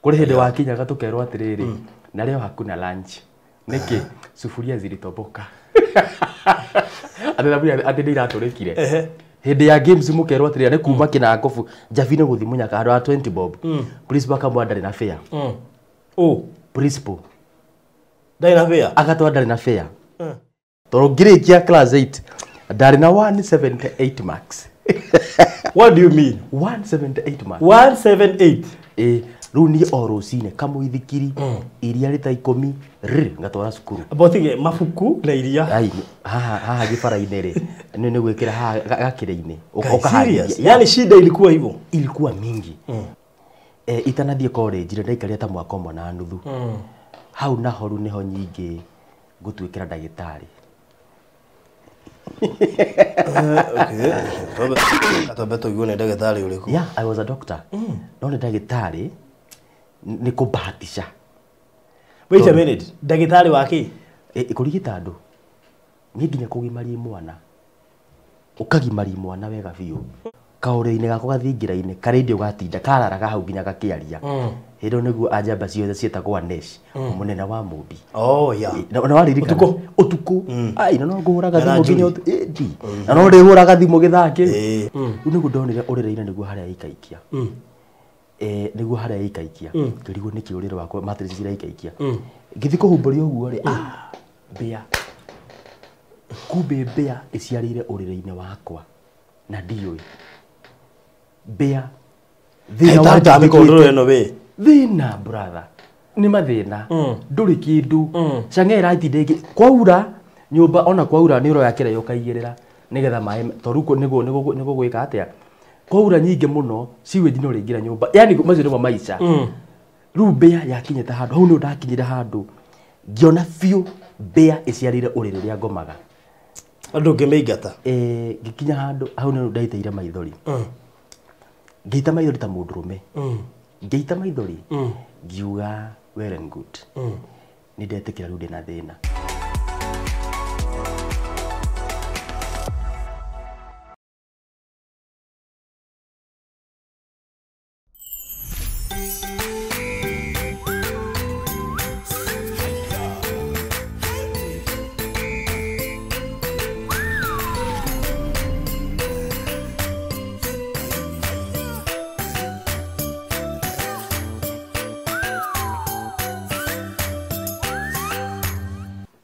Kũrĩ hĩndĩ wakinyaga tũkerwo atĩrĩrĩ, na leo hakuna lunch. Nĩkĩ? Sufuria zilitoboka. Atĩ thaburia atĩ nĩ iratũrĩkire. Hĩndĩ ya games mũkerwo atĩrĩrĩ, nĩ kuma kĩnangobu njabi-inĩ gũthiĩ mũnyaka handũ ha 20 bob. Principal akamwĩra ndarĩ na fare. Oh, Principal ndarĩ na fare. Agatwara ndarĩ na fare. Tondũ ngĩrĩkia class 8 ndarĩ na 178 marks. What do you mean? 178 marks. 178. Ĩ, rĩu niĩ o rũcinĩ kamũithikiri, iria rĩta 10 rĩ ngatwara cukuru. Botige mabuku na iria. Ai, haha haha gĩbara-inĩ rĩ, nĩ gwĩkĩra haha gakĩrĩ-inĩ. Guys, Ũkaharĩria. serious? Yani shida ilikuwa hivyo. Ilikuwa mingi. Itanathiĩ college rĩ, ndaikarire ta mwaka ũmwe na nuthu. Hau naho rĩu nĩho nyingĩ ngũtuĩkĩra ndagĩtarĩ. Okay. Twambe tũigue nĩ ndagĩtarĩ ũrĩkũ. Yeah, I was a doctor. No nĩ ndagĩtarĩ nĩ kũbahatisha. Wait a minute. Ndagĩtarĩ wa kĩ? Kũrigita andũ. Niĩ nginya kũgimaria mwana. Ũkagimaria mwana wega biũ. Kaũrĩrĩ-inĩ gakwa gathingira-inĩ karĩndio gatinda kararaga hau nginya gakĩaria. Hĩndĩ ĩyo nĩguo anjamba ciothe ciĩtagwo Anesh, mũnene wa Mũmbi. Oh, yeah. Na waririkana? Ũtukũ? Ũtukũ. Ai, na no ngũhũraga Na thimũ nginya Julie. ĩndi. Na no ndĩhũraga thimũ gĩthaa kĩu. Rĩu nĩguo ndonire ũrĩrĩ-inĩ nĩguo harĩa ĩikaikia. Nĩguo harĩa ĩikaikia. Ngĩrigwo nĩkĩ ũrĩrĩ wakwa mattress ciraikaikia. Ngĩthiĩ kũhumbũria ũguo rĩ, mbĩa. Kumbe mbĩa ĩciarĩire ũrĩrĩ-inĩ wakwa na ndiũĩ. Mbĩa. Thĩna Kaita mĩkondoro wanjĩkĩte. ĩno we. Thĩna brother. Nĩ mathĩna. Ndũrĩ kĩndũ. Chang'aa ĩratinda ĩngĩ. Kwaura nyũmba ona kwaura nĩ ũroya kĩraĩ ũkaigĩrĩra nĩgetha maĩ tondũ rĩu nĩguo gwĩka atĩa. Kwaura nyingĩ mũno sewage no rĩingĩra nyũmba. Yaani macio nĩmo maica. Rĩu mbĩa yakinyĩte handũ hau nĩho ndakinyire handũ ngĩona biũ mbĩa ĩciarĩire ũrĩrĩ ũrĩa ngomaga. Andũ ũngĩmĩingata. Ngĩkinya handũ hau nĩho ndaitĩire maithori. Ngĩita maithori ta mũndũrũme. Ngĩita maithori ngiuga well and good. Nĩ ndetĩkĩra rĩu ndĩna thĩna.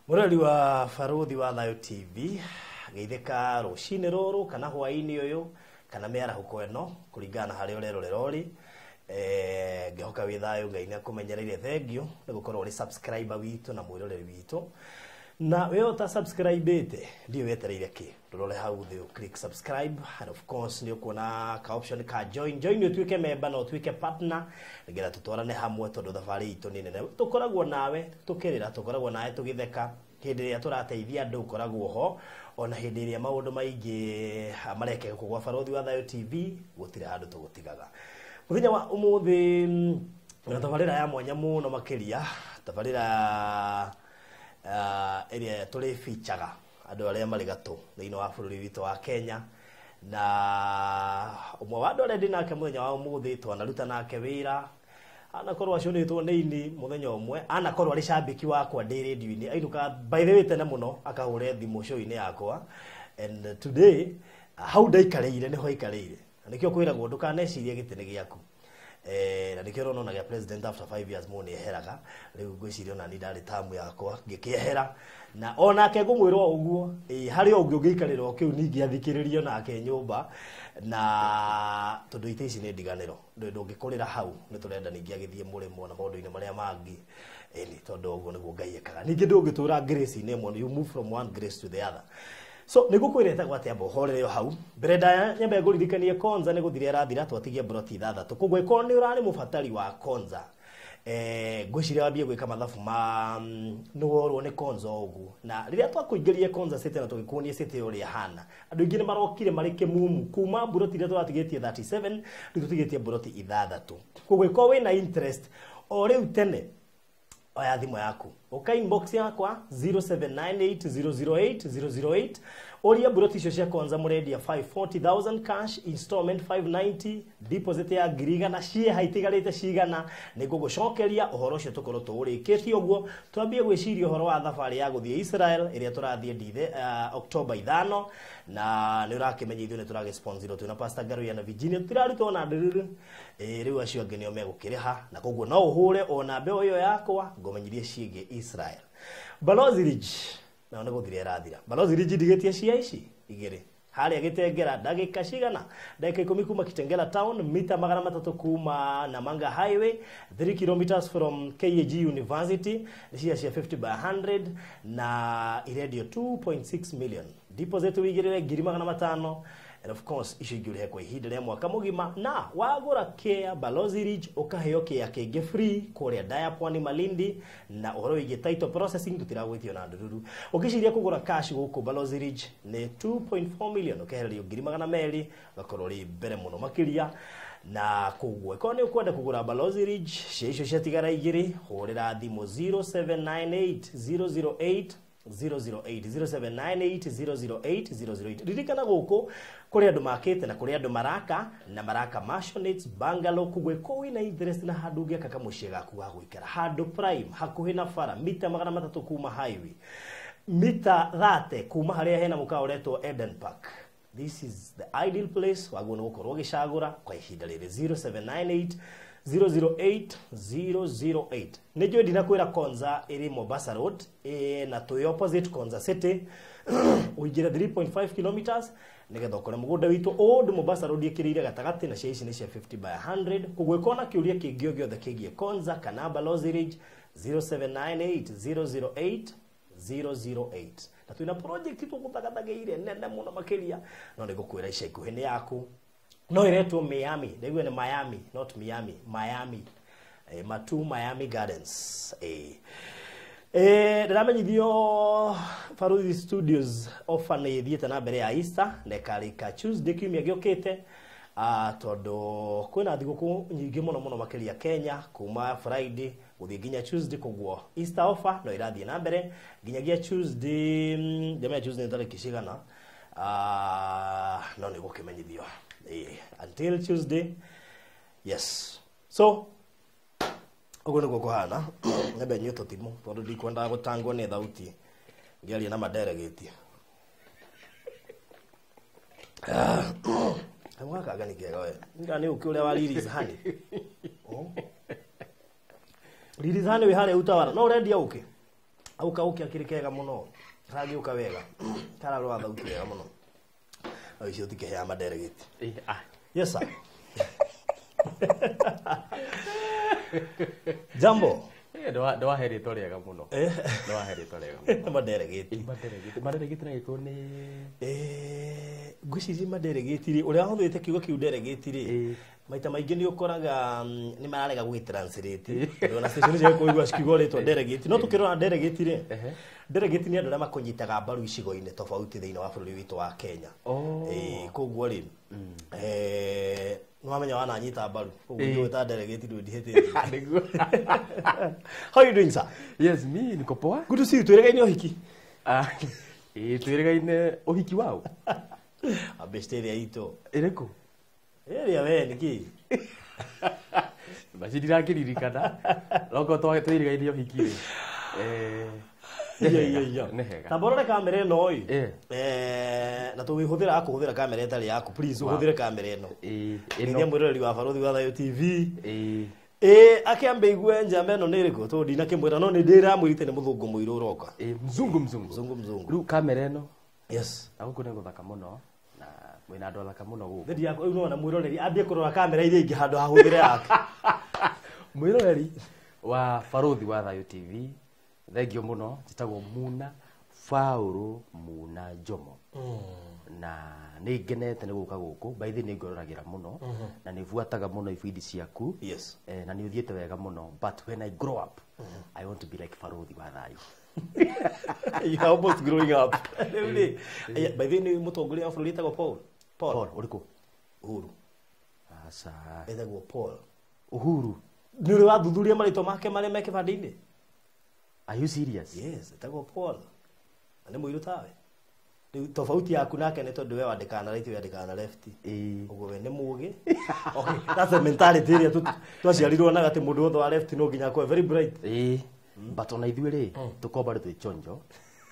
Mũrori wa Barũthi wa Thayo TV, geithĩka rũcinĩ rũrũ kana hwaĩ-inĩ ũyũ kana mĩarahũko ĩno kũringana na harĩa ũrerorera ũrĩ. Ngĩhoka wĩ thayũ, Ngai nĩ akũmenyereire. Thengiũ nĩ gũkorwo ũrĩ subscriber witũ na mwĩroreri witũ. Na we ũta subscribe-ĩte ndiũĩ wetereire kĩ, ndũrore hau thĩ ũ click subscribe, and of course nĩ ũkuona ka option ka join. Join ũtuĩke member na ũtuĩke partner nĩgetha tũtwarane hamwe, tondũ thabarĩ itũ nĩ nene. Tũkoragwo nawe tũkĩrĩra, tũkoragwo nawe tũgĩtheka, hĩndĩ ĩrĩa tũrateithia andũ ũkoragwo ho, ona hĩndĩ ĩrĩa maũndũ maingĩ marekeka gũkũ gwa Barũthi wa Thayo TV gũtirĩ handũ tũgũtigaga. Mũthenya wa ũmũthĩ na tabarĩra ya mwanya mũno makĩria, tabarĩra ĩrĩa tũrĩbicaga andũ arĩa marĩ gatũ thĩinĩ wa bũrũri witũ wa Kenya. Na ũmwe wa andũ arĩa ndĩ nake mũthenya wa ũmũthĩ twanaruta nake wĩra, anakorwo acũnĩtwo nĩ ini mũthenya ũmwe, anakorwo arĩ cambĩki wakwa ndĩ radio-inĩ, ainũka by the way tene mũno akahũre thimũ show-inĩ yakwa, and today hau ndaikarĩire nĩho aikarĩire. Na nĩkĩo kwĩragwo ndũkanecirie gĩtĩ nĩ gĩaku. Na nĩkĩo ũrona ona gĩa president after 5 years mũndũ nĩeheraga. Rĩu ngwĩciria ona niĩ ndarĩ tamu yakwa ngĩkĩehera, na onake ngũmwĩra o ũguo, harĩ o ũngĩ ũngĩikarĩra o kĩu ningĩ athikĩrĩrio nake nyũmba, na tondũ itĩ ici nĩ ndiganĩro, ndũngĩkũrĩra hau, nĩ tũrenda ningĩ agĩthiĩ mũrĩmo na maũndũ-inĩ marĩa mangĩ. Ĩni, tondũ ũguo nĩguo Ngai ekaga. Ningĩ ndũngĩtũra grace-inĩ ĩmwe, you move from one grace to the other. So nĩngũkwĩra ĩtagwo atĩa, amba ũhorere o hau mbere ndaya nyambe ngũririkanie Konza nĩ gũthira ĩrathira, twatigie mburoti 6. Koguo ĩkorwo nĩ ũrarĩ mũbatari wa Konza, ngwĩciria wambie gwĩka mathabu ma nĩ worwo nĩ Konza o ũguo. Na rĩrĩa twakũingĩria Konza City na tũgĩkuonia City ũrĩa ĩhana, andũ aingĩ nĩ marokire marĩ kĩmumu kuma mburoti iria tũratigĩtie 37, rĩu tũtigĩtie mburoti 6. Koguo ĩkorwo wĩna interest o rĩu tene, oya thimũ yaku, ũka inbox yakwa 0798008008, Ũria mburoti icio cia Konza mũrendia 540,000 cash, installment 590, deposit ya 100,000, cieha itigarĩte cigana, nĩ ngũgũcokeria ũhoro ũcio tũkorwo tũũrĩkĩtie ũguo, twambie gwĩciria ũhoro wa thabarĩ ya gũthiĩ Israel ĩrĩa tũrathiĩ ndithe October 5, na nĩ ũrakĩmenya ithuĩ nĩ tũragĩsponsirwo twĩna Pastor Ngaruiya na Virginia, tũtirarutwo na ndũruru, rĩu acio angĩ nĩo megũkĩrĩha, na koguo no ũhũre ona mbeũ ĩyo yakwa ngũmenyithie ciĩgiĩ Israel. Balozi Ridge nao nĩ gũthira ĩrathira. Balozi Ridge ndigĩtie cia ici igĩrĩ harĩa Gĩtengera, ndagĩka cigana, ndagĩka 10 kuma Kitengela town, mita 300 kuma Namanga Highway, 3 kilometers from KAG University, nĩ cia 50 by 100 na irendio 2.6 million. Deposit wĩigĩrĩre 500,000, and of course icio ingĩ ũrĩhe kwa ihinda rĩa mwaka mũgima, na wagũra kĩa Balozi Ridge ũkaheo kĩa kĩngĩ free kũrĩa Daya Pwani Malindi, na ũhoro wĩgiĩ title processing tũtiragwĩtio na ndururu. Ũngĩciria kũgũra cash gũkũ Balozi Ridge nĩ 2.4 million, ũkehererio 200,000, ũgakorwo ũrĩ mbere mũno makĩria. Na koguo ĩkorwo nĩ ũkwenda kũgũra Balozi Ridge cia icio ciatigara igĩrĩ, hũrĩra thimũ 0798 008 008 0798 008 008. Ririkana gũkũ kũrĩ andũ makĩte na kũrĩ andũ maraka na maraka mansionates bungalow, koguo ĩkorwo wĩna interest na handũ ũngĩaka kamũciĩ gaku ga gũikara, handũ prime hakuhĩ na bara, mita 300 kuma highway, mita 30 kuma harĩa hena mũkawa ũretwo Eden Park. This is the ideal place waguo nĩ gũkorwo ũgĩcagũra kwa ihinda rĩrĩ 0798 008 008. Nĩ njũĩ ndinakwĩra Konza ĩrĩ Mombasa Road, na twĩ opposite Konza City, ũingĩre 3.5 kilometers nĩgetha ũkore mũgũnda witũ Old Mombasa Road ĩkĩrĩire gatagatĩ, na cia ici nĩ cia 50 by 100. Koguo ĩkorwo na kĩũria kĩngĩ o gĩothe kĩgiĩ Konza kana Balozi Ridge 0798 008 008. Na twĩna project tũgũthagathageire nene mũno makĩria, no nĩ ngũkwĩra ica ikuhĩ nĩ yaku, no ĩretwo Miami, ndaigua nĩ Miami, not Miami, Miami, Matu Miami Gardens. Ndĩramenyithio Baruthi Studios offer nĩ ĩthiĩte na mbere ya Easter na ĩkarĩka Tuesday kiumia gĩũkĩte, tondũ kwĩna thigũkũ nyingĩ mũno mũno makĩria Kenya kuma Friday gũthiĩ nginya Tuesday, koguo Easter offer no ĩrathiĩ na mbere nginyagia Tuesday, ndĩmenya Tuesday nĩ tarĩki cigana, no nĩ gũkĩmenyithio until Tuesday. Yes, so ũguo nĩguo kũhana. Nyambe nyue tũtimũ tondũ ndikwendaga gũtangwo nĩ thauti ngĩaria na maderegĩtie. Kamwaka nĩ kega we, nga nĩ ũkĩ ũrĩa wa Lily's Honey. Lily's Honey wĩ harĩa Utawala, no ũrendia ũkĩ? Auka ũkĩ akĩrĩ kega mũno, karagĩũka wega, kararora thauti wega mũno. No icio ũtikĩheaga maderegĩti. Yes sir. Jambo. Ndwahe rĩtwa rĩega mũno. Ndwahe rĩtwa rĩega mũno. Maderegĩti. Maderegĩti. Maderegĩti na gĩkũyũ nĩ Ngwĩciria maderegĩti rĩ, ũrĩa ahũthĩrĩte kiugo kĩu deregĩti rĩ, maita maingĩ nĩ ũkoraga nĩ mararega gũgĩtranslate. Tondũ ona station cia kũigua cikiuga rĩtwa deregĩti. No tũkĩrora deregĩti rĩ, deregĩti nĩ andũ arĩa makũnyitaga mbaru icigo-inĩ tofauti thĩinĩ wa bũrũri witũ wa Kenya. Koguo rĩ, nĩ wamenya wananyita mbaru, koguo nĩ ũgwĩta deregĩti ndũĩ ndihĩtĩtie. Nĩguo. How are you doing, sir? Yes, mi niko poa. Good to see you. Twĩrĩgaine ũhiki? Twĩrĩgaine ũhiki wao? Ambĩcite ĩrĩa itũ. Ĩrĩkũ? Ĩrĩa we nĩkĩ? Maci ndirakĩririkana. Roko twĩrĩgaine ũhiki rĩ. Nĩ hega. Tamba ũrore kamera ĩno ĩ. Na tũgĩhũthĩra kũhũthĩra kamera ĩtarĩ yaku, please ũhũthĩre kamera ĩno. Ĩno mwĩroreri wa Baruthi wa Thayũ TV. Akĩambe igue njamba ĩno nĩ ĩrĩkũ tondũ ndinakĩmwĩra, no nĩ ndĩramwĩrĩte nĩ mũthũngũ mũirũ ũroka. Mzungu mzungu. Mzungu mzungu. Rĩu kamera ĩno. Yes. Na gũkũ nĩ gũthaka mũno na mwĩna andũ athaka mũno gũkũ. Thiĩ yakwa rĩu nĩwona mwĩroreri ambie kũrora kamera iria ingĩ handũ hahũthĩre yake. Mwĩroreri wa Baruthi wa Thayũ TV, thengio mũno, njĩtagwo Muna Faũrũ Muna Njomo. Na nĩ ngenete nĩ gũka gũkũ, by the way nĩ ngororagĩra mũno na nĩ buataga mũno ibindi ciaku. Yes. Na nĩ ũthiĩte wega mũno, but when I grow up, I want to be like Baruthi wa Thayũ. You are almost growing up. Rĩu rĩ, by the way nĩ mũtongoria wa bũrũri etagwo Paul. Paul. Paul, ũrĩkũ? Uhuru. Aca. Etagwo Paul. Uhuru. Nĩ ũrĩ wathuthuria marĩtwa make marĩa me kĩbandĩ-inĩ? Are you serious? Yes, etagwo Paul. Na nĩ mũirũ tawe. Rĩu tofauti yaku nake nĩ tondũ we wandĩkaga na right, we wandĩkaga na left. Ĩĩ. Ũguo we nĩ mũgĩ. Okay, that's the mentality ĩrĩa twaciarirwo nayo atĩ mũndũ wothe wa left no nginya akorwo very bright. Ĩĩ, but ona ithuĩ rĩ, tũkorwo bado twĩ chonjo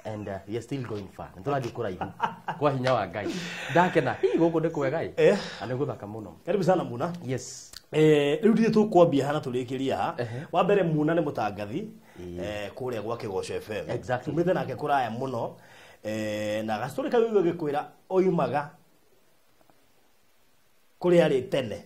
and we are still going far. Nĩ tũrathiĩ kũraihu kwa hinya wa Ngai. Ndakena hihi gũkũ nĩ kwega ĩ, na nĩ gũthaka mũno. Karibu sana Muna. Yes. Rĩu ndirĩ tũkwambia hana tũrĩkĩria ha. Ehe. Wa mbere Muna nĩ mũtangathi kũrĩa gwa Kĩgoco FM. Exactly. Tumĩte nake kũraya mũno. Na gacũrĩ kau igua gĩkwĩra oimaga kũrĩa arĩ tene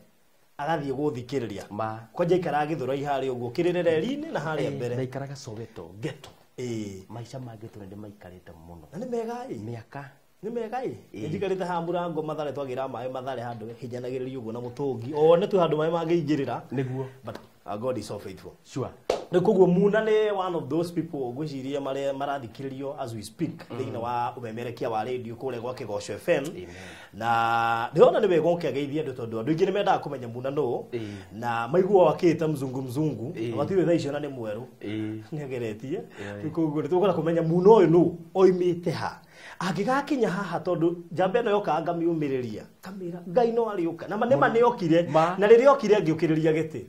agathiĩ gũthikĩrĩria. Ma. Kwanja ikaraga Gĩthũrai harĩa ũguo kĩrĩre reri-inĩ na harĩa mbere. Ndaikaraga Soweto ghetto. Ĩĩ. Maica ma ghetto nĩ ndĩmaikarĩte mũno. Na nĩ mega ĩ. Mĩaka. Nĩ mega ĩ. Nĩ njikarĩte haha mũrango Mathare twagĩra maĩ Mathare handũ hinyanagĩrĩria ũguo na mũtũngi. One tu handũ maĩ mangĩingĩrĩra. Nĩguo. But God is so faithful. Sure. Rĩu koguo Muna nĩ one of those people ngwĩciria marĩa marathikĩrĩrio as we speak thĩinĩ wa ũmemerekia wa radio kũrĩa gwa Kĩgoco FM. Na ndĩrona nĩ wega ũkĩageithia andũ tondũ andũ aingĩ nĩ mendaga kũmenya Muna nũ na maiguaga akĩĩta mzungu mzungu na matiũĩ thaa icio na nĩ mwerũ. Nĩ ageretie. Rĩu koguo nĩ tũkwenda kũmenya Muna ũyũ nũ oimĩte ha. Angĩgakinya haha tondũ njamba ĩno yokaga ngamiumĩrĩria ngamĩra Ngai no arĩũka na nĩma nĩokire na rĩrĩa okire ngĩũkĩrĩria gĩtĩ.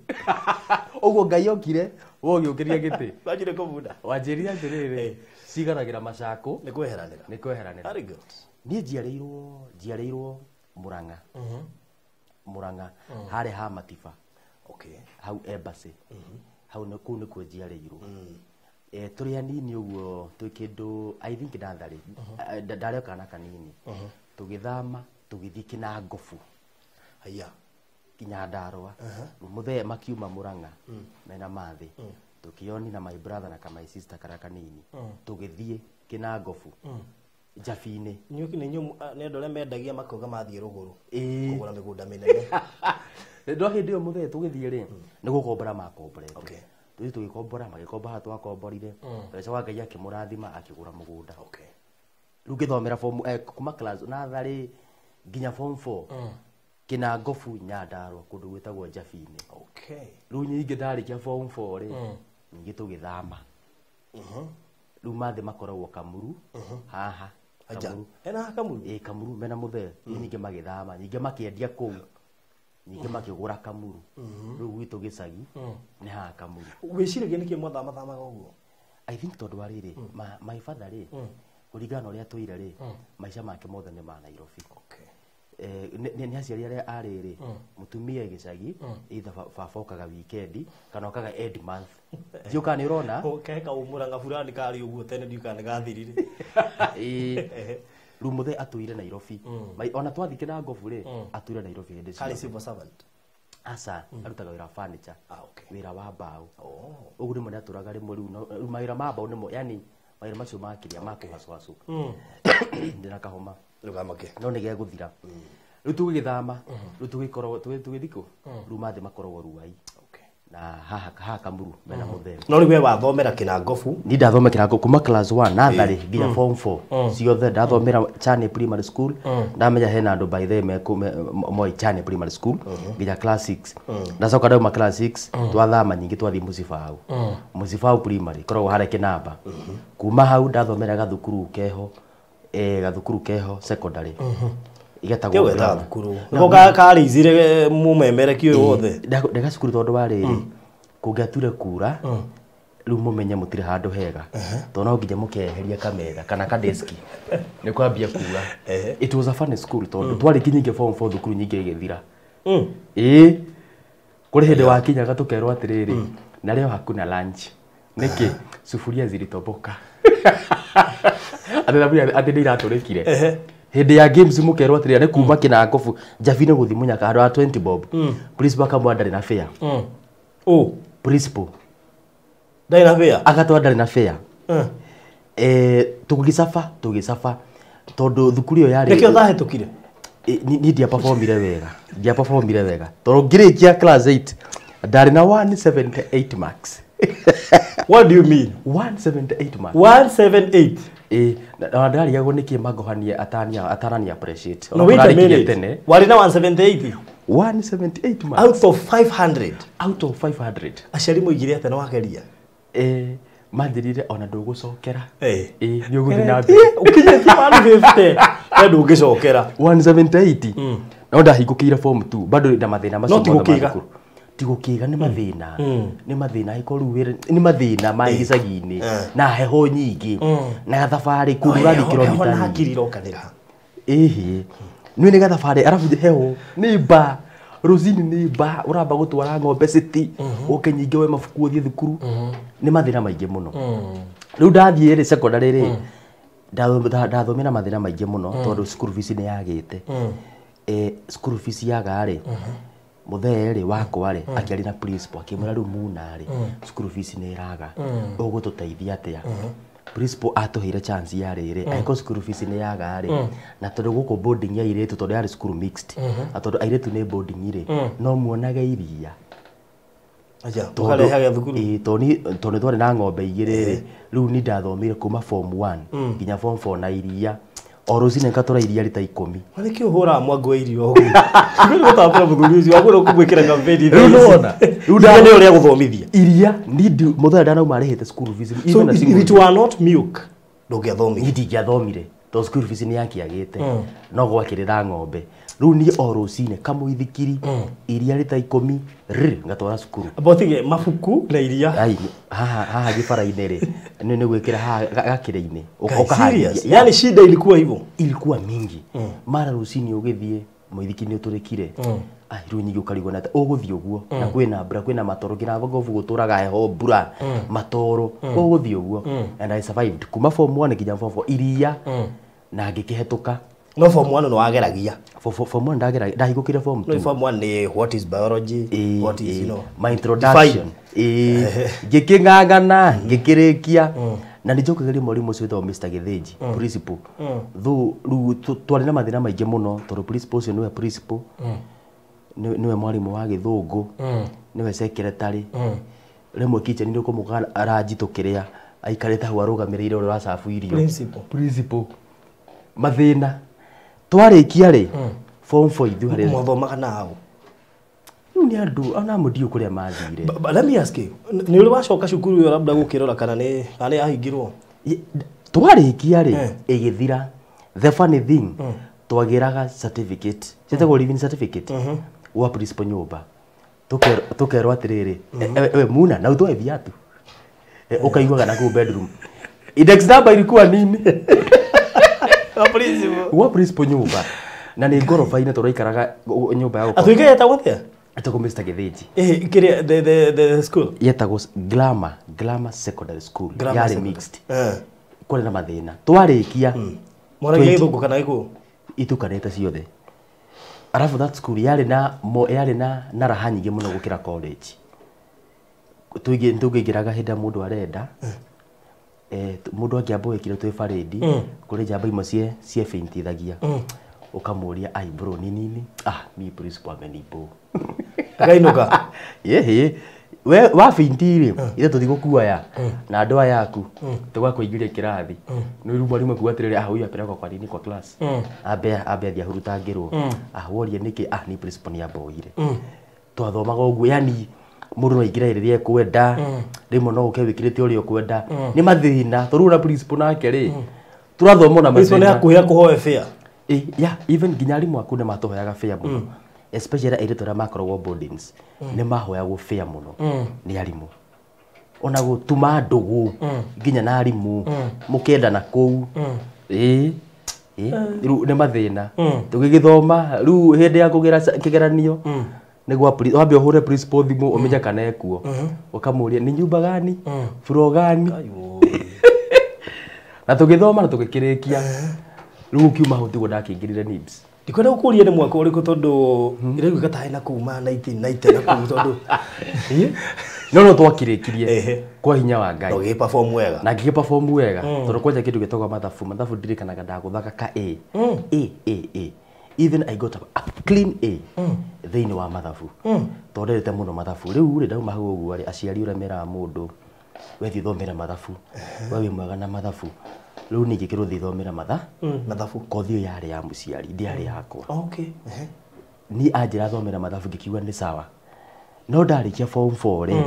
Ũguo Ngai okire we ũgĩũkĩria gĩtĩ. Wanjire kũbunda. Wanjĩrire atĩrĩrĩ, ciganagĩra macakũ nĩ kweheranĩra. Nĩ kweheranĩra. Very good. Niĩ njiarĩirwo Murang'a. Murang'a harĩa ha Matiba. Okay. Hau embassy. Hau nĩ kũu nĩkuo njiarĩirwo. Tũrĩ anini ũguo twĩ kĩndũ I think natharĩ. Ndarĩ o kana kanini. Tũgĩthama tũgĩthiĩ Kĩnangobu. Haya. Nyandarua. Mũthee makiuma Murang'a mena mathĩ. Tũkĩoni na my brother na my sister karĩa kanini. Tũgĩthiĩ Kĩnangobu. Njabi-inĩ. Inyuĩ nĩ inyuĩ nĩ andũ arĩa mendagia makauga mathiĩ rũgũrũ. Ĩĩ. Kũgũra mĩgũnda mĩnene. No hĩndĩ ĩyo mũthee tũgĩthiĩ rĩ, nĩ gũkombora makomborete. Okay. Tũthiĩ tũgĩkombora, magĩkomba haha twakomborire. Mbeca wa Ngai akĩmũrathima akĩgũra mũgũnda. Okay. Rĩu ngĩthomera form kuma class natharĩ nginya form 4. Kĩnangobu Nyandarua kũndũ gwĩtagwo Njabi-inĩ. Okay. Rĩu nyingĩ ndarĩkia form 4 rĩ, nyingĩ tũgĩthama. Rĩu mathĩ makoragwo Kamuru haha. Aja. Kamuru. Ena haha Kamuru? Ĩĩ, Kamuru mena mũthee. Rĩu nyingĩ magĩthama, nyingĩ makĩendia kũu. Nyingĩ makĩgũra Kamuru. Rĩu gwitũ gĩcagi nĩ haha Kamuru. Wĩciragia nĩkĩ mwathamathamaga ũguo? I think tondũ wa rĩrĩ, my father rĩ, kũringana na ũrĩa atũire rĩ, maica make mothe nĩ ma Nairobi. Okay. Nĩ aciari arĩa arĩ rĩ, mũtumia gĩcagi, either baba okaga weekend kana okaga end month. Ndiũĩ kana nĩ ũrona? Kae kaumũrang'a fulani karĩ ũguo tene ndiũĩ kana nĩ gathirire. Ĩĩ. Rĩu mũthee atũire Nairobi. Ona twathiĩ Kĩnangobu rĩ, atũire Nairobi hĩndĩ Karĩ ciothe. civil servant. Aca, arutaga wĩra wa furniture. Ah, okay. Wĩra wa mbaũ. Oh. Ũguo rĩmwe nĩ atũraga rĩmwe rĩu no, rĩu mawĩra ma mbaũ nĩmo, yani mawĩra macio ma kĩrĩa, ma kũhacũhacũ. Ndĩna kahoma. Ndũkamake. No nĩ gegũthira. Rĩu tũgĩgĩthama, rĩu tũgĩkorwo, tũgĩthiĩ kũ? Rĩu mathĩ makoragwo Ruai. Okay. Na haha Kamuru mena mũthee. No rĩu we wathomera Kĩnangobu. Ni ndathoma Kĩnangobu kuma class 1 natharĩ nginya form 4. Ciothe ndathomera Chane Primary School. Ndamenya hena andũ by the way moĩ Chane Primary School nginya class 6. Ndacoka ndauma class 6 twathama nyingĩ twathiĩ Mũcibau. Mũcibau Primary koragwo harĩa Kĩnamba. Kuma hau ndathomera gathukuru keho, gathukuru keho secondary. Igetagwo Kĩo wetaga Grammar. thukuru. Nĩko karĩicire mũmemereki ũyũ wothe. Ndega cukuru tondũ wa rĩrĩ, kũngĩature kura, rĩu mũmenye mũtirĩ handũ hega. Tondũ no nginya mũkeheria kametha kana kadeski. Nĩ kwambia kura. It was a funny school tondũ twarĩkia nyingĩ form 4 thukuru nyingĩ ĩgĩthira. Ĩĩ. Kũrĩ hĩndĩ wakinyaga tũkerwo atĩrĩrĩ, na leo hakuna lunch. Nĩkĩ? Sufuria zilitoboka. Atĩ thaburia atĩ nĩ iratũrĩkire. Hĩndĩ ya games mũkerwo atĩrĩrĩ, nĩ kuma Kĩnangobu Njabi-inĩ gũthiĩ Mũnyaka handũ ha 20 bob. Principal akamwĩra ndarĩ na fare. Ũ? Principal. Ndarĩ na fare? Agatwara ndarĩ na fare. Tũgĩcaba, tũgĩcaba. Tondũ thukuru ĩyo yarĩ Nĩkĩo ũtahĩtũkire? Niĩ ndiaperformire wega. Ndiaperformire wega. Tondũ ngĩrĩkia class 8 ndarĩ na 178 marks. What do you mean? 178 marks. 178. Na ndarigagwo nĩkĩ mangohanie atanani appreciate. No, wait a Tũrarĩkirie minute. tene. Warĩ na 178? 178 marks. Out of 500. Out of 500. Aciari moigire atĩa na wageria? Manjĩrire ona ndũgũcokera. Ĩĩ nĩ ũgũthiĩ na mbere. Ũkinyĩtie 150 we ndũngĩcokera. 178. No ndahingũkĩire form 2 bado na mathĩna macio. No ti gũkĩga. Ti gũkĩga nĩ mathĩna. Nĩ mathĩna angĩkorwo rĩu wĩra nĩ mathĩna ma gĩcagi-inĩ na heho nyingĩ na thabarĩ kũndũ ũrathiĩ kilomita na nyingĩ. hakiri irokanĩra. Ĩhĩ nĩ nĩ gathabarĩ arabu heho nĩ mba rũcinĩ nĩ mba ũramba gũtwara ng'ombe city ũke nyingĩ we mabuku ũthiĩ thukuru nĩ mathĩna maingĩ mũno. Rĩu ndathiĩ rĩ secondary rĩ ndathomire mathĩna maingĩ mũno tondũ school fees nĩ yagĩte. School fees yaga rĩ mũthee rĩ wakwa rĩ akĩaria na principal akĩmwĩra rĩu muna rĩ school fees nĩ ĩraga ũgũtũteithia atĩa. Principal atũheire chance ya rĩrĩ angĩkorwo school fees nĩ yaga rĩ na tondũ gũkũ boarding ya airĩtu tondũ yarĩ school mixed na tondũ airĩtu nĩ boarding rĩ no muonage iria. Aja tũkarehage thukuru. Ĩĩ tondũ twarĩ na ng'ombe igĩrĩ rĩ rĩu ni ndathomire kuma form 1 nginya form 4 na iria o rũcinĩ ngatũra iria rita 10. Nĩ kĩ ũhũraga mwango wa irio ũguo? Nĩ gũtambũra mũthuri ũcio wagũra kũmwĩkĩra campaign. Rĩu nĩwona. Rĩu nĩ ũrĩa gũthomithia. Iria ni mũthenya ndanauma arĩhĩte school fees. So if it were not milk ndũngĩathomire. Niĩ ndingĩathomire tondũ school fees nĩ yakĩagĩte no gwakĩrĩra ng'ombe. Rĩu niĩ o rũcinĩ kamũithikiri iria rita 10 rĩ ngatwara cukuru. Amba ũtige mabuku na iria. Ai haha haha gĩbara-inĩ rĩ nĩ gwĩkĩra haha gakĩrĩ-inĩ ũkaharĩria. Yani shida ilikuwa hivyo. Ilikuwa mingi. Mara rũcinĩ ũgĩthiĩ mũithikiri nĩ ũtũrĩkire. Ai rĩu nyingĩ ũkarigwo na ũgũthiĩ ũguo na kwĩna mbura kwĩna matoro nginya ngobu gũtũraga heho mbura matoro ũgũthiĩ ũguo. And I survived kuma form 1 nginya form 4 iria na ngĩkĩhetũka. No form 1 no wageragia. Form 1 ndageragia ndahingũkire form 2. No form 1 ni what is biology, what is you know my introduction. Ngĩkĩng'ang'ana ngĩkĩrĩkia na nĩ njokagĩria mwarimũ ũcio wĩtagwo Mr. Gĩthĩnji principal. Though rĩu twarĩ na mathĩna maingĩ mũno tondũ principal ũcio nĩwe principal nĩwe mwarimũ wa gĩthũngũ nĩwe secretary. Rĩmwe kitchen nĩ ũkũmũka aranjitũkĩrĩa aikarĩte hau arũgamĩrĩire ũrĩa ũracabu irio. Principal. Mathĩna twarĩkia rĩ form 4 ithuĩ harĩ mwathomaga nao. Rĩu nĩ andũ ona amwe ndiũĩ kũrĩa mathire. But let me ask you, nĩ ũrĩ wacoka cukuru ĩyo labda gũkĩrora kana nĩ yahingirwo? Twarĩkia rĩ ĩgĩthira. The funny thing twagĩraga certificate ciĩtagwo living certificate gwa principal nyũmba tũkerwo atĩrĩrĩ ewe muna na utoe viatu ũkaiguaga na kũu bedroom index number ilikuwa nini? Gwa principal nyũmba na nĩ ngoroba-inĩ tondũ aikaraga nyũmba ya gũkoma. Atuĩka yetagwo atĩa? Etagwo Mr. Gĩthĩnji. Kĩrĩa the school? Yetagwo Glamour Secondary School. Yarĩ mixed. Kwarĩ na mathĩna. Twarĩkia. Mwaragia gĩthũngũ kana gĩkũyũ? Itukanĩte ciothe. Arabu that school yarĩ na raha nyingĩ mũno gũkĩra college. Tũngĩingĩraga hĩndĩ ĩrĩa mũndũ arenda. Mũndũ angĩamba wĩkire twĩ parade kũrĩ njamba imwe ciebĩntithagia ũkamũria ai bro ni nini mi principal amenibo akainũka. Ĩhĩ we wabinti rĩ ithe tũtigũkuoya na andũ aya aku tũgakũingĩria kĩrathi nĩ rĩu mwarimũ akuga atĩrĩrĩ huyu apelekwa kwa nini kwa class ambe athiĩ ahurutangĩrwo worie nĩkĩ ni principal nĩ amboire. Twathomaga ũguo yani mũndũ no aingĩre rĩrĩa ekwenda rĩmwe no ũke wĩkĩrĩte ũrĩa ũkwenda nĩ mathĩna tondũ na principal nake rĩ tũrathoma na mathĩna. Principal nĩ hakuhĩ akũhoe fare. Yeah, even nginya arimũ aku nĩ matũhoyaga fare mũno especially airĩtu arĩa makoragwo boardings nĩ mahoyagwo fare mũno nĩ arimũ ona gũtuma ndũgũ nginya na arimũ mũkendana kũu. Rĩu nĩ mathĩna tũgĩgĩthoma rĩu hĩndĩ ya kũgera kĩgeranio nĩguo wambe ũhũre principal thimũ ũmenye kana ekuo ũkamũria ni nyumba gani floor gani na tũgĩthoma na tũgĩkĩrĩkia rĩu ũkiuma hau tiguo ndakĩingĩrire NIBS. Ndikwenda gũkũria nĩ mwaka ũrĩkũ tondũ ĩraiguĩka ta hena kuma 1990 na kũu tondũ no twakĩrĩkirie kwa hinya wa Ngai. Na ũgĩperform wega. Na ngĩperform wega tondũ kwanja kĩndũ gĩtagwo mathabu ndirikanaga ndagũthaga ka A A A A. Even I got a clean A thĩinĩ wa mathabu tondũ ndendete mũno mathabu. Rĩu rĩ ndauma hau ũguo rĩ aciari ũrĩa meraga mũndũ we thiĩ thomera mathabu we wĩ mwega na mathabu rĩu niĩ ngĩkĩrwo thiĩ thomera mathabu kothi ĩyo yarĩ ya mũciari ndĩarĩ yakwa. Okay. Niĩ anjĩra thomera mathabu ngĩkiuga nĩ sawa no ndarĩkia form 4 rĩ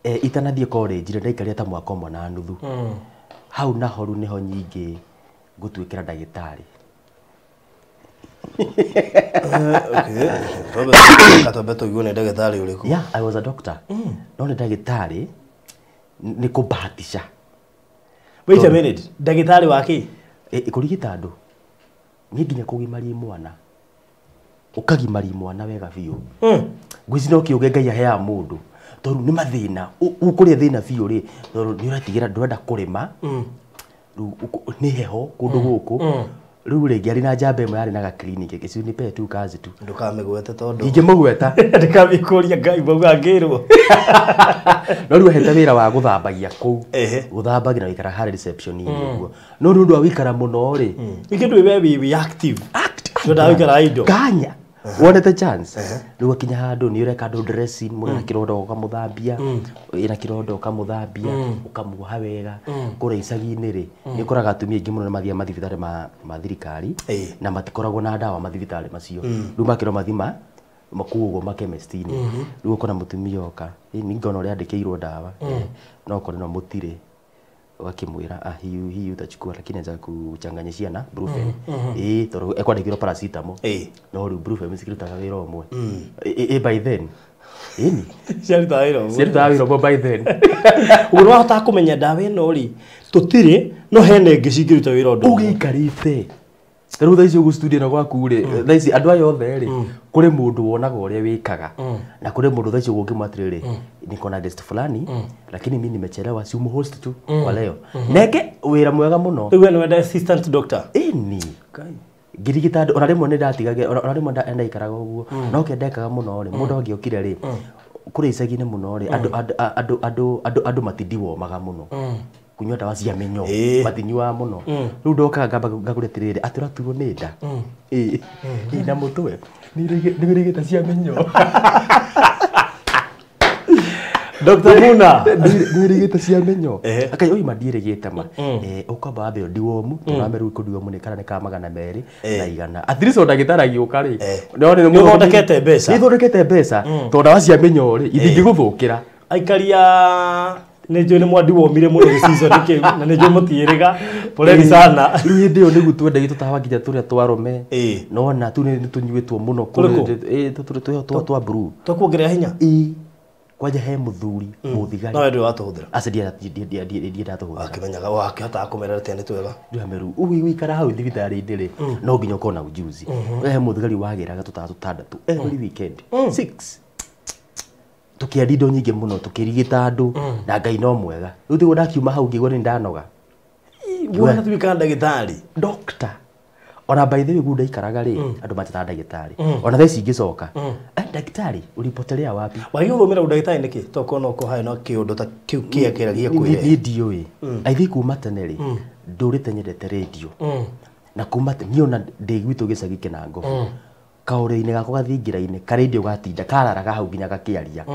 Itanathiĩ college rĩ ndaikarire ta mwaka ũmwe na nuthu. Hau naho rĩu nĩho nyingĩ ngũtuĩkĩra ndagĩtarĩ. Okay. Twambe tũigue nĩ ndagĩtarĩ ũrĩkũ. Yeah, I was a doctor. No nĩ ndagĩtarĩ nĩ kũbahatisha. Wait a minute. Ndagĩtarĩ wa kĩ? Kũrigita andũ. Niĩ nginya kũgimaria mwana. Ũkagimaria mwana wega biũ. Ngwĩci no kĩũgĩ Ngai aheaga mũndũ. Tondũ nĩ mathĩna. Ũkũrĩa thĩna biũ rĩ, tondũ nĩ ũretigĩra ndũrenda kũrĩma. Rĩu nĩ heho kũndũ gũkũ. Rĩu rĩngĩ arĩ na njamba ĩmwe yarĩ na ga clinic, ĩci tu kazi tu. Ndũkamĩgwete tondũ. Ndingĩmũgweta. Ndũkamĩkũria Ngai mauga ngĩrwo. No rĩu ahete wĩra wa gũthambagia kũu. Ehe. Gũthambagia na gũikara harĩ reception-inĩ ũguo. No nĩ ũndũ wa gũikara mũno rĩ. Ningĩ ndũĩ we wĩ active. Ndwendaga gũikara idle. Kanya. Wonete chance. Rĩu akinya handũ nĩ ũreka andũ dressing, mũndũ na kĩronda ũkamũthambia, ĩna kĩronda ũkamũthambia, ũkamuoha wega. Kũrĩa icagi-inĩ rĩ, nĩ ũkoraga atumia aingĩ mũno nĩ mathiaga mathibitarĩ ma thirikari na matikoragwo na ndawa mathibitarĩ macio. Rĩu makĩrwo mathima makuo ũguo makemesti-inĩ. Rĩu ũkona mũtumia oka, "Ĩ, ngona ũrĩa andĩkĩirwo ndawa, no ũkore no mũtirĩ." Ũgakĩmwĩra, ah, hiyu hiyu utachukua lakini anza kuchanganyishia na Brufen. Ĩĩ, tondũ ekwandĩkĩrwo paracetamol. No rĩu Brufen cikĩrutaga wĩra ũmwe. Ĩ by then. Ĩni. Ciarutaga wĩra ũmwe. Ciarutaga wĩra ũmwe by then. Ũguo nĩwahotaga kũmenya ndawa ĩno rĩ, tũtirĩ no hena ĩngĩ cingĩruta wĩra ũndũ ũmwe. Ũgĩikarĩte. Ta rĩu thaa ici ũguo studio ĩno gwaku rĩ, thaa ici andũ aya othe rĩ, kũrĩ mũndũ wonaga ũrĩa wĩkaga. Na kũrĩ mũndũ thaa ici ũguo ũngĩmwĩra atĩrĩrĩ, niko na guest fulani, lakini mimi nimechelewa, si umhost tu kwa leo. Neke wĩra mwega mũno. Rĩu we nĩwenda assistant doctor. Ĩni. Ngĩrigita andũ ona rĩmwe nĩ ndatigage ona rĩmwe ndaikaraga ũguo no kĩrĩa ndekaga mũno rĩ, mũndũ angĩokire rĩ, kũrĩa icagi-inĩ mũno rĩ, andũ matindiwomaga mũno kunyua ndawa cia mĩnyoo, matinyuaga mũno. Rĩu ndokaga ngamba ngagũra atĩrĩrĩ, atĩ ũraturwo nĩ nda. Ĩĩ. Ĩĩ, na mũtwe nĩ wĩrĩgĩte cia mĩnyoo. Dr. Muna. Nĩ wĩrĩgĩte cia mĩnyoo. Ehe. Akai oima ndiĩrĩgĩte ma. Ũkwamba wambe ũndiwomu, tondũ wambe rĩu kũndiwomu nĩ kana nĩ ka 200 na 100. At least o ndagĩtarĩ agĩũka rĩ, no nĩ Nĩ ũthondekete mbeca. Nĩ thondekete mbeca tondũ ndawa cia mĩnyoo rĩ itingĩgũthũkĩra. Aikaria nĩ njũĩ nĩ mwandiwomire mũno gĩcicio kĩu na nĩ njũĩ mũtiĩrĩga. Poleni sana. Rĩu hĩndĩ ĩyo nĩguo twendagio tũtawa nginya tũrĩa twa arũme. Nona tu nĩ tũnyuĩtwo mũno. Tũrĩkũ? Ĩĩ, tũrĩa twa blue. Twakuongerera hinya. Ĩĩ. Kwanja he mũthuri mũthigari. No we ndũrĩ watũhũthĩra. Aca, ndiendatũhũthĩra. Wakĩmenyaga wakĩhotaga kũmera atĩa nĩ twega. Ndĩrameru ũgĩikara hau thibitarĩ-inĩ rĩ, no nginya ũkorwo na ujuzi. He mũthigari wagĩraga tũtawa tũtandatũ every weekend, six. Tũkĩendia indo nyingĩ mũno, tũkĩrigita andũ na Ngai no mwega. Rĩu tiguo ndakiuma hau ngĩigua nĩ ndanoga. Wona tuĩkaga ndagĩtarĩ. Doctor. Ona by the way guo ndaikaraga rĩ, andũ manjĩtaga ndagĩtarĩ. Ona thaa ici ingĩcoka, "Eh, daktari, ulipotelea wapi?" Wagĩ gũthomera ũndagĩtarĩ nĩkĩ? Tokorwo no ũkorwo harĩ na kĩũndũ ta kĩu kĩakĩragia kwĩrehe. Niĩ ndiũĩ. I think kuma tene rĩ, ndũrĩte nyendete radio. Na kuma niĩ ona ndĩ gwitũ gĩcagi kĩnangobu, kaũrĩrĩ-inĩ gakwa gathingira-inĩ karendio gatinda kararaga hau nginya gakĩaria.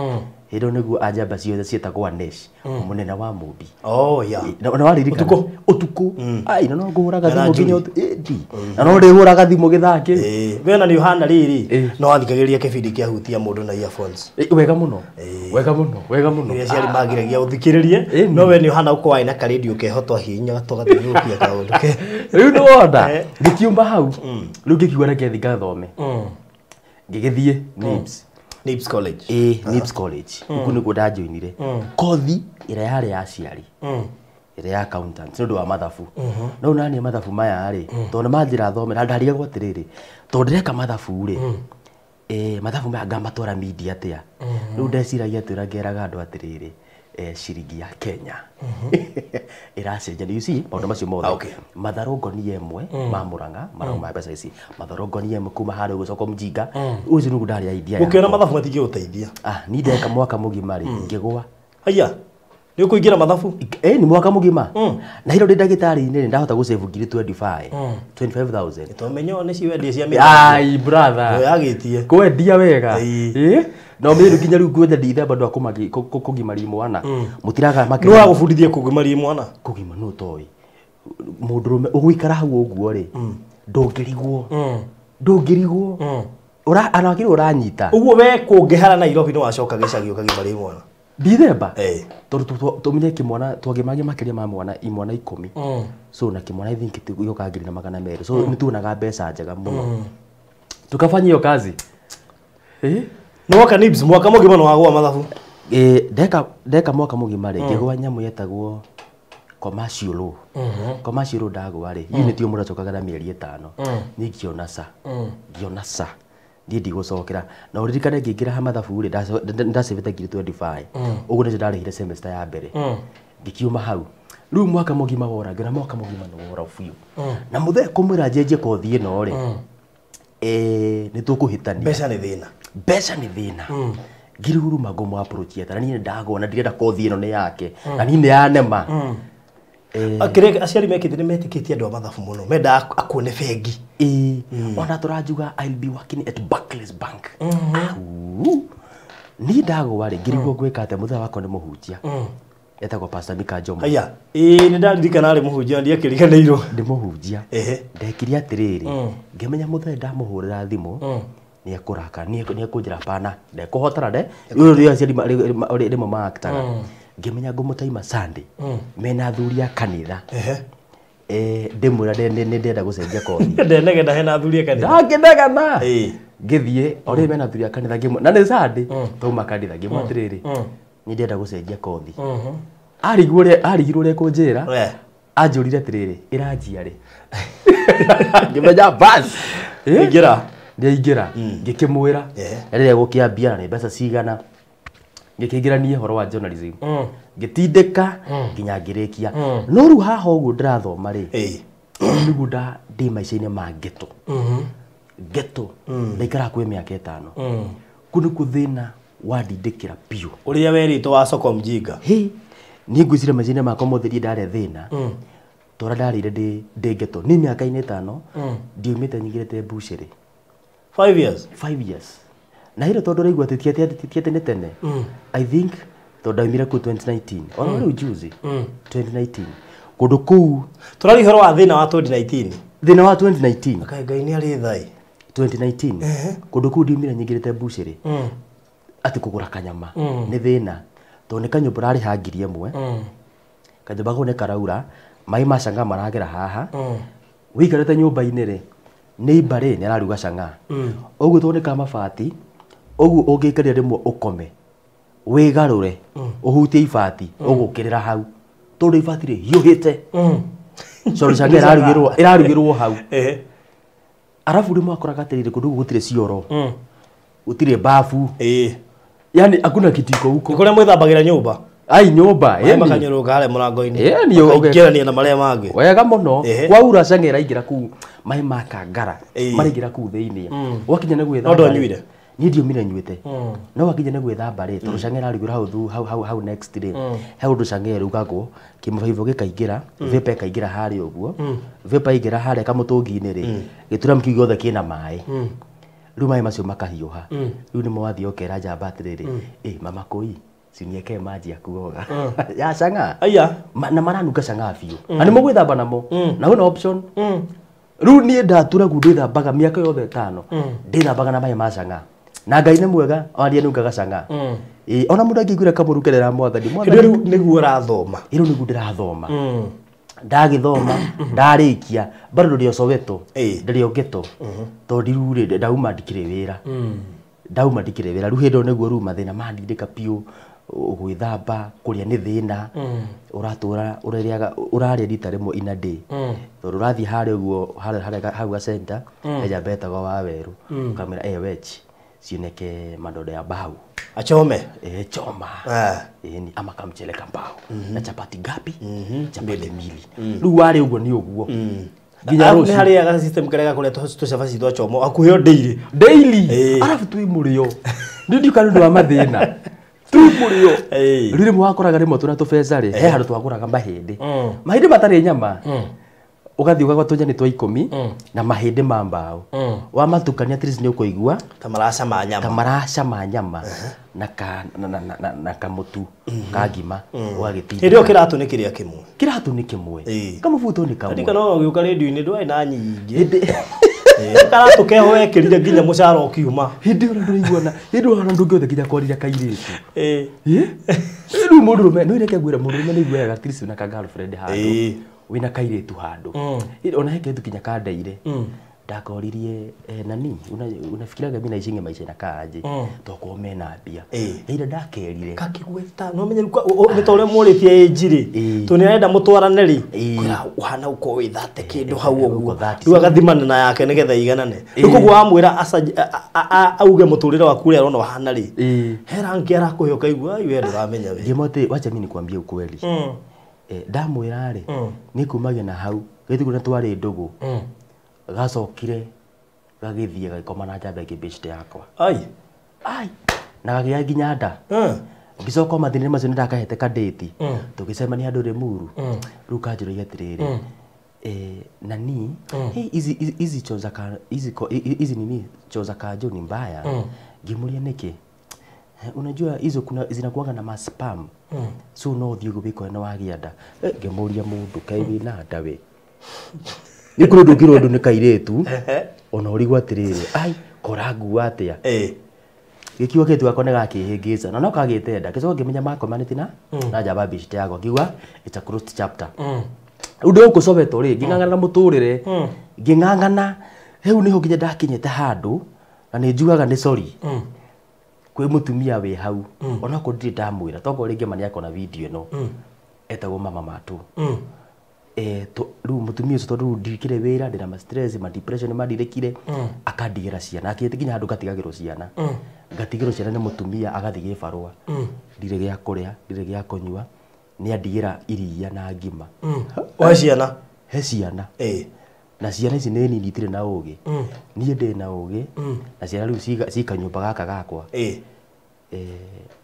Hĩndĩ ĩyo nĩguo anjamba ciothe ciĩtagwo Anesh, mũnene wa Mũmbi. Oh, yeah. Na waririkana Ũtukũ? Ũtukũ. Ai, na no ngũhũraga Na thimũ nginya Njuri. ĩndi na no ndĩhũraga thimũ gĩthaa kĩu. Ĩĩ, we na nĩ ũhana rĩrĩ Ĩĩ. no wathikagĩrĩria kĩbindi kĩa hutia mũndũ na earphones. Ĩ, wega mũno, wega mũno, wega mũno. Iria aciari magiragia ũthikĩrĩrie, Ĩni. no we nĩ ũhana ũkorwo warĩ na karendio keho twahihinyaga tũgathiũrũrũkia kaũndũ ke. Rĩu nĩ wona ngĩkiuma hau, rĩu ngĩkiuga reke thiĩ ngathome, ngĩgĩthiĩ NIBS. NIBS College. Ĩ, NIBS College huku nĩkuo ndajoinire kothi ĩrĩa yarĩ ya aciari, ĩrĩa ya accountant, nĩ ũndũ wa mathabu. No naniĩ mathabu maya rĩ, tondũ nĩ manjĩra thome na ndarigagwo atĩrĩrĩ, tondũ ndĩreka mathabu rĩ, mathabu maya ngamatwara media atĩa? Rĩu ndeciragia atĩ ũrĩa ngeraga andũ atĩrĩrĩ, ciringi ya Kenya ĩracenjania, you see, maũndũ macio mothe. Ah, okay. Matharũ ngonia ĩmwe ma Murang'a marauma mbeca ici, matharũ ngonia ĩmwe kuma harĩa ũgũcoka mjinga ũcio nĩguo ndarĩ idea Ũkĩona yakwa. mathabu matingĩgũteithia. Ah, ni ndeka mwaka mũgima rĩ, ngĩgũa. Haiya, nĩ ũkũingĩra mathabu. Ĩ, ni mwaka mũgima na hilo ndĩ ndagĩtarĩ-inĩ rĩ, ndahota gũsave ngiri 25, 25,000. Tũmenyo nĩ ciwendia cia mĩthemba. Ai brother, Yagĩtie. kwendia wega. Ĩĩ. Ĩ, no mĩrũ nginya rĩu ngwenda ndithemba andũ a kũgimaria mwana mũtiraga Nĩ makĩria. wagũbundithia kũgimaria mwana. Kũgima nũ ũtoĩ mũndũrũme ũgũikara hau ũguo rĩ, ndũngĩrigwo, ndũngĩrigwo. Ura anakiri ũranyita. Ũguo we kũngĩhara Nairobi nĩ wacoka gĩcagi ũkagimaria mwana. Dithemba tondu tumenye kimwana twagimagia makiria ma mwana imwana 10 so na kimwana I think yoka 1200 so nituonaga mbeca njega muno tukafanya hiyo kazi no waka nibs mwaka mugima no wagwa mathabu ndeka mwaka mugima ri ngigwa nyamu yetagwo commercial law commercial law ndagwa ri unit yo muracokaga na mieri 5 ni ngiona sa ngiona sa ndi ndigũcokera na uririkane ngĩingĩra ha mathabu rĩ ndacĩbĩte 2025 ũguo nĩcio ndarĩhire semester ya mbere ngĩkiuma hau rĩu mwaka mũgima wora ngĩona mwaka mũgima nĩ wora biũ na mũthee kũmwĩra njenjie kothi ĩno rĩ nĩ tũkũhĩtania mbeca nĩ thĩna mbeca nĩ thĩna ngiriguruma ngũmũ approach yeta na niĩ ndagwo na ndirenda kothi ĩno nĩ yake na niĩ nĩ yanema akire aciari mekĩte nĩ metĩkĩtie andũ a mathabu mũno menda akuone bengi ona tũranjuga I'll be working at Barclays Bank niĩ ndagwa rĩ ngirigwo ngwĩka atĩa mũthenya wakwa nĩ mũhunjia etagwo Pastor Mika Jomo aya nĩ ndaririkana arĩ mũhunjia ndiakĩriganĩirwo ndĩ mũhunjia ndekire atĩrĩrĩ ngĩmenya mũthenya ndamũhũrĩra thimũ nĩ ekũraka nĩ ekũnjĩra pana ndekũhotana nde rĩu aciari rĩmwe maaktaga ngĩmenya ngũmũtaima Sunday mena athuri a kanitha ndĩmwĩra nĩ ndĩrenda gũcenjia kothi ndenegena hena athuri a kanitha ndangĩnegena ngĩthiĩ o rĩrĩ mena athuri a kanitha ngĩmwĩra na nĩ Sunday twauma kanitha ngĩmwĩra atĩrĩrĩ nĩ ndĩrenda gũcenjia kothi arigwo ũrĩa ekũnjĩra anjũrire atĩrĩrĩ ĩranjia rĩ ngĩmenya bas ingĩra ndĩaingĩra ngĩkĩmwĩra rĩrĩa gũkĩambia na nĩ mbeca cigana ngĩkĩingĩra niĩ ũhoro wa journalism ngĩtindĩka nginya ngĩrĩkia no rĩu haha ũguo ndĩrathoma rĩ nĩguo ndĩ maica-inĩ ma ghetto ghetto ndaikaraga kwĩ mĩaka 5 kũu nĩkuo thĩna wandindĩkĩra biũ ũrĩa werĩtwo wa soko mjinga hĩ niĩ ngwĩciria maica-inĩ makwa mothe ndiĩ ndarĩa thĩna tora ndarĩire ndĩ ghetto niĩ mĩaka-inĩ 5 ndiumĩte nyingĩrĩte mbucĩrĩ 5 years 5 years na hilo tondu raigua ati ti nĩ tene I think tondu ndaumire kũu 2019 ona rĩu juzi 2019 kũndũ kũu tũraria ũhoro wa thĩna wa 2019 thĩna wa 2019 kaĩ Ngai nĩ arĩ thai 2019 kũndũ kũu ndiumire nyingĩrĩte mbucĩrĩ atĩ kũgũra kanyama nĩ thĩna tondũ nĩ kanyũmba ũrarĩha 1000 kanyũmba kau nĩ karaura maĩ ma canga maragera haha wĩikarĩte nyũmba-inĩ rĩ neighbor rĩ nĩ araruga canga ũguo tondũ nĩ ka mabati ũguo ũngĩikarĩra rĩmwe ũkome wĩgarũre ũhutie ibati ũgũkĩrĩra hau tondũ ibati rĩ hiũhĩte sorry canga ĩrarugĩrwo hau arabu rĩmwe akoraga atĩrĩrĩ kũndũ gũkũ gũtirĩ cioro gũtirĩ bafu yani hakuna kitu iko huko kũrĩa mwĩthambagĩra nyũmba ai nyũmba yani makanyũrũka harĩa mũrango-inĩ makaingĩrania na marĩa mangĩ wega mũno kwaura canga ĩraingĩra kũu maĩ ma kangara maraingĩra kũu thĩinĩ wakinya nĩ gwĩthamba no ndwanyuire niĩ ndiumire nyuĩte no wakinya nĩ gwĩthamba rĩ tondũ canga ĩrarugĩrwo hau hau next rĩ he ũndũ canga ĩrugagwo kĩmũbaibũ gĩkaingĩra vapor ĩkaingĩra harĩa ũguo vapor ĩingĩra harĩa kamũtũngi-inĩ rĩ gĩturamu kĩu gĩothe kĩna maĩ rĩu maĩ macio makahiũha rĩu nĩmo wathiĩ ũkera njamba atĩrĩrĩ mama kũi siniekee maji ya kuoga ya canga aya na maranunga canga biũ na nĩmo gwĩthamba namo na huna option rĩu niĩ ndaturagu ndĩthambaga mĩaka yothe 5 ndĩthambaga na maĩ ma canga na Ngai nĩ mwega ona ndianungaga canga ona mũndũ angĩiguire kamũrukĩrĩra mwathani mwathani rĩu nĩguo ũrathoma rĩu nĩguo ndĩrathoma ndagĩthoma ndarĩkia bado ndĩ o Soweto ndĩrĩ o ghetto tondũ rĩu rĩ ndauma ndikĩrĩ wĩra ndauma ndikĩrĩ wĩra rĩu hĩndĩ ĩyo nĩguo rĩu mathĩna mandindĩka biũ gwĩthamba kũrĩa nĩ thĩna ũratũra ũrĩaga ũrarĩa rita rĩmwe in a day tondũ ũrathiĩ harĩa ũguo harĩa hau ga center he njamba ĩtagwo Wawerũ ũkamwĩra wechi cioneke madondo ya mbao achome choma ni ama kamchele kambao na chapati ngapi chapati mbili rĩu warĩ ũguo nĩ ũguo nginya rũciũ nĩ harĩaga system kĩrĩa kũrĩa tũcabaci twa chomo hakuhĩ o daily daily arabu twĩ mũrĩo nĩ ndiũka nĩ ũndũ wa mathĩna twĩ mũrĩo rĩu rĩmwe wakoraga rĩmwe twĩna tũbeca rĩ he handũ twagũraga mahĩndĩ mahĩndĩ matarĩ nyama ugathi ugagwa tũnyeni twa 10 na mahĩndĩ ma mbao wamatukania at least nĩ ũkũigua ta maracama nyama ta maracama nyama na ka na kamũtu ka ngima ũgagĩtinda hĩndĩ ĩyo kĩratũ nĩ kĩrĩa kĩmwe kĩratũ nĩ kĩmwe kamũbuto nĩ kamwe ndirikana ũgĩũka rĩndiũ-inĩ ndwarĩ na nyingĩ Karatũ keho wekĩrire nginya mũcara ũkiuma. Hĩndĩ ĩyo ndũraiguana, hĩndĩ ĩyo ndũngĩhota nginya kwarĩria kairĩtu. Rĩu mũndũrũme no reke ngwĩre mũndũrũme nĩ aiguaga at least wĩna ka girlfriend handũ, wĩna kairĩtu handũ. Ona he kairĩtu nginya kandeire. Ndakoririe nani unafikiraga mimi naishinge maisha inakaa aje tokorwo mena mbia. Ira ndakerire kakigweta no menye nĩ ta ũrĩa mũrĩtie age rĩ tondũ nĩ arenda mũtwarane rĩ kwĩra ũhana ũkorwo wĩ thate kĩndũ hau ũguo rĩu agathimana na yake nĩgetha iganane rĩu koguo wamwĩra auge mũtũrĩre waku ũrĩa arona ũhana rĩ he rangi arakũhe ũkaigua ai we ndũramenya we. Ngĩmwĩra wacha mimi nikwambie ukweli. Ndamwĩra rĩ nĩ kumagia na hau gĩthiĩ na twarĩ ndũgũ gacokire gagĩthiĩ gagĩkoma na njamba ĩngĩ beshte yakwa. Ai. Ai. Na gagĩa nginya nda. Ngĩcoka mathĩna macio nĩndakahete kadĩti. Tũgĩcemania handũ Limuru. Rĩu kanjũragia atĩrĩrĩ. Nani hizi hizi choo za hizi nini choo za Kanjo ni mbaya. Ngĩmũria nĩkĩ? Unajua hizo kuna zinakuanga na maspam. So no ũthiĩ gũbĩko na wagĩa nda. Ngĩmũria mũndũ kaĩ wĩna nda we. Nĩ kũrĩ ũndũ ũngĩrwo ũndũ nĩ kairĩtu ona ũrigwo atĩrĩrĩ ai korangua atĩa. Gĩkiuga kĩtu gakwa nĩ gakĩhĩngĩca na no kagĩte nda gĩcoka ngĩmenya makomanĩte na njamba beshte yakwa ngiuga it's a closed chapter. Rĩu ndĩ gũkũ Soweto rĩ ngĩng'ang'ana na mũtũrĩre ngĩng'ang'ana rĩu nĩho nginya ndakinyĩte handũ na nĩ njugaga nĩ sorry kwĩ mũtumia wĩ hau onakorwo ndirĩ ndamwĩra tokorwo rĩngĩ ma nĩakona video ĩno etagwo mama Matũ. Rĩu mũtumia ũcio tondũ rĩu ndikĩrĩ wĩra ndĩna ma stress ma depression mandirĩkire akandigĩra ciana akĩte nginya handũ ngatigagĩrwo ciana ngatigĩrwo ciana nĩ mũtumia agathiĩ gĩbarũa ndirĩ gĩa kũrĩa ndirĩ gĩa kũnyua nĩ andigĩra iria na ngima. Wa ciana? He ciana. Na ciana ici nĩ nini itirĩ na ũgĩ. Niĩ ndĩ na ũgĩ na ciana rĩu cika nyũmba gaka gakwa.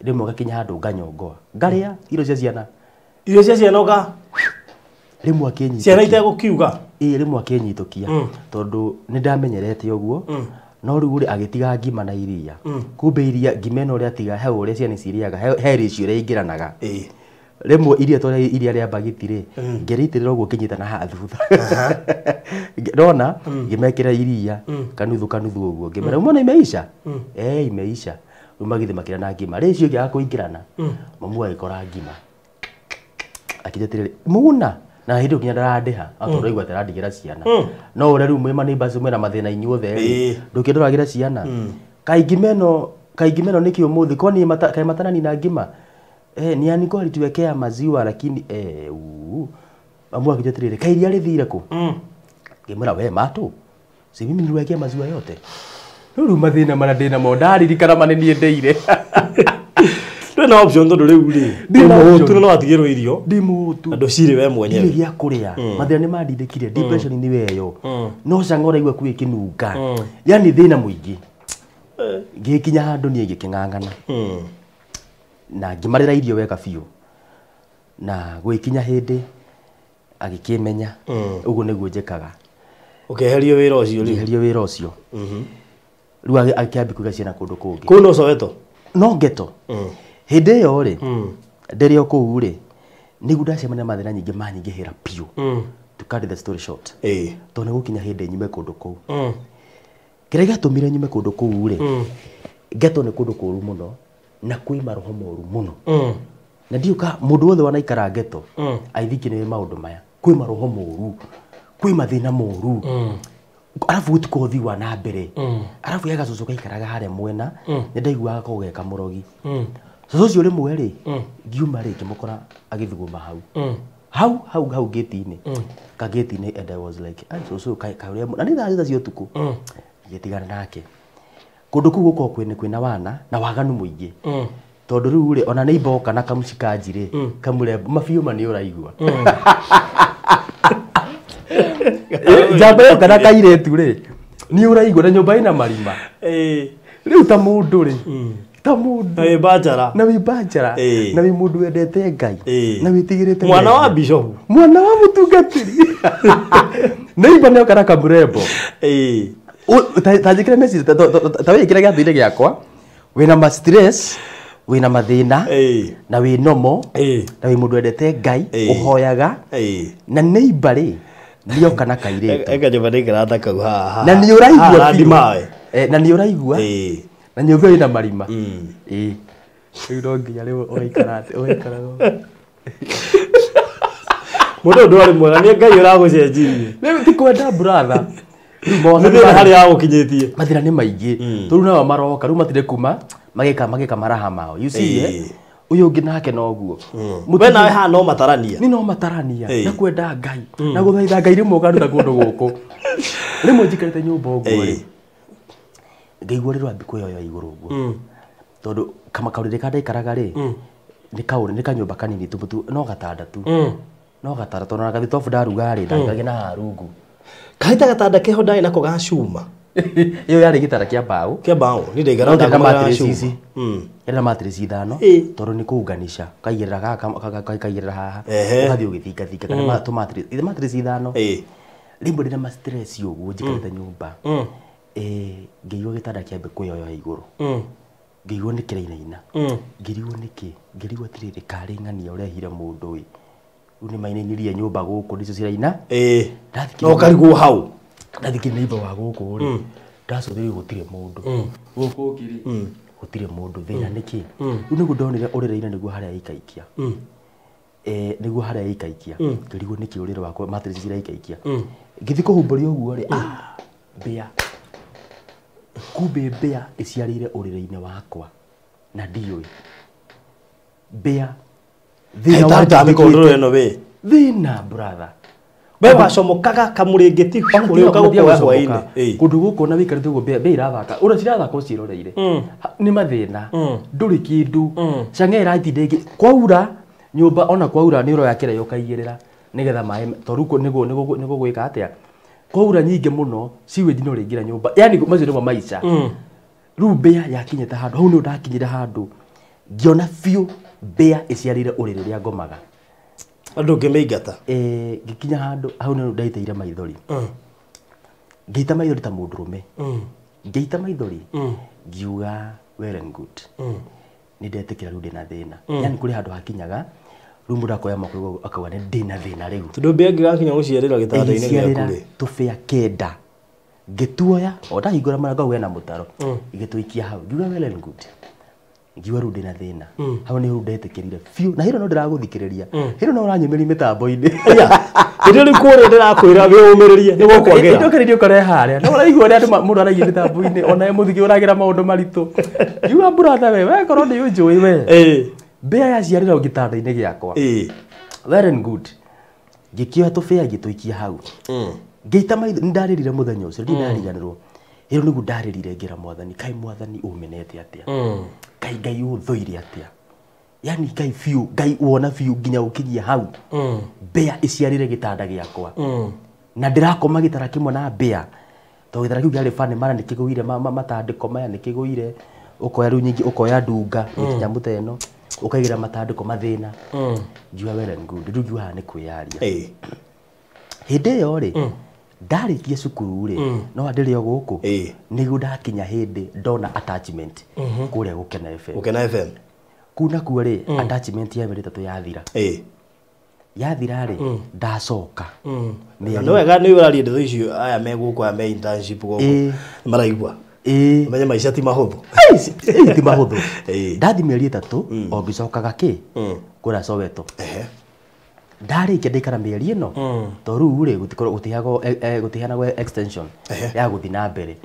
Rĩmwe ngakinya handũ nganyongoa ngarĩa irio cia ciana. Irio cia ciana ũka rĩmwe akĩnyitũkia. Ciana itegũkiuga? Ĩĩ rĩmwe akĩnyitũkia tondũ nĩ ndamenyerete ũguo no rĩu rĩ agĩtiga ngima na iria. Kumbe iria ngima ĩno ũrĩa atiga he ũrĩa ciana ici irĩaga he ratio ĩrĩa ĩingĩranaga. Rĩmwe iria twarĩa iria rĩa mbagiti rĩ ngĩrĩitĩrĩra ũguo ngĩnyita na haha thutha. Ndona ngĩmekĩra iria kanuthu kanuthu ũguo ngĩmera umeona imeisha? Imeisha. Rĩu magĩthiĩ makĩrĩa na ngima ratio ĩngĩaga kũingĩrana mamu agĩkora ngima akĩnjĩra atĩrĩrĩ mũguna na hĩndĩ ĩyo nginya ndarandĩha tondũ aigua atĩ arandigĩra ciana no ũrĩa rĩu mwĩ maneighbors mwĩna mathĩna inyuothe rĩ ndũkĩndoragĩra ciana kaĩ ngima ĩno nĩkĩ ũmũthĩ kwani kaĩ matananina ngima ni aniko alituwekea maziwa lakini mamu akĩnjĩra atĩrĩrĩ kaĩ iria rĩthire kũ? Ngĩmwĩra we Matũ si mimi niliwekea maziwa yote. Rĩu mathĩna marĩa ndĩna mo ndaririkana ma nĩ niĩ ndeire. Ndũrĩ na option tondũ rĩu rĩ ndĩ mũhũtu no watigĩrwo irio. Ndĩ mũhũtu. Na ndũcirĩ we mwenyewe. Ndirĩ gĩa kũrĩa. Mathĩna nĩ mandindĩkire depression nĩ weyo. No canga ũraigua kwĩ kĩnunga. Yani thĩna mũingĩ. Ngĩkinya handũ niĩ ngĩkĩng'ang'ana. Na ngĩmarĩra irio wega biũ. Na gwĩkinya hĩndĩ agĩkĩmenya ũguo nĩguo njĩkaga. Ũkĩeherio wĩra ũcio rĩu? Ngĩeherio wĩra ũcio. Rĩu akĩambia kũiga ciana kũndũ kũngĩ. Kũu no Soweto? No ghetto. Hĩndĩ ĩyo rĩ ndĩrĩ o kũu rĩ nĩguo ndacemania na mathĩna nyingĩ manyingĩhĩra biũ. To cut the story short. Tondũ nĩgũkinya hĩndĩ nyume kũndũ kũu. Kĩrĩa gĩatũmire nyume kũndũ kũu rĩ ghetto nĩ kũndũ kũũru mũno na kwĩ maroho moru mũno. Na ndiũĩ ka mũndũ wothe wanaikara ghetto I think nĩ maũndũ maya kwĩ maroho moru kwĩ mathĩna moru arabu gũtikoragwo ũthii wa na mbere. Arabu he gacũcũ gaikaraga harĩa mwena nĩ ndaiguaga ko geka mũrogi. Cũcũ ũcio rĩmwe rĩ ngiuma rĩ ngĩmũkora agĩthuguma hau hau hau hau gate-inĩ ka gate-inĩ and I was like ai cũcũ kaĩ ũrĩa na nĩ thaa thita cia ũtukũ ngĩtigana nake. Kũndũ kũu gũkoragwo kwĩna wana na waganu mũingĩ tondũ rĩu rĩ ona neighbor oka na kamũcikanji rĩ kamũrembo mabiũ ma nĩ ũraigua. Njamba yoka na kairĩtu rĩ nĩ ũraigua na nyũmba ĩna marima. Rĩu ta mũndũ rĩ ta mũndũ na wĩ banjara na wĩ banjara na wĩ mũndũ wendete Ngai na wĩtigĩrĩte mwana wa bishop mwana wa mũtungatĩri neighbor nĩoka na kamũrembo ta njĩkĩre message ta wĩkĩre gĩathĩ-inĩ gĩakwa wĩna ma stress wĩna mathĩna na wĩ nomo na wĩ mũndũ wendete Ngai ũhoyaga na neighbor rĩ Nĩoka na kairĩtu. Eka nyũmba ndĩikaraga ta kau haha. Na nĩ ũraigua Haha mawe. Na nĩ ũraigua. Na nyũmba ĩna marima. Ĩĩ. Rĩu no nginya rĩu ũgaikara atĩ ũgaikara. Mũndũ ndwarĩ mwega nĩ Ngai ũragũcenjirie. Rĩu ti kwenda brother. Nĩ thĩna harĩa agũkinyĩtie. Mathĩna nĩ maingĩ. Tondũ nao maroka rĩu matirĩ kuma magĩka maraha mao. You see ũyũ ũngĩ nake noguo. We nawe haha no matarania. Ni no matarania na kwenda Ngai. Na gũthaitha Ngai rĩmwe ũkaruta kũndũ gũkũ. Rĩmwe njikarĩte nyũmba ũguo rĩ. Ngaigua rĩrĩ wambi kwĩyoya igũrũ ũguo. Tondũ kama kaũrĩrĩ ka ndaikaraga rĩ nĩ kanyũmba kanini tu no gatanda tu. No gatanda tondũ na gathitobu ndaruga rĩ ndaigagia na haha rungu. Kaita gatanda keho ndarĩ nako ga cuma. Ĩyo yarĩ gĩtanda kĩa mbaũ. Kĩa mbaũ ni ndaikaraga na mattress ici. Yarĩ na mattress ithano tondũ nĩ kũunganisha ũkaigĩrĩra haha ũkaigĩrĩra haha ũgathiĩ ũgĩthingathinga kana tũ mattress mattress ithano. Rĩmwe ndĩna ma stress ũguo njikarĩte nyũmba. Ngĩigua gĩtanda kĩambe kwĩyoya igũrũ. Ngĩigua nĩ kĩrainaina. Ngĩrigwo nĩkĩ ngĩrigwo atĩrĩrĩ karĩ ng'ania ũrehire mũndũ ĩ. Rĩu nĩ mainainirie nyũmba gũkũ nĩcio ciraina. No ũkarigwo hau. Ndathikĩrĩria neighbor wa gũkũ rĩ ndacũthĩrĩria gũtirĩ mũndũ. Gũkũ ũngĩ rĩ gũtirĩ mũndũ thĩna nĩkĩ. Rĩu nĩguo ndonire ũrĩrĩ-inĩ nĩguo harĩa ĩikaikia. Nĩguo harĩa ĩikaikia. Ngĩrigwo nĩkĩ ũrĩrĩ wakwa mattress ciraikaikia. Ngĩthiĩ kũhumbũria ũguo rĩ mbĩa. Kumbe mbĩa ĩciarĩire ũrĩrĩ-inĩ wakwa na ndiũĩ. Mbĩa thĩna wa mĩkondoro ĩno we. Thĩna brother. We wacomokaga kamũrĩngĩti ũrĩa ũka gũkuoya hwaĩ-inĩ. Kũndũ gũkũ na wĩikarĩte ũguo mbĩa irathaka. Ũrĩa cirathaka ũciĩroreire. Nĩ mathĩna. Ndũrĩ kĩndũ. Chang'aa ĩratinda ĩngĩ. Kwaura nyũmba ona kwaura nĩ ũroya kĩraĩ ũkaigĩrĩra nĩgetha maĩ tondũ nĩguo gwĩka atĩa. Kwaura nyingĩ mũno sewage no rĩingĩra nyũmba. Yaani macio nĩmo maica. Rĩu mbĩa yakinyĩte handũ hau nĩho ndakinyire handũ ngĩona biũ mbĩa ĩciarĩire ũrĩrĩ ũrĩa ngomaga. Andũ ũngĩmĩingata? Ngĩkinya handũ hau nĩho ndaitĩire maithori. Ngĩita maithori ta mũndũrũme. Ngĩita maithori ngiuga well and good. Nĩ ndetĩkĩra rĩu ndĩna thĩna. Yaani kũrĩ handũ hakinyaga rĩu mũndũ akoya moko igũrũ akauga nĩ ndĩna thĩna rĩu. Tondũ mbĩa ĩngĩgakinya gũciarĩra gĩtanda-inĩ gĩaku rĩ. Tũbĩa kenda. Ngĩtuoya o ndahingũra mũrango hau hena mũtaro. Igĩtũikia hau. Ngiuga well and good. Ngiuga rĩu ndĩna thĩna. Hau nĩho ndetĩkĩrire biũ. Na hĩro no ndĩragũthikĩrĩria. Hĩro no ũranyumĩria mĩtambo-inĩ. Hĩndĩ rĩu kũrĩa ndĩrakwĩra wĩyũmĩrĩrie nĩ gũkwagĩra. Ndũkĩrĩrie ũkore harĩa. No ũraigua ũrĩa andũ mũndũ aragia mĩtambo-inĩ ona mũthiki ũragĩra maũndũ maritũ. Ngiuga brother we we korwo nĩ ũnjũĩ we. Mbĩa yaciarĩra gĩtanda-inĩ gĩakwa. Well and good. Ngĩkĩoya tũbĩa ngĩtũikia hau. Ngĩita maitho nĩ ndarĩrire mũthenya ũcio ndirĩ ndariganĩrwo. Hĩro nĩguo ndarĩrire ngĩra mwathani kaĩ mwathani ũmenete atĩa. Kaĩ Ngai ũthũire atĩa. Yaani Ngai biũ Ngai wona biũ nginya ũkinyie hau. Mbĩa ĩciarĩre gĩtanda gĩakwa. Na ndĩrakoma gĩtara kĩmwe na mbĩa. Tondũ gĩtara kĩu kĩarĩ bani mara nĩkĩgũire matandĩko maya nĩkĩgũire. Ũkoya rĩu nyingĩ ũkoya ndunga nyamũ ta ĩno ũkaigĩrĩra matandĩko mathĩna. Ngiuga well and good. Rĩu ngiuga haha nĩ kwĩyaria. Hĩndĩ ĩyo rĩ ndarĩkia cukuru rĩ no ndĩrĩ o gũkũ nĩguo ndakinya hĩndĩ ndona attachment kũrĩa Gũkena FM. Gũkena FM. Kũu nakuo rĩ attachment ya mĩeri ĩtatũ yathira. Yathira rĩ ndacoka. Nĩ wega nĩ ũraria ndeto icio aya me gũkũ aya me internship gũkũ maraigua. Menye maica ti mahũthũ. Ti mahũthũ. Ndathi mĩeri ĩtatũ o ngĩcokaga kĩ kũrĩa Soweto. Ndarĩkia ndaikara mĩeri ĩno tondũ rĩu rĩ gũtiheanagwo extension ya gũthiĩ na mbere.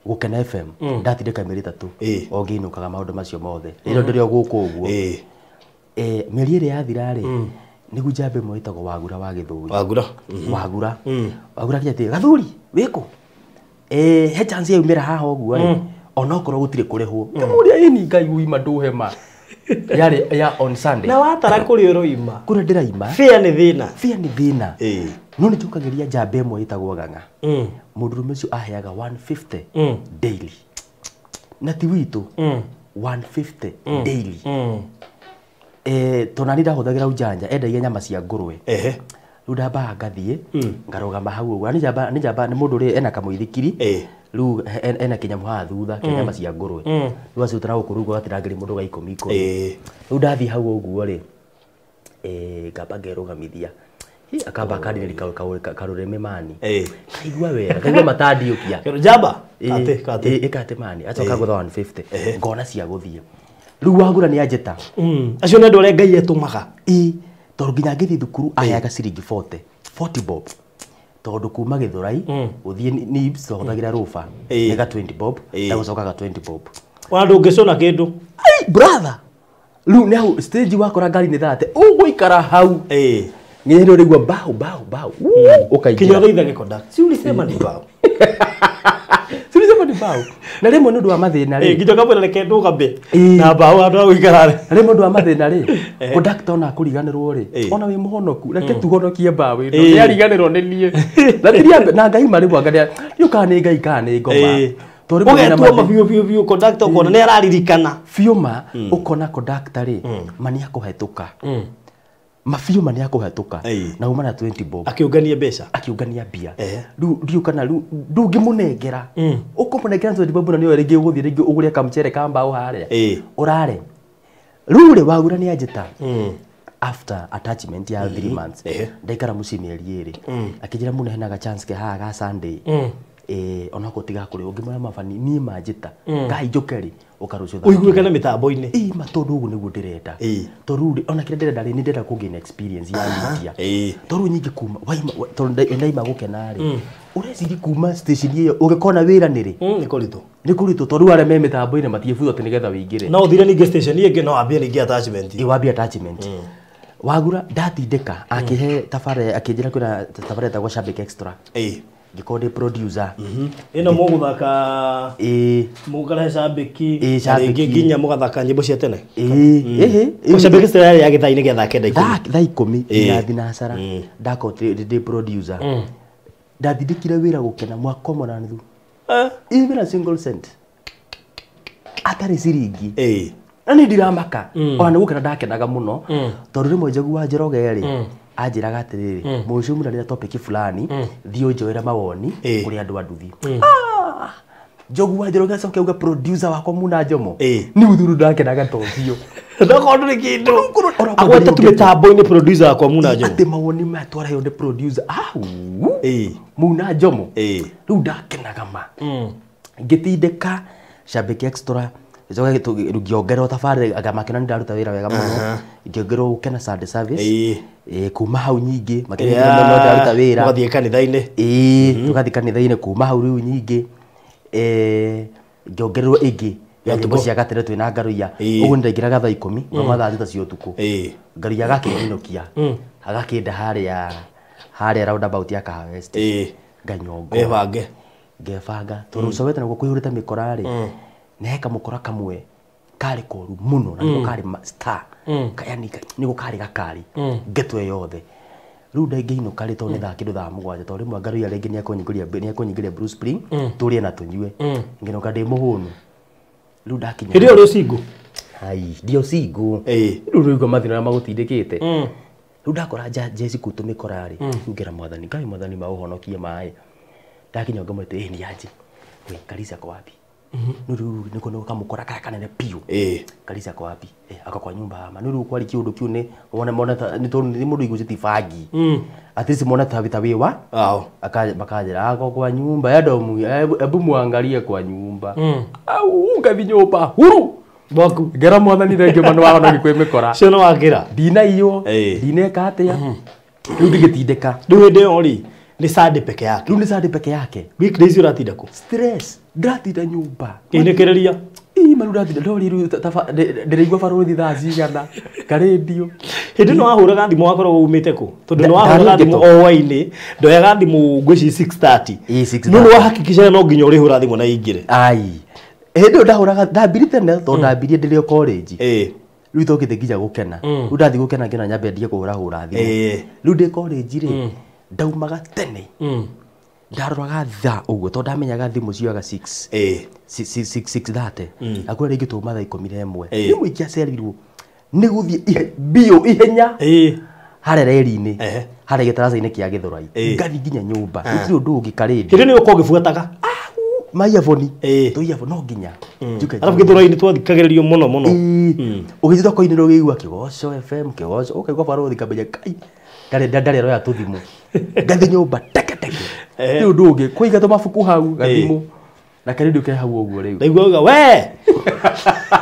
Gũkena FM ndatindĩka mĩeri ĩtatũ o ngĩinũkaga maũndũ macio mothe. Rĩrĩa ndĩrĩ o gũkũ ũguo. Mĩeri ĩrĩ yathira rĩ nĩguo njambe ĩmwe ĩtagwo Wagura wa Gĩthũri. Wagura. Wagura. Wagura akinya atĩrĩ Gathuri wĩkũ? He chance yaumĩra haha ũguo rĩ onokorwo gũtirĩ kũrĩhwo. Ngĩmũria ĩni Ngai uima ndũhema. Yarĩ ya on Sunday. Na watara kũrĩa ũroima. Kũrĩa ndĩraima. Bĩa nĩ thĩna. Bĩa nĩ thĩna. No nĩ njũkagĩria njamba ĩmwe ĩtagwo Ng'ang'a. Mũndũrũme ũcio aheaga 150 daily. Na ti witũ 150 daily. Tondũ nani ndahũthagĩra ujanja endagia nyama cia ngũrwe. Rĩu ndambaga ngathiĩ ngarũgama hau ũguo. Nĩ njamba nĩ mũndũ ũrĩa ena kamũithikiri. Rĩu ena kĩnyamũ haha thutha kĩa nyama cia ngũrwe. Rĩu acirutana gũkũ rĩu agatinangĩria mũndũ ga ikũmi ikũmi. Rĩu ndathiĩ hau ũguo rĩ ngamba ngerũgamithia. Akamba kadi karureme mani. Kaigua wega, kaigua matandiũkia. Jamba kate kate. Ĩkate mani, acoka gũtha 150. Ngona cia gũthiĩ. Rĩu wagura nĩ anjĩta. Acio nĩ andũ arĩa Ngai etũmaga. Ĩĩ, tondũ nginya ngĩthiĩ thukuru aheaga ciringi 40. 40 bob. Tondũ kuma Gĩthũrai gũthiĩ Nibs twahũthagĩra rũba. Nĩ ga 20 bob, na gũcoka ga 20 bob. Ona ndũngĩcũna kĩndũ. Ai brother. Rĩu nĩ hau stage wakora ngari nĩ thate. Ũgũikara hau. Nginya rĩu ũraigua bao bao bao. Ũkaingĩra. Kinya ũthaithage conductor. Si ulisema ni bao. Si ulisema ni bao. Na rĩmwe nĩ ũndũ wa mathĩna rĩ. Nginya ũkamwĩra reke ndũgambe. Na bao handũ ha gũikara rĩ. Rĩmwe ũndũ wa mathĩna rĩ. Conductor ona akũriganĩrwo rĩ. Ona wĩ mũhonoku. Reke tuhonokie bao ĩno. Nĩ ariganĩrwo nĩ niĩ. Na tiria na Ngai ma rĩmwe angaria. Ndiũĩ kana nĩ Ngai kana nĩ ngoma. Tondũ rĩmwe ũgetwo ma biũ biũ biũ conductor ũkona nĩ araririkana. Biũ ma ũkona conductor rĩ ma nĩ akũhetũka. Mabiũ ma nĩ akũhetũka na uma na 20 bob. Akĩũngania mbeca. Akĩũngania mbia. Rĩu ndiũĩ kana rĩu ndũngĩmũnengera. Ũkũmũnengera 20 bob na nĩwe rĩngĩ ũgũthiĩ rĩngĩ ũgũre kamũcere ka mbaũ harĩa. Ũrare. Rĩu rĩ wagura nĩ anjĩta. After attachment ya 3 months. Ndaikara mũciĩ mĩeri ĩĩrĩ. Akĩnjĩra mũno henaga chance ke haha ga Sunday. Onako tiga kũrĩ ũngĩmwĩra mabani niĩ manjĩta. Ngai njũke rĩ ũkarũcio thaa. Ũiguĩke na mĩtambo-inĩ. Ĩĩ ma tondũ ũguo nĩguo ndĩrenda. Tondũ rĩu ona kĩrĩa ndĩrenda rĩ nĩ ndĩrenda kũgain experience ya media. Tondũ nyingĩ kuma waima tondũ ndaima gũkena rĩ. Ũreciria kuma station ĩyo ũgĩkona wĩra nĩ rĩ? Nĩ kũritũ. Nĩ kũritũ tondũ arĩa me mĩtambo-inĩ matiĩbutwo atĩ nĩgetha wĩingĩre. No ũthire ningĩ station ĩngĩ no wambie ningĩ attachment. Ĩĩ wambie attachment. Wagura ndatindĩka akĩhe tabarĩra akĩnjĩra kwĩna tabarĩra ĩtagwo Shabik Extra. Ngĩkorwo ndĩ producer. Ĩno mũgũthaka mũkarehe Shabiki na rĩngĩ nginya mũgathaka nyĩmbo cia tene. Ĩĩ. Shabiki Extra yarĩ ya gĩthaa-inĩ gĩa thaa kenda ikũmi. Thaa ikũmi nginya thinacara. Ndakorwo ndĩ producer. Ndathindĩkire wĩra gũkena mwaka ũmwe na nuthu. Even a single cent. Atarĩ ciringi. Na nĩ ndiramaka. Ona nĩ gũkena ndakenaga mũno. Tondũ rĩmwe Njogu wa Njoroge rĩ anjĩraga atĩrĩrĩ mũciĩ mũna nĩ topic fulani thiĩ ũnjoere mawoni kũrĩ andũ a nduthi. Njogu wa Njoroge acoke auge producer wakwa Muna Njomo. Nĩ ũthuru ndakenaga ta ũcio. Ndokorwo ndũrĩ kĩndũ. Agwete tu mĩtambo-inĩ producer wakwa Muna Njomo. Atĩ mawoni maya twaraheo nĩ producer. Muna Njomo. Rĩu ndakenaga ma. Ngĩtindĩka Shabiki Extra ngĩongererwo tabarĩra anga makĩona nĩ ndaruta wĩra wega mũno. Ngĩongererwo Gũkena Sunday Service. Kuma hau nyingĩ makĩona no ndaruta wĩra. Mũgathiĩ kanitha-inĩ. Tũgathiĩ kanitha-inĩ kuma hau rĩu nyingĩ. Ngĩongererwo ĩngĩ ya nyĩmbo cia gatene twĩna Ngaruiya. Ũguo nĩndaingĩraga thaa ikũmi ngauma thaa thita cia ũtukũ. Ngaruiya agakĩnyinũkia. Agakĩnda harĩa roundabout ya Kahawa West. Nganyongo. Wĩbange. Ngebanga. Tondũ ũcowete naguo kũihũrĩte mĩkora rĩ. Nĩ he kamũkora kamwe karĩ koru mũno na nĩko karĩ star. Yani nĩko karĩ gakari ngetwe yothe. Rĩu ndangĩinũka rĩ tondũ nĩ thaa kĩndũ thaa mũgwanja tondũ rĩmwe Ngaruiya rĩngĩ nĩekũnyingĩria Blue Spring tũrĩe na tũnyue. Ngĩinũka ndĩ mũhũnu. Rĩu ndakinya. Hĩndĩ ĩyo ũrĩ single? Ai, ndio single. Rĩu nĩũigua mathĩna marĩa magũtindĩkĩte. Rĩu ndakora Jesse kũu tũmĩkora rĩ, rĩu ngera mwathani, Ngai mwathani ma ũhonokie maĩ. Ndakinya ngamwĩta ĩ nĩ anjĩ. We Kalisa ako wapi? No rĩu nĩko nĩko kamũkora karĩa kanene biũ. Kalisa ako wapi? Ako kwa nyumba ama. No rĩu kwari kĩũndũ kĩu nĩ wone mone ta nĩ tondũ nĩ mũndũ igucĩtie bangi. At least mone ta wĩ wa. Makanjĩra ako kwa nyumba ya domu hebu muangalie kwa nyumba. Au ngathi nyũmba huru. Mwaku. Ngera mwathani thengio ma nĩwahonoki kwĩ mĩkora. Cio nĩ wakĩra. Ndinaiywo. Ndineka atĩa. Rĩu ndingĩtindĩka. Rĩu hĩndĩ ĩyo rĩ nĩ Sunday peke yake. Rĩu nĩ Sunday peke yake. Weekdays ũratinda kũ? Stress. Ndĩratinda nyũmba. Kĩinĩkĩrĩria. Ĩĩ ma rĩu ndatinda ndori rĩu ndĩraigua barũthi thaa cigana. Karendio. Hĩndĩ ĩno wahũraga thimũ wakoragwo umĩte kũ? Tondũ nĩ wahũraga thimũ o hwaĩ-inĩ, ndoyaga thimũ ngwĩciria 6:30. Ĩĩ 6:30. No nĩ wahakikishaga no nginya ũrĩhũra thimũ na ĩingĩre. Ai. Hĩndĩ ĩyo ndahũraga ndambirie tene tondũ ndambirie ndĩrĩ o college. Rĩu tokĩte nginya gũkena. Rĩu ndathiĩ gũkena ngĩona nyambe ndige kũhũrahũra thimũ. Rĩu ndĩ college rĩ ndaumaga tene. Ndaroraga thaa ũguo tondũ ndamenyaga thimũ cioyaga 6. 6:30. Akũrĩa rĩngĩ twauma thaa 11. Rĩmwe ingĩacereirwo nĩ gũthiĩ biũ ihenya. Harĩa reri-inĩ. Harĩa gĩtaraca-inĩ kĩa Gĩthũrai. Ngathiĩ nginya nyũmba. Gũtirĩ ũndũ ũngĩ karĩndio. Hĩndĩ ĩyo nĩ ũkoragwo ũgĩbuataga? Maiaboni. Tũiaboni no nginya. Arabu Gĩthũrai nĩ twathikagĩrĩrio mũno mũno. Ũgĩthiĩ thoko-inĩ nĩ ũkĩigua Kĩgoco FM, Kĩgoco, ũkaigua barũthi kamenya kai. Ndarĩ roya tũthimũ. Ngathi nyũmba teke teke. Ti ũndũ ũngĩ kũiga tũmabuku hau gathimũ. Na karedio ke hau ũguo rĩu. Ndaigua uga we.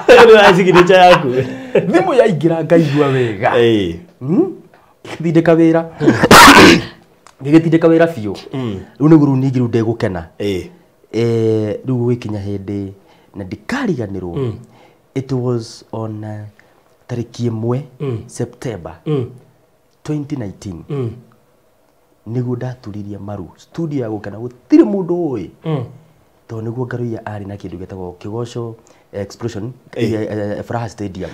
Nĩ wa signature yaku. Thimũ yaingĩra ngaigua wega. Ngĩgĩtindĩka wĩra. Ngĩgĩtindĩka wĩra biũ. Rĩu nĩguo rĩu ningĩ rĩu ndĩgũkena. Rĩu gũgĩkinya hĩndĩ na ndikariganĩrwo. It was on tarĩki 1 September 2019. Nĩguo ndaturirie maru studio ya gũkena gũtirĩ mũndũ ũĩ. Tondũ nĩguo Ngaruiya arĩ na kĩndũ gĩtagwo Kĩgoco Explosion Furaha Stadium.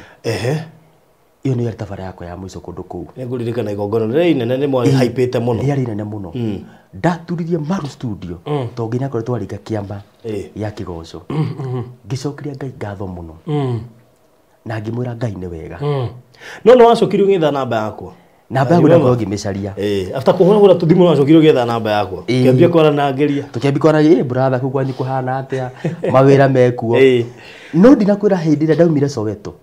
Ĩyo nĩyo yarĩ tabara yakwa ya mũico kũndũ kũu. Nĩngũririkana igongona rĩrĩa inene nĩ mwahaipĩte mũno. Rĩarĩ inene mũno. Ndaturirie maru studio tondũ nginya akoretwo aringa kĩama ya Kĩgoco. Ngĩcokeria Ngai ngatho mũno. Na ngĩmwĩra Ngai nĩ wega. No nĩ wacokire ũgĩetha namba yakwa. Namba yaku ndakorwo ngĩmĩcaria. After kũhũrahũra tũthimũ nĩ wacokire ũgĩetha namba yakwa. Kĩambia kwaranangĩria. Tũkĩambia kwaranagĩria, brother kũu kwanyu kũhana atĩa? Mawĩra mekuo. No ndinakwĩra hĩndĩ ĩrĩa ndaumire Soweto.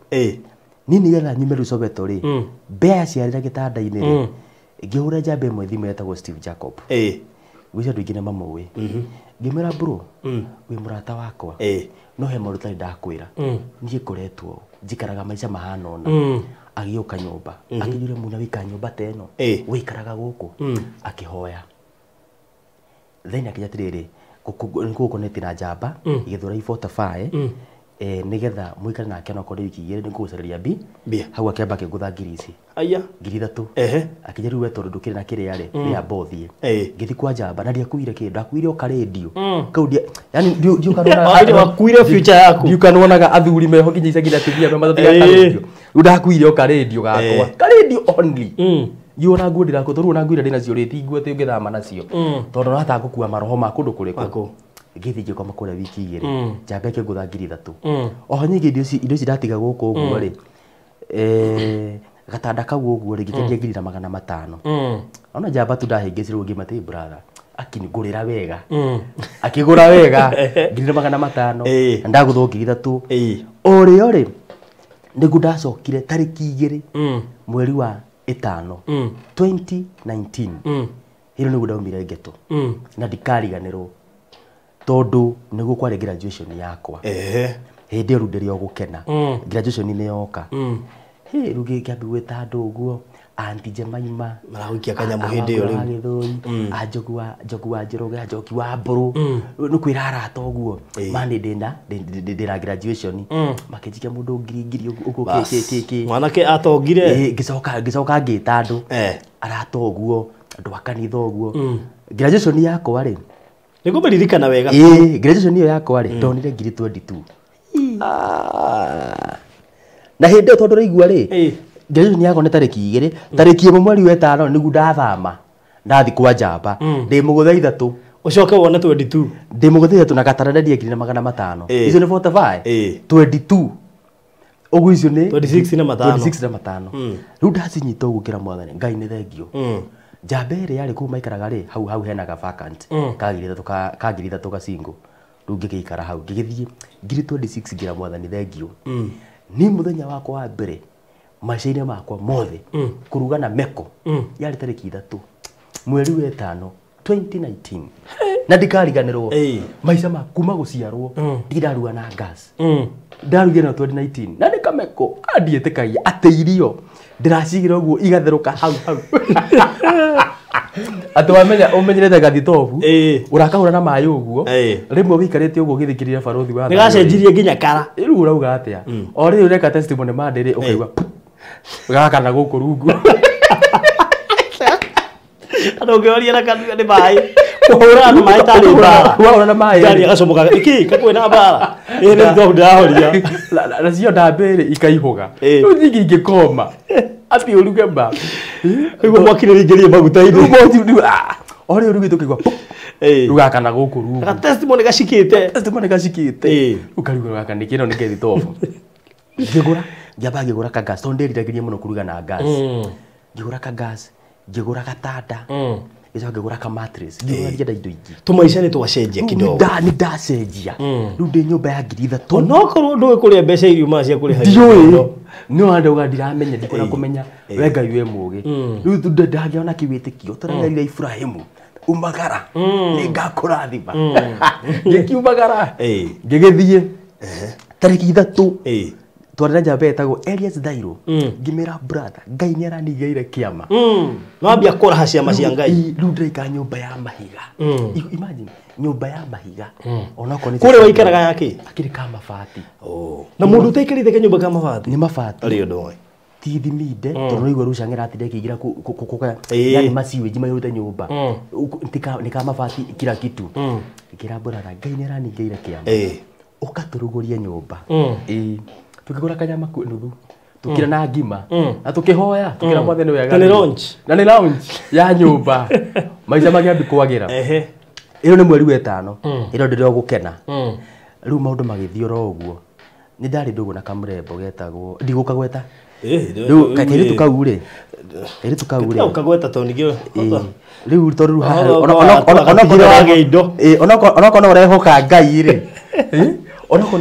Niĩ nĩgetha nyume rĩu Soweto rĩ, mbea yaciarĩra gĩtanda-inĩ rĩ, ngĩhũra njamba ĩmwe thimũ yetagwo Steve Jacob. Ngwĩciria andũ aingĩ nĩ mamũĩ. Ngĩmwĩra bro, wĩ mũrata wakwa. No he maũndũ itarĩ ndakwĩra. Niĩ ngoretwo njikaraga maica mahana ũna. Agĩũka nyũmba. Akĩnjũria Muna wĩikara nyũmba ta ĩno? Wĩikaraga gũkũ? Akĩhoya. Then akĩnjĩra atĩrĩrĩ, nĩngũgũconnect na njamba, Gĩthũrai 45, nĩgetha mũikare nake onakorwo nĩ wiki igĩrĩ nĩngũgũcarĩria Mbia. Hau akĩamba akĩngũtha ngiri ici. Aya. Ngiri 3. Akĩnjĩra rĩu we tondũ ndũkĩrĩ na kĩrĩa rĩ, nĩ amba ũthiĩ. Ngĩthiĩ kwa njamba na ndiakuire kĩndũ, ndakuire o karendio. Kau ndia, yani Wakuire wakuire future yaku. Ndiũkanuonaga athuri meho nginya icagi na atumia me mathiaga karendio. Rĩu ndakuire o karendio gakwa. Karendio only. Ngiona nguo ndirakua, tondũ ona nguo iria ndĩnacio rĩ, ti nguo atĩ ũngĩthama nacio. Tondũ no hata ngũkua maroho ma kũndũ kũrĩkũ. Maku. Ngĩthiĩ ngĩkoma kũrĩa wiki igĩrĩ. Njamba ĩkĩngũtha ngiri 3. Oho nyingĩ indo ici ndatiga gũkũ ũguo rĩ, gatanda kau ũguo rĩ, ngĩkendia ngiri na magana matano. Ona njamba tu ndahĩngĩcire ũguo ngĩmata, brother, akĩngũrĩra wega. Akĩgũra wega ngiri na magana matano. Na ndagũthwo ngiri 3. O rĩo rĩ, nĩguo ndacokire tarĩki 2 mweri wa 5 2019. Hĩro nĩguo ndaumire ghetto. Na ndikariganĩrwo tondũ nĩguo kwarĩ graduation yakwa. Hĩndĩ ĩyo rĩu ndĩrĩ o gũkena. Graduation nĩ yoka. Hĩ, rĩu ngĩambia gwĩta andũ ũguo, Aunty Jemima, Maragũikia kanyamũ hĩndĩ ĩyo rĩu. Gĩthũi, a Njogu wa Njoroge, a Njoki wa Mbũrũ. Nĩ kwĩra arata ũguo. Mani ndĩna graduation. Makĩnjikia mũndũ ngiri ngiri ũguo kĩ, kĩ, kĩ. Mwanake atongire. Ngĩcoka ngĩta andũ. Arata ũguo, andũ a kanitha ũguo. Graduation yakwa rĩ. Nĩngũmĩririkana wega. Graduation ĩyo yakwa rĩ, ndonire ngiri 22. Na hĩndĩ ĩyo tondũ ũraigua rĩ, graduation yakwa nĩ tarĩki 2, tarĩki 1 mweri wa 5 nĩguo ndathama. Ndathi kwa njamba. Ndĩ mũgũtha 3. Ũcoke wone 22. Ndĩ mũgũtha 3 na gatara ndendia ngiri na magana matano. Icio nĩ 45. 22. Ũguo icio nĩ 26 na matano. 26 na matano. Rĩu ndacinyita ũguo ngĩra mwathani, Ngai nĩ thengio. Njamba ĩrĩa yarĩ kũu maikaraga rĩ, hau hau hena ga vacant. Ka ngiri ithatũ ka ngiri ithatũ ga single. Rĩu ngĩgĩikara hau, ngĩgĩthiĩ ngiri 26 ngĩra mwathani thengio. Niĩ mũthenya wakwa wa mbere maica-inĩ makwa mothe kũruga na meko yarĩ tarĩki 3 mweri wa 5 2019. Na ndikariganĩrwo. Maica ma kuma gũciarwo ndirĩ ndaruga na gas. Ndarugire na 2019 na nĩ kameko andiĩtĩkagia atĩ irio ndĩracigĩra ũguo igatherũka hau hau. Atĩ wamenya ũmenyerete gathitobu, ũrakahũra na maĩ ũguo, rĩmwe wĩikarĩte ũguo ũgĩthikĩrĩria barothi wa Nĩ gacenjirie nginya kara. Rĩu ũrauga atĩa? O rĩrĩ ũreka testimony Monday rĩ, ũkaigua gaka na gũkũ rungu. Andũ ũngĩoria na kanua nĩ maĩ. Kũhũra na maĩ tarĩ mbara. Kũhũra na maĩ. Ndari agacomoka. Nĩkĩ? Kakwĩ na mbara. Ĩĩ nĩ thitobu ndĩrahoria. Nacio ndambĩ rĩ ikaihũga. Rĩu nyingĩ ingĩkoma. Atĩ ũruge ma. Nĩguo mwaki nĩ ũingĩrie maguta-inĩ. Rĩu mwaki rĩu, o rĩu rugĩte ũkaigua pop. Rĩu gaka na gũkũ rungu. Ga testimony gacikĩte. Testimony gacikĩte. Rĩu karuga gaka nĩkĩ ĩno nĩ gethitobu. Ngĩgũra, ngĩamba ngĩgũra ka gas, tondũ ndĩriragĩria mũno kũruga na gas. Ngĩgũra ka gas, ngĩgũra gatanda. Ngĩcoka ngĩgũra ka mattress. Ngĩgũra ndienda indo ingĩ. Tũmaica nĩ twacenjia kidogo. Nĩ ndacenjia. Rĩu ndĩ nyũmba ya 3,000. Onokorwo ndũĩ kũrĩa mbeca iriumaga cia kũrĩha. Ndiũĩ. No andauga ndiramenya ndikona kũmenya we Ngai we mũũgĩ. Rĩu ndangĩona kĩwĩtĩkio tũragerire Ibrahimu. Umagara. Nĩngakũrathima. Ngĩkiumagara. Ngĩgĩthiĩ. Tarĩki 3. Twarĩ na njamba ĩtagwo Elias Dairo. Ngĩmĩra brother, Ngai nĩ aranigĩire kĩama. Wambia kũraha ciama cia Ngai. Rĩu ndĩraikara nyũmba ya mahiga. Imagine nyũmba ya mahiga. Onokorwo nĩ kũrĩa waikaraga ya kĩ? Akĩrĩ ka mabati. Na mũndũ ũtaikarĩte kanyũmba ka mabati? Nĩ mabati. Arĩ ũndũ ũyũ. Ti thiminde tondũ nĩ igua rũcang'era atinde akĩingĩra yani maciwĩnji maiyũrĩte nyũmba. Nĩ ka mabati kila kitu. Ngĩra brother, Ngai nĩ aranigĩire kĩama. Ũkatũrugũrie nyũmba. Tukigura kanyama nuthu tukira na ngima na tukihoya tukira mwathani nĩ wega. Na nĩ launch. Na nĩ launch ya nyũmba. Maica magĩambi kwagĩra. Ĩno nĩ mweri wa 5. Ĩno ndĩrĩ gũkena. Rĩu maũndũ magĩthiĩ oro ũguo. Nĩ ndarĩ ndũgũ na kamũrembo getagwo ndigũkagweta. Rĩu kairĩtu kau rĩ. Kairĩtu kau rĩ. Ũkagweta tondũ ningĩ. Rĩu tondũ rĩu haha onokorwo no ũrehoka Ngai rĩ. Onokorwo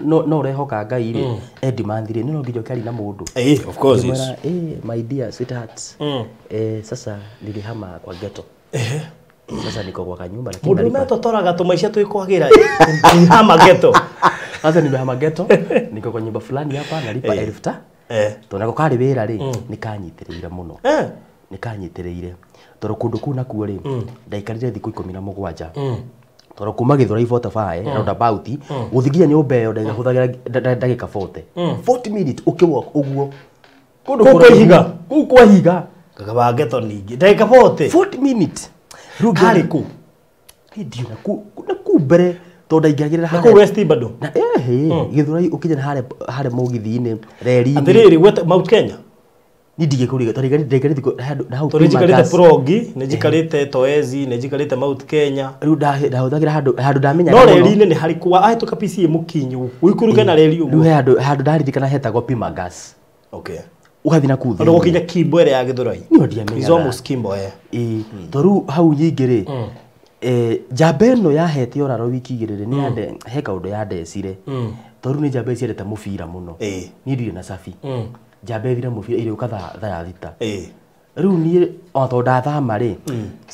no ũrehoka Ngai rĩ. Eddie Manthire no nginya ũkĩaria na mũndũ. Of course. My dear sweetheart. Sasa nilihama kwa ghetto. Sasa niko kwa kanyumba lakini mũndũ ũmwe atotoraga tũmaica twĩkwagĩra. Nilihama ghetto. Sasa nimehama ghetto, niko kwa nyumba fulani hapa nalipa 1000. Tondũ nako karĩ wĩra rĩ, nĩkanyitĩrĩire mũno. Nĩkanyitĩrĩire. Tondũ kũndũ kũu nakuo rĩ, ndaikarire thikũ 17. Tondũ kuma Gĩthũrai 45 roundabout gũthiĩ nginya nyũmba ĩyo ndahũthagĩra ndagĩka 40. 40 minutes ũkĩwalk ũguo. Kũndũ kwa ihiga. Kũu kwa ihiga. Gakaba ghetto ningĩ. Ndagĩka 40. 40 minutes. Rĩu karĩ kũ? Ndiũ na kũu mbere tondũ ndaingagĩrĩra harĩa. Na kũu West bado. Na Gĩthũrai ũkinya harĩa mũgithi-inĩ reri-inĩ. Atĩrĩrĩ gwete Mount Kenya. Ni ndigĩkũriga tondũ ndaikarĩte handũ hau. Tondũ njikarĩte Progi, nĩ njikarĩte Toezi, nĩ njikarĩte Mount Kenya. Rĩu ndahũthagĩra handũ ndamenyaga mũno. No reri-inĩ nĩ harĩ kwa ahĩtũka PCA mũkinyu, ũikũrũke na reri ũguo. Rĩu handũ ndaririkana hetagwo Pima Gas. Okay. Ũgathiĩ na kũu thĩinĩ. Tondũ gũkinya Kimbo ĩrĩa ya Gĩthũrai. Niĩ ndiamenyaga. Is almost Kimbo. Tondũ rĩu hau nyingĩ rĩ, njamba ĩno yahete ũraro wiki 2 rĩ, nĩ he kaũndũ yandecire. Tondũ rĩu nĩ njamba ciendete mũbira mũno. Niĩ ndirĩ na cabi. Njamba ĩthire mũbira ĩrĩũka thaa ya 6. Rĩu niĩ ona tondũ ndathama rĩ,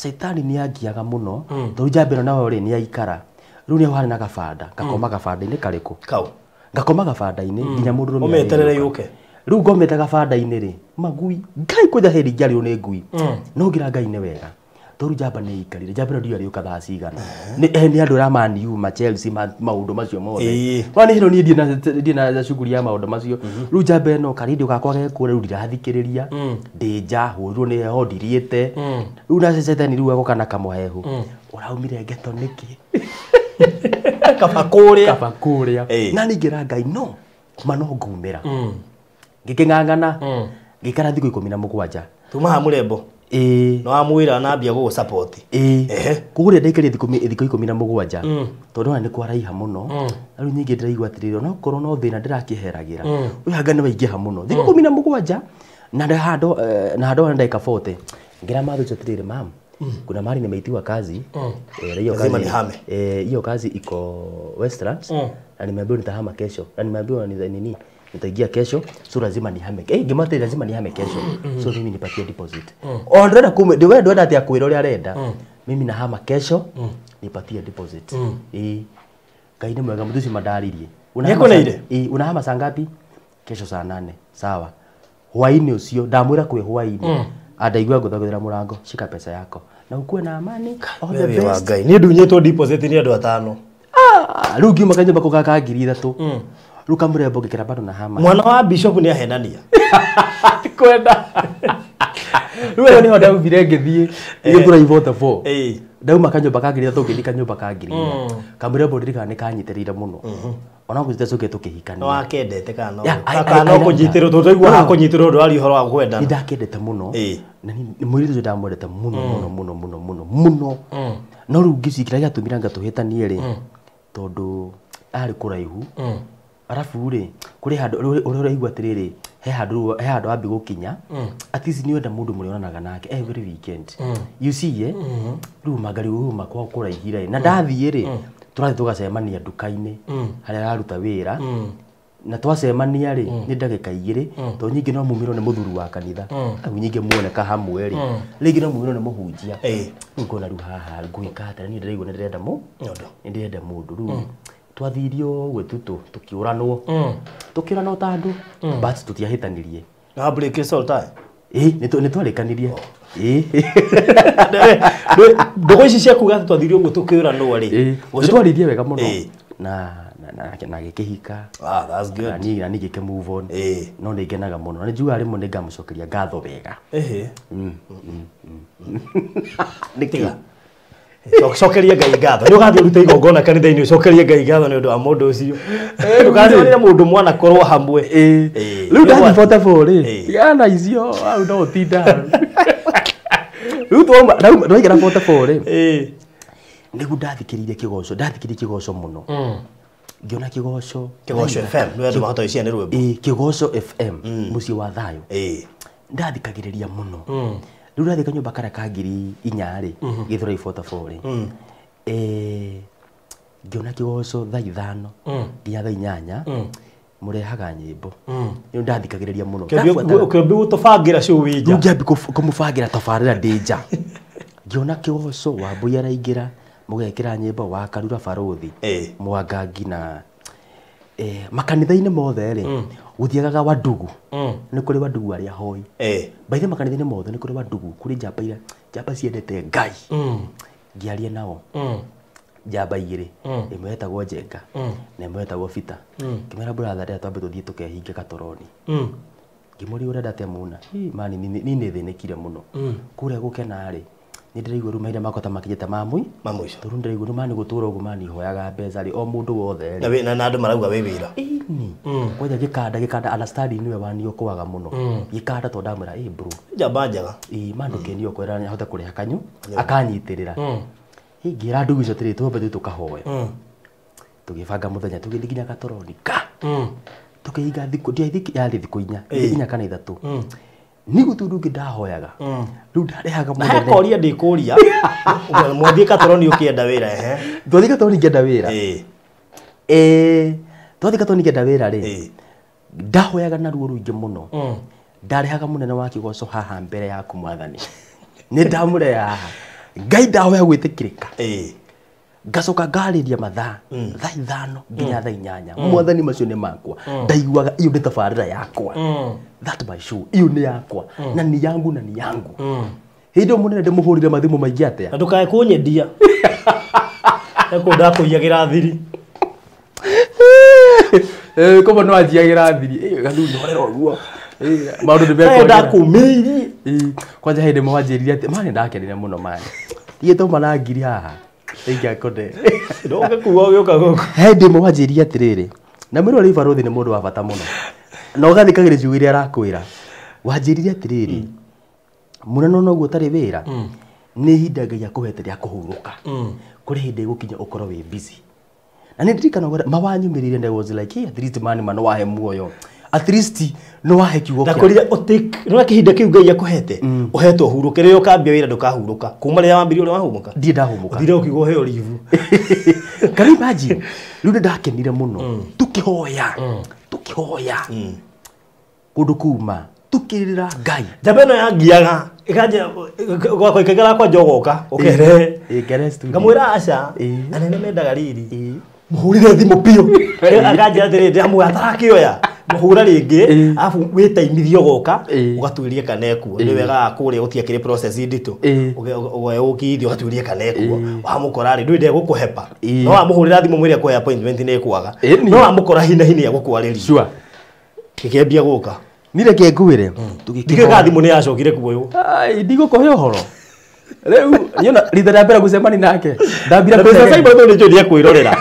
caitani nĩ angiaga mũno, tondũ njamba ĩno nayo rĩ nĩ yaikara. Rĩu nĩ harĩ na gabanda, ngakoma gabanda-inĩ karĩkũ? Kau. Ngakoma gabanda-inĩ nginya mũndũrũme ũmeterere yũke. Rĩu ngomete gabanda-inĩ rĩ, magui, Ngai kwanja hĩndĩ ingĩarĩirwo nĩ ngui. No ngira Ngai nĩ wega. Tondũ njamba nĩ ĩikarire, njamba ĩno ndiũĩ yarĩũka thaa cigana. Nĩ andũ arĩa Man U, ma Chelsea, maũndũ macio mothe. No nĩ hĩndĩ niĩ ndirĩ na cuguri ya maũndũ macio. Rĩu njamba ĩno karindio gakwa ge kũrĩa rĩu ndirathikĩrĩria, ndĩ nja, hũrirwo nĩ heho ndirĩte. Rĩu na cecetani rĩu agoka na kamũhehu. Ũraumire ghetto nĩkĩ? Kaba kũrĩa. Kaba kũrĩa. Na ningĩra Ngai no, ma no ngumĩra. Ngĩkĩng'ang'ana, ngĩikara thikũ 17. Tuma ha mũrembo. No amwĩra nambia gũgũ support. Koguo rĩrĩa ndaikarire thikũ 17 tondũ ona nĩ kwaraiha mũno. Na rĩu nyingĩ ndĩraigua atĩrĩrĩ, onokorwo no thĩna ndĩrakĩheragĩra, ũyũ anga nĩ waingĩha mũno. Thikũ 17 na handũ na ndagĩka 40 ngĩra mathucho atĩrĩrĩ, mam, kuna mahali nimeitiwa kazi. Hiyo kazi hiyo kazi iko Westlands na nimeambiwa nitahama kesho, na nimeambiwa nini nitaingia kesho, so lazima nihame. Ngĩmwatĩ lazima nihame kesho. So mimi nipatie deposit. O ndĩrenda kume, wewe ndwenda atĩa kwĩra ũrĩa arenda. Mimi nahama kesho, nipatie deposit. Ngai nĩ mwega, mũthuci mandaririe. Unahama saa ngapi? Kesho saa 8. Sawa. Hwaĩ-inĩ ũcio ndamwĩra kwĩ hwaĩ-inĩ. Andaigua ngũthagũthĩra mũrango, shika pesa yako. Na ukuwe na amani. All the best. Ngai, niĩ ndunyĩtwo deposit nĩ andũ 5. Rĩu ngiuma kanyũmba kau ga 3,000. Rĩu kamũrembo ngĩkĩra bado na hama. Mwana wa bishop nĩ ahenania. Kwenda. Rĩu ĩyo nĩho ndaumire ngĩthiĩ Gĩthũrai 44. Ndauma kanyũmba ka 3,000 ngĩthiĩ kanyũmba ka 4,000. Kamũrembo ndirikana nĩ kanyitĩrĩire mũno. Ona ngũcite coke tũkĩhikania. No akendete kana no. Kana no kũnyitĩrwo tondũ twaigua ha kũnyitĩrwo ndwari ũhoro wa kwendana. Nĩ ndakendete mũno. Na mũirĩtu ũcio ndamwendete mũno mũno mũno mũno mũno mũno. No rĩu ngĩciria kĩrĩa gĩatũmire anga tũhĩtanie rĩ, tondũ arĩ kũraihu. Arabu rĩ, kũrĩ handũ ũrĩa ũraigua atĩrĩrĩ, He handũ wambi gũkinya at least nĩ wenda mũndũ mũrĩonanaga nake every weekend. You see, eh, rĩu mangari uma kwa kũraihire na ndathiĩ rĩ, tũrathiĩ tũgacemania nduka-inĩ harĩa araruta wĩra, na twacemania rĩ nĩ ndagĩka 2, tondũ nyingĩ no mumĩrwo nĩ mũthuri wa kanitha, au nyingĩ muoneka hamwe rĩ, rĩngĩ no mumĩrwo nĩ mũhunjia. Rĩu ngona rĩu haha ngwĩka atĩa? Niĩ ndĩraigua nĩ ndĩrenda Mũndũ. Nĩ ndĩrenda mũndũ. Rĩu twathirio ũguo tu tũkĩũranwo, tũkĩũranwo ta andũ, but tũtiahĩtanirie. Na break soul tie. Ĩ, nĩ twarĩkanirie, ĩ. Ndũgũ ici cia kuga atĩ twathirio ũguo tũkĩũranwo rĩ. Ĩ, nĩ twaririe wega mũno na gĩkĩhika. Ah, that's Na good. niĩ na niĩ ngĩke move on. No nĩ ngenaga mũno na nĩ njugaga rĩmwe nĩ ngamũcokeria ngatho wega. Tiga. Cokeria Ngai ngatho. Nĩ ũgathiĩ ũrute igongona kanitha-inĩ ũcokerie Ngai ngatho nĩ ũndũ wa mũndũ ũcio. Ndũkacemanie na mũndũ mwanakorwo hamwe. Rĩu ndathi 44 rĩ, tigana na icio hau no ũtinda hau. Rĩu twauma ndaigana 44 rĩ, nĩguo ndathikĩrĩirie kĩgoco, ndathikĩrĩirie kĩgoco mũno, ngĩona kĩgoco. Kĩgoco FM nĩ andũ mahota gwĩciria nĩ rwĩmbo. Ĩ, Kĩgoco FM, mũciĩ wa thayũ. Ndathikagĩrĩria mũno. Rĩu ndathiĩ kanyũmba karĩa ka 4,000 rĩ, Gĩthũrai 44 rĩ, ngĩona kĩgoco thaa 5 nginya thaa 8 mũrehaga nyĩmbo. Rĩu ndathikagĩrĩria mũno. Ndabuataga- Ũkĩambia gũtũbangĩra show wĩ nja. Rĩu ngĩambia kũmũbangĩra tabarĩra ndĩ nja, ngĩona kĩgoco Wambũi araingĩra, mũgekĩra nyĩmbo wa Karura Barũthi, Mwangangi na makanitha-inĩ mothe rĩ gũthiagaga wandugu. Nĩ kũrĩ wandugu arĩa hoi baithe makanitha-inĩ mothe, nĩ kũrĩ wandugu, kũrĩ njamba iria njamba ciendete Ngai. Ngĩaria nao njamba 2, ĩmwe yetagwo Njenga na ĩmwe yetagwo Bita. Ngĩmera, "Brother, rĩrĩa twambe tũthiĩ tũkehinge katoroni." Ngĩmũria, "Ũrenda atĩa muna?" "Ĩ, mani niĩ nĩ thĩnĩkire mũno kũrĩa gũkena rĩ, nĩ ndĩraigua rĩu mahinda makwa ta makinyĩte ma mũi Ma mũico. Tondũ ndĩraigua rĩu mani gũtũra ũguo mani hoyaga mbeca rĩ o mũndũ wothe Na rĩ." na andũ marauga wĩ wĩra. Ĩni kwanja gĩkanda understanding nĩwe waniokoaga mũno gĩkanda, tondũ ndamwĩra, "Ĩ bro." Njamba njega. Ĩ ma ndũkenio kwĩra hote kũrĩha kanyu akanyitĩrĩra. Ĩ, ngĩra ndugu icio atĩrĩ, "Twambe tũthiĩ tũkahoe." Tũgĩbanga mũthenya tũgĩthiĩ nginya gatoroni ka tũkĩhinga thikũ ndiaithiki yarĩ thikũ 4, 4 kana 3, nĩguo tondũ ũngĩ ndahoyaga rĩu ndarehaga Na he mũnene. koria ndĩkũria. Mwathiĩ katoroni ũkĩenda wĩra ehe. Twathiĩ gatoroni ngĩenda wĩra. Twathiĩ gatoroni ngĩenda wĩra rĩ, ndahoyaga na ruo rũingĩ mũno. Ndarehaga mũnene wa kĩgoco haha mbere yaku mwathani, nĩ ndamũreha haha Ngai, ndahoya gwĩtĩkĩrĩka. Ngacoka ngarĩria mathaa thaa 5 nginya thaa 8, mwathani macio nĩ makwa. Ndaiguaga iyo nĩ tabarĩra yakwa, that my show, iyo nĩ yakwa na ni yangu na ni yangu. Hĩndĩ ĩyo mũnene ndĩmũhũrire mathimũ maingĩ atĩa. Na ndũkae kũnyendia. Eko ndakũiyagĩra thiri. Koguo no anjiagĩra thiri. Gathu norera ũguo. Maũndũ nĩ Ĩ mekwagĩra. Ndakũmĩirie. Ĩ, kwanja hĩndĩ ĩmwe wanjĩrire atĩ mani ndakenire mũno mani thiĩ twauma na ngiri haha ingĩakone. Ndũgĩkua ũgĩũka gũkũ. Hĩndĩ ĩmwe wanjĩrire atĩrĩrĩ, na mwĩrĩ wa barũthi nĩ mũndũ wa bata mũno na ũgathikagĩrĩria ciugo iria arakwĩra. Wanjĩrire atĩrĩrĩ, "Mũnene, ona ũguo ũtarĩ wĩra nĩ ihinda Ngai akũhete rĩa kũhurũka, kũrĩ hĩndĩ ĩgũkinya ũkorwo wĩ busy." Na nĩ ndirikana ũrĩa mawanyumĩrĩire and I was like, "Hey, at least mani ma no wahe muoyo, at least no wahe kiugo kĩa Ndakũrire nĩwona kĩhinda kĩu Ngai akũhete ũhetwo ũhurũke, rĩrĩa ũkambia wĩra ndũkahurũka kuma rĩrĩa wambirie ũrĩa wahurũka. Ndirĩ ndahũmũka. Ũthire ũkiuga ũheo leave. Can you imagine? Rĩu nĩ ndakenire mũno, tũkĩhoya, tũkĩhoya kũndũ kuma tũkĩrĩra Ngai. Njamba ĩno yangiaga ĩkanjia gwakwa ĩkaigara kwanja ũgoka ũkerehe. Ĩ, ngere studio. Ngamwĩra aca. Anene mendaga riri mũhũrire thimũ biũ, akanjĩra atĩrĩ, ndĩramũhe atarakĩoya, mũhũra rĩngĩ. Arabu wĩtaimithie ũgoka ũgatuĩrie kana ekuo nĩ wega kũrĩa gũtiakĩrĩ process nditũ. Ũgekithia ũgatuĩrie kana ekuo, wamũkora rĩ ndũĩ ndegũkũhepa. No wamũhũrĩra thimũ mwĩre akũhe appointment nĩ ĩkwaga. No wamũkora hi na hi nĩ egũkwarĩria. Gĩkĩambia gũka. Niĩ reke ngwĩre. Ndikĩĩ kana thimũ nĩ yacokire kuoywo. Ai, ndigũkũhe ũhoro rĩu niona rita rĩa mbere gũcemania nake ndambire Na Mr. kũnegena. Simon tondũ nĩnjũĩ nĩekwĩrorera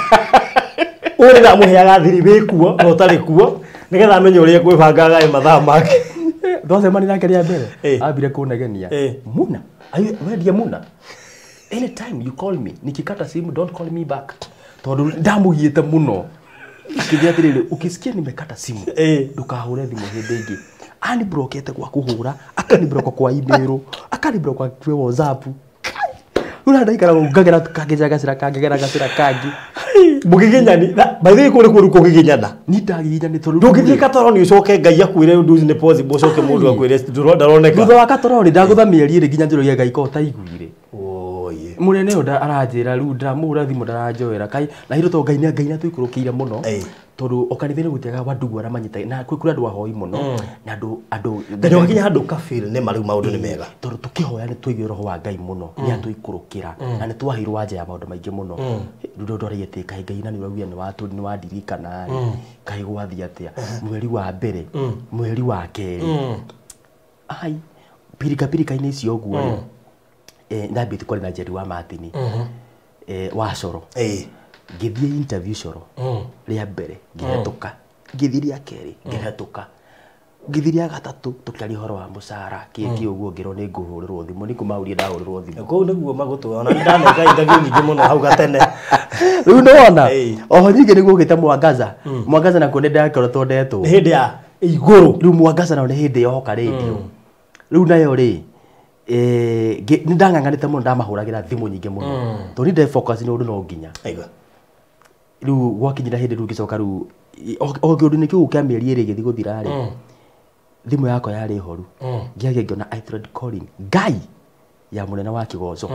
ũyũ nĩndamũheaga thiri wĩ kuo na ũtarĩ kuo nĩgetha amenye ũrĩa ekwĩbanga agae mathaa make. Twacemania nake rĩa mbere, ambire kũnegenia, "Muna, are you wendia Muna, anytime you call me nikikata simu don't call me back," tondũ ndamũgiĩte mũno. Akĩnjĩra atĩrĩrĩ, ukisikia nimekata simu ndũkahũre thimũ hĩndĩ ĩngĩ. Anibrokete gwa kũhũra, akanibroko kwa email, akanibroko kwa WhatsApp. Rĩu ndaikara ngagera kangĩ gacĩra kangĩ gera gacĩra kangĩ. Mũgiginyani by the way kũrĩ kũru kũgiginyana. Ni ndagiginyani tondũ ndũngĩthiĩ Katoro nĩ ũcoke Ngai akwĩre ũndũ ũcio nĩ possible ũcoke mũndũ akwĩre ndaroneka. Thutha wa Katoro rĩ ndagũtha mĩeri ĩrĩ nginya njũrũria Ngai ko ũtaiguire. Oye. Mũnene ũyũ aranjĩra rĩu ndĩramũhũra thimũ ndaranjoera kai na hiro to Ngai nĩ Ngai nĩatũikũrũkĩire mũno. Tondũ o kanitha-inĩ gũtiagaga wandugu arĩa manyitaga na kwĩ andũ ahoi mũno na andũ Ngai wakinya handũ ka feel nĩ ma rĩu maũndũ nĩ mega. Tondũ tũkĩhoya nĩ twaiguire roho wa Ngai mũno nĩ atũikũrũkĩra na nĩ twaheirwo wanja ya maũndũ maingĩ mũno. Rĩu ndwarĩie atĩ kaĩ Ngai na nĩ ũraugire nĩ wandirikana rĩ kaĩ gwathiĩ atĩa mweri wa mbere mweri wa kerĩ ai pirika pirika-inĩ icio ũguo rĩ ndambĩtie kwaria na Jerry wa Martin wa Coro. Ngĩthiĩ interview Coro rĩa mbere ngĩhetũka, ngĩthiĩ rĩa kerĩ ngĩhetũka, ngĩthiĩ rĩa gatatũ tũkĩaria ũhoro wa mũcara kĩĩ ũguo ngĩrwo nĩ ngũhũrĩrwo thimũ nĩ kũmaurie ndahũrĩrwo thimũ. Kũu nĩguo magũtũa ona ndaneka interview nyingĩ mũno hau gatene. Rĩu nĩwona oho nyingĩ nĩguo ũgĩte Mwangaza. Mwangaza nakuo nĩ ndakoretwo ndetwo nĩ hĩndĩ ya igũrũ. Rĩu Mwangaza nao nĩ hĩndĩ yoka rĩndiũ. Rĩu nayo rĩ nĩ ndang'ang'anĩte mũno ndamahũragĩra thimũ nyingĩ mũno tondũ nĩ ndefocus nĩ ũndũ no nginya. Rĩu gwakinyĩra hĩndĩ rĩu ngĩcoka rĩu o kĩũndũ-inĩ kĩu kĩa mĩeri ĩrĩ gĩthiĩ gũthira rĩ thimũ yakwa yarĩ horu ngĩagia ngĩona I tried calling Ngai ya mũnene wa Kĩgoco.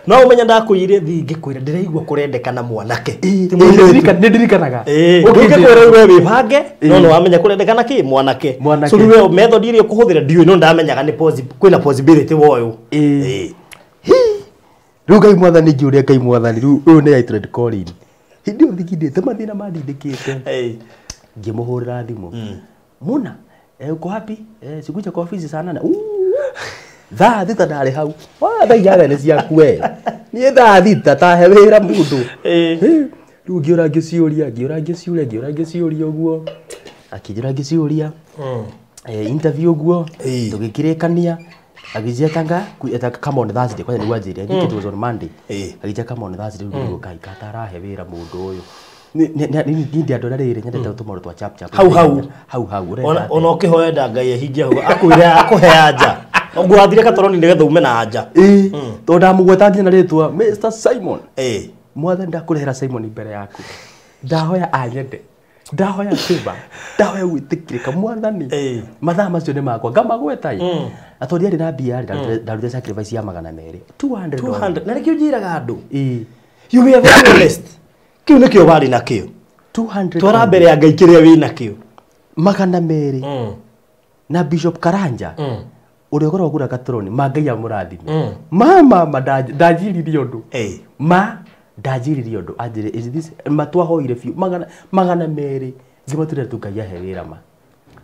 No ũmenye ndakũire thiĩ ngĩkwĩra ndĩraigua kũrendekana mwanake. Nĩ ndirikanaga. Ũngĩkwĩra we wĩbange no nĩ wamenya kũrendekana kĩ mwanake. So rĩu we method iria ũkũhũthĩra ndiũĩ no ndamenyaga nĩ kwĩna possibility woyũ. Rĩu Ngai mwathani ngĩũria Ngai mwathani rĩu ũyũ nĩ I tried calling. Hĩndĩ ĩyo thikindĩte mathĩna mandindĩkĩte. Ngĩmũhũrĩra thimũ. Muna uko wapi? Sikuja kwa ofisi saa 8. Thaa thita ndarĩ hau. Wa thaa 8 nĩ ciaku we. Niĩ thaa thita tahe wĩra mũndũ. Rĩu ngĩũra ngĩciũria ngĩũra ngĩciũria ngĩũra ngĩciũria ũguo. Akĩnjĩra ngĩciũria. Interview ũguo tũgĩkĩrĩkania. Agĩnjĩra tanga come on Thursday kwanja nĩguo anjĩrire. I think it was on Monday. Agĩnjĩra come on Thursday rĩu nĩguo Ngai katarahe wĩra mũndũ ũyũ. Ni ndi andũ arĩa rĩrĩ nyendete tũmaũndũ twa chap chap. Hau hau. Hau hau. Ona ũkĩhoya nda Ngai ahingie hau akwĩre akũhe anja. Ũguo wathire Katoroni nĩgetha ume na anja. Tondũ ndamũgweta nginya na rĩtwa Mr Simon. Mwathani ndakũrehera Simon mbere yaku. Ndahoya anyende. Ndahoya favor. Ndahoya gwĩtĩkĩrĩka mwathani. Mathaa macio nĩ makwa ngamagweta ĩ. Na tondũ ndiarĩ na mbia rĩ ndarutire sacrifice ya 200. 200. Na nĩkĩo njĩraga andũ. You were very honest. Kĩu nĩkĩo warĩ nakĩo. 200. Twara mbere ya Ngai kĩrĩa wĩ nakĩo. 200. Na Bishop Karanja ũrĩa ũkoragwo kũrĩa Katoroni ma Ngai amũrathime. Ma ndanjiririe ũndũ. Ma ndanjiririe ũndũ anjĩre is this ma twahoire biũ 200 ngĩmatũrĩra tu Ngai ahe wĩra ma.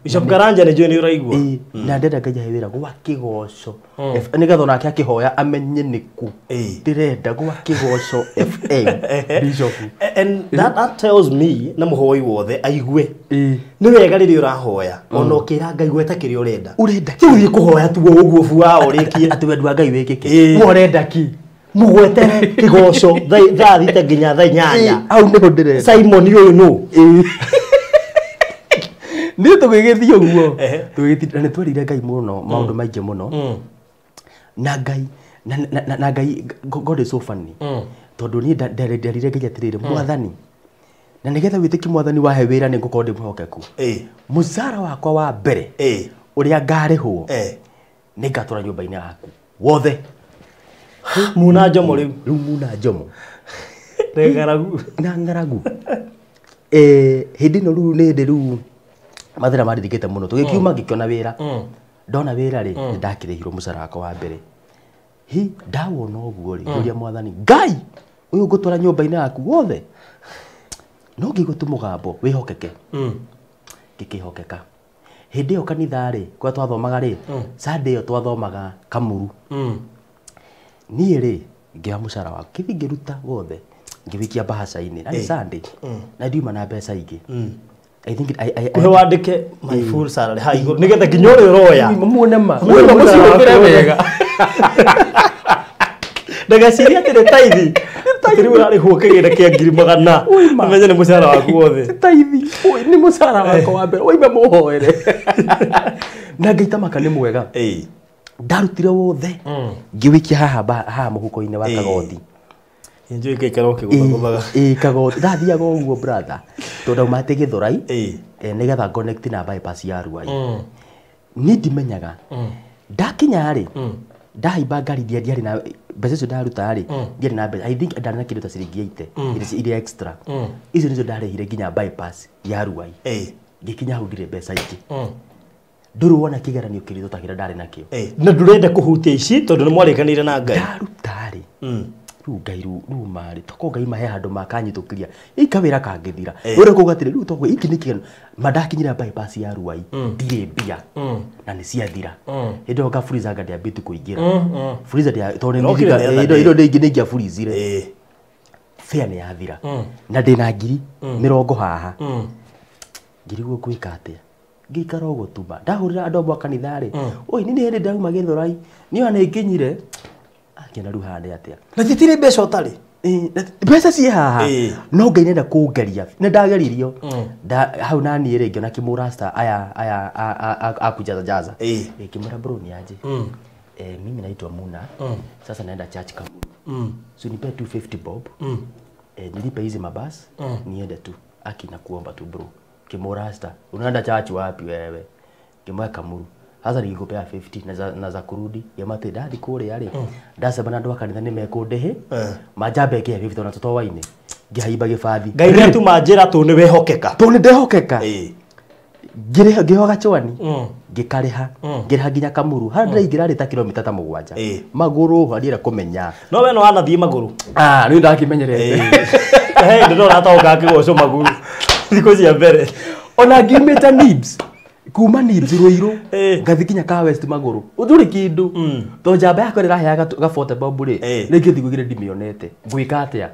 Bishop Karanja nĩ njũĩ nĩ ũraigua. Na ndenda Ngai ahe wĩra gwa Kĩgoco. Nĩgetha onake akĩhoya amenye nĩkũ. Ndĩrenda gwa Kĩgoco FM Bishop. And that tells me na mũhoi wothe aigue. Nĩ wega rĩrĩa ũrahoya ona ũkĩra Ngai gweta kĩrĩa ũrenda. Ũrenda kĩ? Ũthiĩ kũhoya tu ũguo bua ũrĩkie. Atĩ wendi wa Ngai wĩkĩke. We ũrenda kĩ? Mũgwetere Kĩgoco thaa thita nginya thaa 8. Hau nĩho ndĩrenda. Simon ũyũ nũ? Nĩ tũgĩgĩthiĩ ũguo. Tũgĩgĩthiĩ na nĩ twerire Ngai mũno maũndũ maingĩ mũno. Na Ngai na Ngai God is so funny. Tondũ niĩ nderire Ngai atĩrĩrĩ mwathani. Na nĩgetha wĩtĩkie mwathani wahe wĩra nĩ ngũkorwo ndĩ mwĩhokeku. Mũcara wakwa wa mbere ũrĩa ngarĩhwo nĩ ngatũra nyũmba-inĩ yaku wothe. Muna njomo rĩu. Rĩu muna njomo. Na ng'aragu. Na ng'aragu. Hĩndĩ ĩno rĩu nĩ hĩndĩ rĩu mathĩna mandindĩkĩte mũno. Tũgĩkiuma ngĩkĩona wĩra. Ndona wĩra rĩ nĩ ndakĩrĩhirwo mũcara wakwa wa mbere. Hi ndawona ũguo rĩ ngĩũria mwathani Ngai ũyũ ngũtwara nyũmba-inĩ yaku wothe. No ngĩigua tu mũgambo wĩhokeke. Ngĩkĩhokeka. Hĩndĩ ĩyo kanitha rĩ kũrĩa twathomaga rĩ Sunday ĩyo twathomaga Kamuru. Niĩ rĩ ngĩoya mũcara wakwa kĩthi ngĩruta wothe ngĩwikia mbahaca-inĩ na nĩ Sunday na ndiuma na mbeca ingĩ. I think I Kuhe wandĩke my full salary ha igũrũ nĩgetha nginya ũrĩa ũroya. Muone ma. Muone Muone mũciĩ wega. Ndagaciria atĩ nĩ taithi. Rĩu ũrarĩhwo kĩgĩna kĩa ngiri magana ũmenye nĩ mũcara waku wothe. Taithi nĩ mũcara wakwa wa mbere waima mũhoere. Na Ngai tamaka nĩ mwega. Ndarutire wothe ngĩwĩkia haha mũhuko-inĩ wa kagothi. Njũĩ gĩikara ũkĩgũthagũthaga. Ĩĩ kagothi ndathiaga ũguo brother tondũ ndaumate Gĩthũrai nĩgetha connect na bypass ya Ruai. Niĩ ndimenyaga ndakinya rĩ ndahaimba ngari ndiarĩ na mbeca icio ndaruta rĩ ndiarĩ na mbeca. I think ndarĩ na kĩndũ ta ciringi 80 iria extra. Icio nicio ndarĩhire nginya bypass ya Ruai. Ngĩkinya hau ndirĩ mbeca ingĩ. Ndũrĩ wona kĩgeranio kĩritũ ta kĩrĩa ndarĩ nakĩo. Na ndũrenda kũhutia ici tondũ nĩ mwarĩkanĩire na Ngai. Ndaruta rĩ rĩu Ngai rĩu marĩ toko Ngai mahe handũ makanyitũkĩria ika wĩra kangĩthira ũrĩa kuga atĩrĩ rĩu toko iki nĩ kĩgano mandakinyĩra bypass ya Ruai ndirĩ mbia na nĩ ciathira. Hĩndĩ ĩyo ngaburiza nga ndiambĩtie kũingĩra furiza ndia tondũ nĩ nĩ ingĩaburizire fare nĩ yathira na ndĩna ngiri mĩrongo haha ngirigwo gwĩka atĩa ngĩikara ũguo tuma ndahũrĩra andũ amwe a kanitha rĩ oi nĩ hĩndĩ ndauma Gĩthũrai niĩ ona nĩ nginyire akĩona rĩu haha nĩ atĩa na titirĩ mbeca ũtarĩ mbeca ciĩ haha no Ngai nenda kũngeria nĩ ndageririo hau na niĩ rĩ ngĩona kĩmũrasta aya aya akujaza jaza ngĩmwĩra bro ni aje mimi naitwa Muna sasa naenda church Kamulu so nipe 250 bob nilipe hizi mabasi niende tu aki na kuomba tu bro. Kimurasta unaenda church wapi wewe? Ngĩmwĩra Kamulu. Sasa nikikupea 50 na za kurudi yamate dadi kũrĩa rĩ ndacemana andũ a kanitha nĩ mekũndĩhĩ manjambe ngĩhe 50 ona tũtowaine ngĩhaimba gĩbathi. Ngai nĩ atuma njĩra tũ nĩ wehokeka. Tũ nĩ ndehokeka. Ngĩrĩha gachwani ngĩkarĩha ngĩrĩha nginya Kamuru harĩa ndĩraingĩra rĩ ta kilomita ta 7 magũrũ harĩa kũmenya. No we no wanathiĩ magũrũ. Rĩu ndakimenyerete. He ndĩ no ũrataũka kĩgoco magũrũ thikũ cia mbere. Ona ngiumĩte Nibs kuma Nibs Ruiru ngathi kinya ka West magũrũ ũndũrĩ kĩndũ to njamba yakwa ĩraheaga gabote bob rĩ rĩngĩ thikũ igĩrĩ ndimĩonete ngwĩka atĩa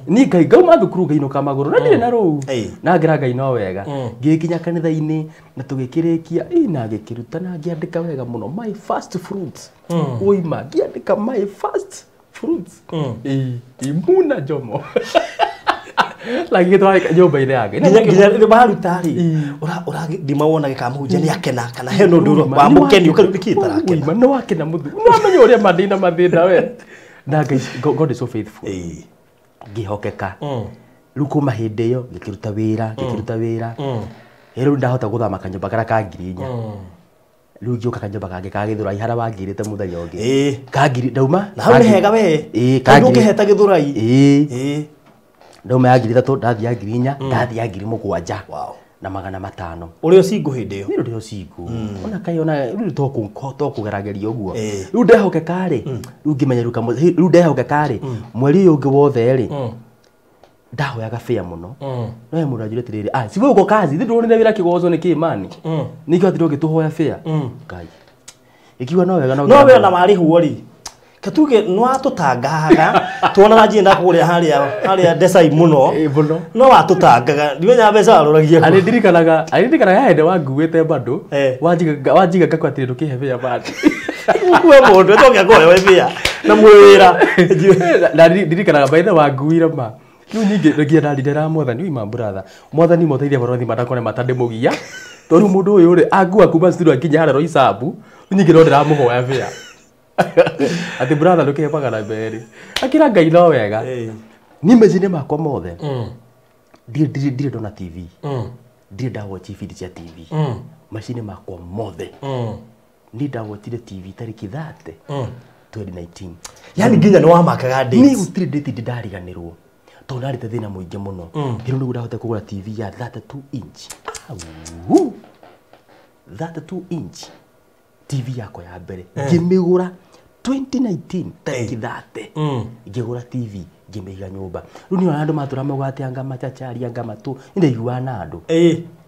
ni Ngai ngauma thukuru ngainũka magũrũ na ndirĩ na rũu na ngĩra Ngai no wega ngĩkinya kanitha-inĩ na tũgĩkĩrĩkia na ngĩkĩruta na ngĩandĩka wega mũno my first fruits oima ngĩandĩka my first fruits Muna Jomo lakini twari nyũmba-inĩ yake nginya rĩrĩa maruta rĩ ũrathima wona gĩkamũhunjia nĩ akena kana he ũndũ wamũkenia ũkarĩu nĩkĩ itarakena. Nĩ wakena mũthuri nĩ wamenya ũrĩa mandĩna mathĩna we na Ngai God is so faithful. Ngĩhokeka rĩu kuma hĩndĩ ĩyo ngĩkĩruta wĩra rĩu ndahota gũthama kanyũmba karĩa ka ngiri inya rĩu ngĩũka kanyũmba kangĩ ka Gĩthũrai harĩa wangĩrĩte mũthenya ũngĩ ka ngiri ndauma na hau nĩ hega we ũkĩheta Gĩthũrai ndauma ya ngiri ithatũ ndathiĩ ya ngiri inya ndathiĩ ya ngiri 7 na 500. Ũrĩ o single hĩndĩ ĩyo? Niĩ ndĩ o single. Ona kaĩ ona rĩu to kũgerageria ũguo. Rĩu ndehokeka rĩ rĩu ngĩmenya rĩu ndehokeka rĩ mweri ũyũ ũngĩ wothe rĩ ndahoyaga fare mũno. No he mũndũ anjĩre atĩrĩrĩ si wewe uko kazi ndĩronire wĩra kĩgoco nĩ kĩ mani nĩkĩo atĩ ndũngĩtũhoya fare. Ngai ikiuga no wega no wega na marĩhwo rĩ katuge no atũtangaga tuona na njĩra kũrĩa harĩa Desai mũno no atũtangaga ndimenya mbeca aroragia arĩ ndirikanaga hĩndĩ wanguĩte bado wanjiga ngakwa atĩrĩ ndũkĩhe fare bado kuwe mũndũ etoke kũhewe fare na mwĩra na ndirikanaga by the wanguire ma rĩu nyingĩ nginya ndarire mwathani uima brother mwathani moteithie borothi matakone matandĩmũgia tondũ mũndũ ũyũ rĩ angua kuma studio akinya harĩa Roysambu nyingĩ no ndĩramũhoya fare ati brother ndũkĩhe 200 akĩra Ngai no wega niĩ meciria makwa mothe ndirĩ ndona TV ndirĩ ndawatch ibindi cia TV meciria makwa mothe niĩ ndawatchire TV tarĩki 30 2019 yani nginya nĩ wamakaga dates niĩ gũtirĩ date ndĩ ndariganĩrwo tondũ ndarĩte thĩna mũingĩ mũno rĩu nĩguo ndahota kũgũra TV ya 32 inch 32 inch TV yakwa ya mbere ngĩmĩgũra 2019 tarĩki 30 ngĩgũra TV ngĩmĩiga nyũmba rĩu niĩ ona andũ matũra mauga atĩ anga machachari anga matũ nĩndaiguaga na andũ